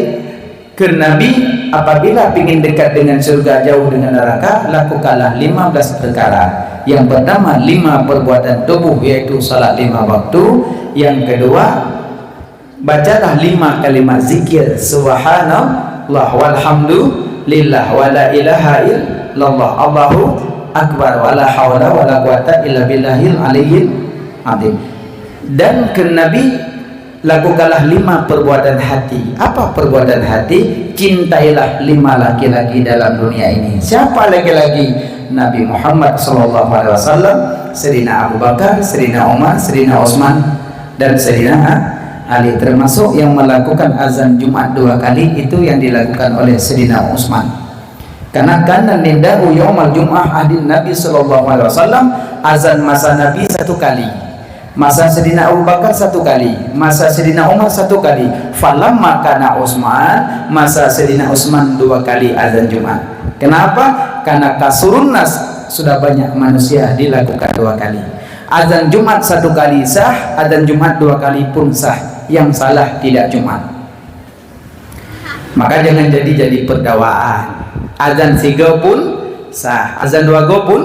kheun Nabi, apabila pingin dekat dengan syurga, jauh dengan neraka, lakukanlah lima belas perkara. Yang pertama, lima perbuatan tubuh, yaitu salat lima waktu. Yang kedua, bacalah lima kalimat zikir, subhanallah, walhamdulillah, wa la ilaha illallah, Allahu akbar, wa la haula wa la quwata illa billahil aliyyil azim. Dan kheun Nabi, lakukanlah lima perbuatan hati. Apa perbuatan hati? Cintailah lima laki-laki dalam dunia ini. Siapa laki-laki? Nabi Muhammad sallallahu alaihi wasallam, Sayyidina Abu Bakar, Sayyidina Umar, Sayyidina Utsman, dan Sayyidina Ali. Termasuk yang melakukan azan Jumat dua kali, itu yang dilakukan oleh Sayyidina Utsman. Karena kana nida'u yaumal jum'ah ahdin Nabi sallallahu alaihi wasallam, azan masa Nabi satu kali. Masa Sayyidina Abu Bakar satu kali, masa Sayyidina Umar satu kali, falamma kana Utsman, masa Sayyidina Utsman dua kali azan Jumat. Kenapa? Karena kasurun nas, sudah banyak manusia dilakukan dua kali. Azan Jumat satu kali sah, azan Jumat dua kali pun sah. Yang salah tidak Jumat. Maka jangan jadi-jadi perdawaan. Azan sigo pun sah, azan dua go pun.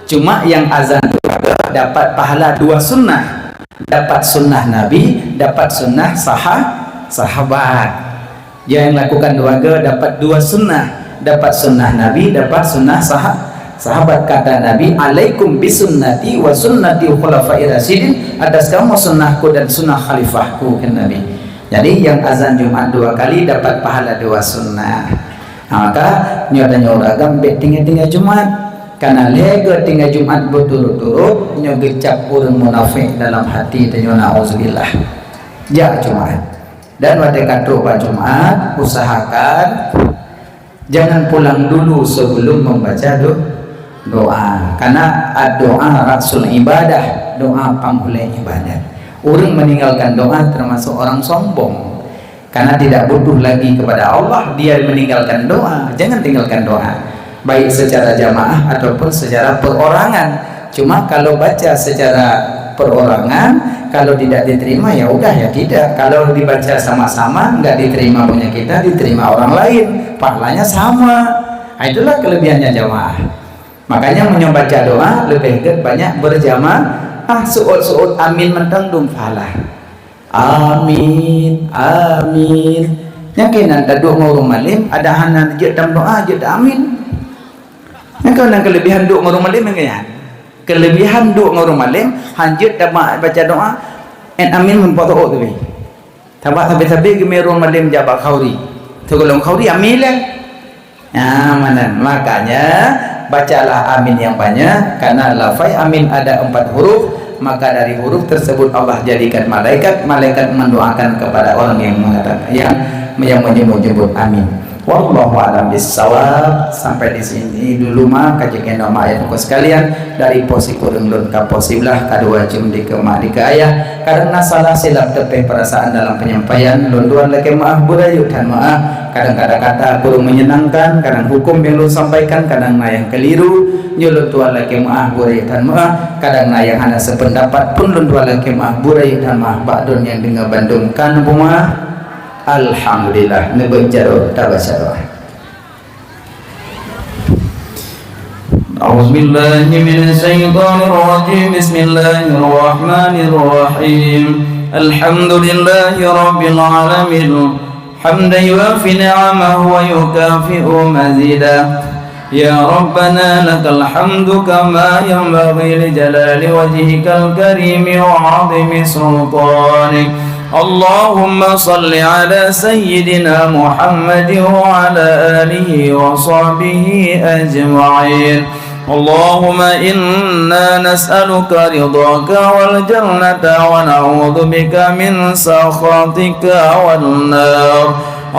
Cuma yang azan dua go dapat pahala dua sunnah. Dapat sunnah Nabi, dapat sunnah saha-, sahabat. Yang lakukan dua go dapat dua sunnah. Dapat sunnah Nabi, dapat sunnah saha-, sahabat. Kata Nabi, "Alaikum bisunnati wa sunnati khulafai rasyidin." Atas kamu sunnahku dan sunnah khalifahku, kata Nabi. Jadi, nyang azan Jumat dua kali dapat pahala dua sunnah. Ha, maka nyoe tanyoe ureueng agam bèk tinggai-tinggai Jumat. Kana lhèe go tinggai Jumat beuturot-turot, nyoe geucap ureueng munafék dalam hati tanyoe, naudzubillah. Jak Jumat. Dan watèe ka trôk bak Jumat, usahakan jangan pulang dulu sebelum membaca do-, doa. Karena ad-doa rasul ibadah, doa panghulèe ibadat. Ureueng meninggalkan doa termasuk orang sombong. Karena tidak butuh lagi kepada Allah, dia meninggalkan doa. Jangan tinggalkan doa. Baik secara jamaah ataupun secara perorangan. Cuma kalau baca secara perorangan, kalau tidak diterima, ya udah, ya tidak. Kalau dibaca sama-sama, nggak diterima punya kita, diterima orang lain, pahalanya sama. Nah, itulah kelebihannya jamaah. Makanya, meunyoe baca doa, leubeh gèt banyak berjamaah. Seuôt-seuôt amin mantong dum pahala. Amin, amin. Nyang keunan taduek ngon ureueng malém, adak hana jeuet tameudoa, jeuet ta-amin. Nyang keunan keuleubehan duek ngon ureueng malém nyang keunan. Keuleubehan duek ngon ureueng malém, hanjeuet taba-, baca doa, 'et amin meupotôk teubi. Sabab sabe-sabe geumé ureueng malém jak bak khauri. Sigohlom khauri amin lé. Nah, meunan. Makanya, bacalah amin yang banyak, karena lafai amin ada empat huruf, maka dari huruf tersebut Allah jadikan malaikat, malaikat mendoakan kepada orang yang mengatakan, yang, yang menyebut-nyebut amin. Wallahu a'lam bissawab. Sampai di sini dulu ma, ka jeuet keunoe ma ayah sekalian, dari posisi kureueng lôn ka posisi blah, ka dua jeuem di keu ma di keu ayah. Kadang na salah silap teupeh perasaan dalam penyampaian, lôn tuan lakèe meu'ah beurayeuk that meu'ah. Kadang kata-kata kureueng menyenangkan, kadang hukum yang lôn sampaikan, kadang na nyang keliru, nyoe lôn tuan lakèe meu'ah beurayeuk that meu'ah. Kadang na nyang hana sependapat pun lôn tuan lakèe meu'ah beurayeuk that meu'ah. Bak droeneuh nyang deungö bandum ka neupeumaaf. Alhamdulillah, neubeuet jaroe tabaca doa. أعوذ بالله من الشيطان الرجيم. بسم الله الرحمن الرحيم. الحمد لله رب العالمين. حمدا يوافي نعمه ويكافئ مزيده. يا ربنا لك الحمد كما ينبغي لجلال وجهك الكريم وعظيم سلطانك. اللهم صل على سيدنا محمد وعلى آله وصحبه أجمعين. اللهم إنا نسألك رضاك والجنة ونعوذ بك من سخطك والنار.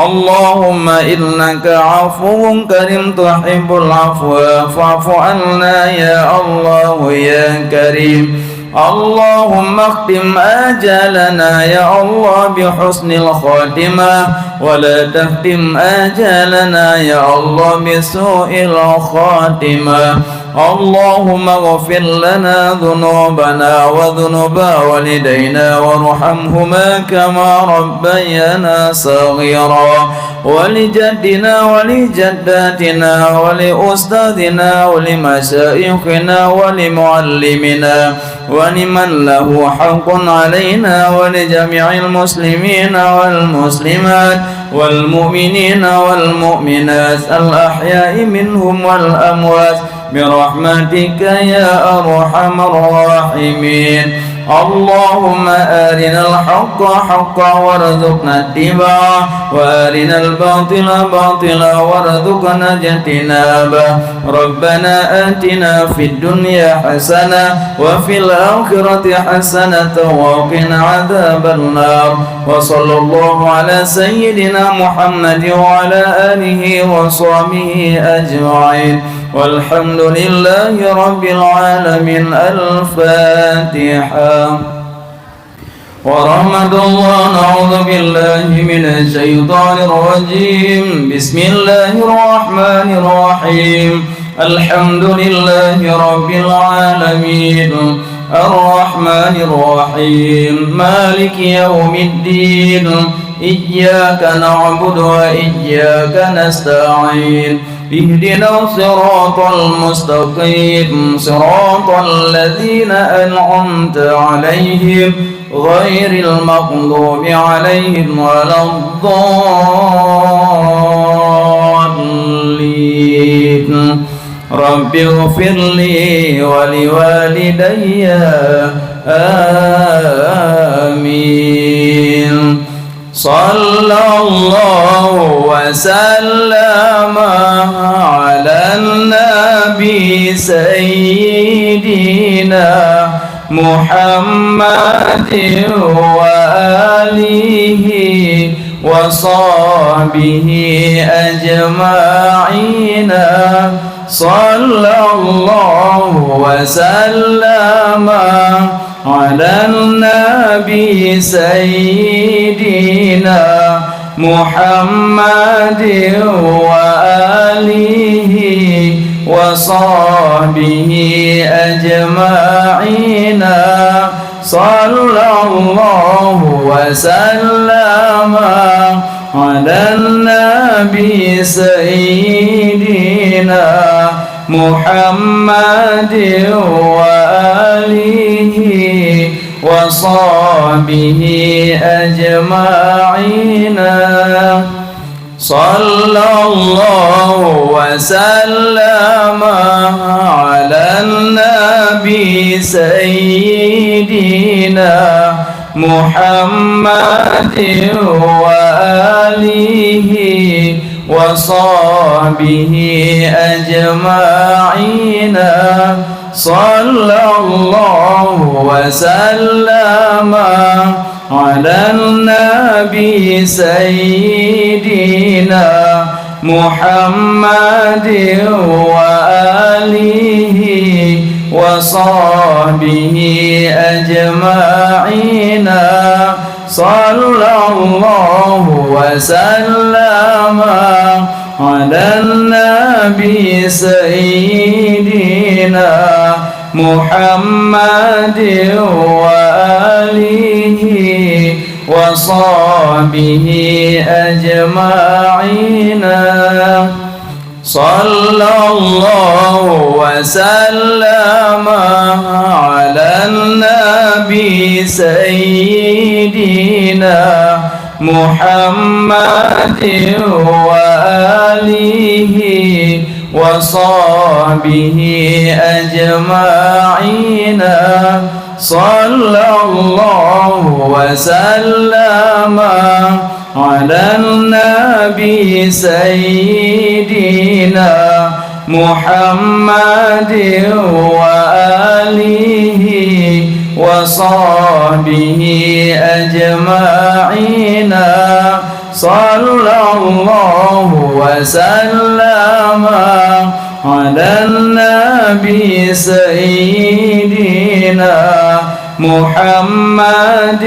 اللهم إنك عفو كريم تحب العفو فاعف عنا يا الله يا كريم. اللهم اختم آجالنا يا الله بحسن الخاتمة، ولا تختم آجالنا يا الله بسوء الخاتمة. اللهم اغفر لنا ذنوبنا وذنوب والدينا وارحمهما كما ربيانا صغيرا، ولجدنا ولجداتنا ولأستاذنا ولمشايخنا ولمعلمنا ولمن له حق علينا ولجميع المسلمين والمسلمات والمؤمنين والمؤمنات الأحياء منهم والأموات برحمتك يا أرحم الراحمين. اللهم أرنا الحق حقا وارزقنا اتباعه، وأرنا الباطل باطلا وارزقنا اجتنابه. ربنا آتنا في الدنيا حسنة وفي الآخرة حسنة وقنا عذاب النار. وصلى الله على سيدنا محمد وعلى آله وصحبه أجمعين. والحمد لله رب العالمين. الفاتحة. ورحمة الله. نعوذ بالله من الشيطان الرجيم. بسم الله الرحمن الرحيم. الحمد لله رب العالمين. الرحمن الرحيم. مالك يوم الدين. إياك نعبد وإياك نستعين. اهدنا الصراط المستقيم، صراط الذين أنعمت عليهم، غير المغضوب عليهم ولا الضالين. رب اغفر لي ولوالدي. آمين. صلى الله وسلم على النبي سيدنا محمد وآله وصحبه أجمعين. صلى الله وسلم على النبي سيدنا محمد وآله وصحبه أجمعين. صلى الله وسلم على النبي سيدنا محمد وآله وصحبه أجمعين. صلى الله وسلم على النبي سيدنا محمد وآله وصحبه أجمعين. صلى الله وسلم على النبي سيدنا محمد وآله وصحبه أجمعين. صلى الله وسلم على النبي سيدنا محمد وآله وصحبه أجمعين. صلى الله وسلم على النبي سيدنا محمد وآله وصحبه أجمعين. صلى الله وسلم على النبي سيدنا محمد وآله وصحبه أجمعين. صلى الله وسلم على النبي سيدنا محمد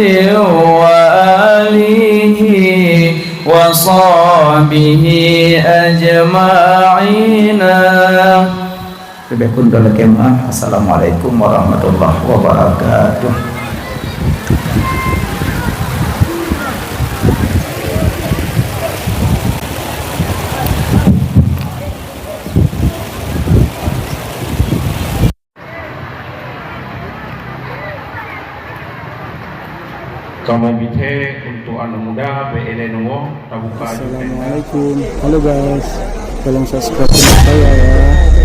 وآله وصحبه أجمعين. Leubeh kureueng lôn lakée meu'ah. Assalamualaikum warahmatullahi wabarakatuh. Kamoe bithée untuk aneuk muda beu ilée neuwoe tabuka. Assalamualaikum. Halo guys, tolong subscribe channel saya ya.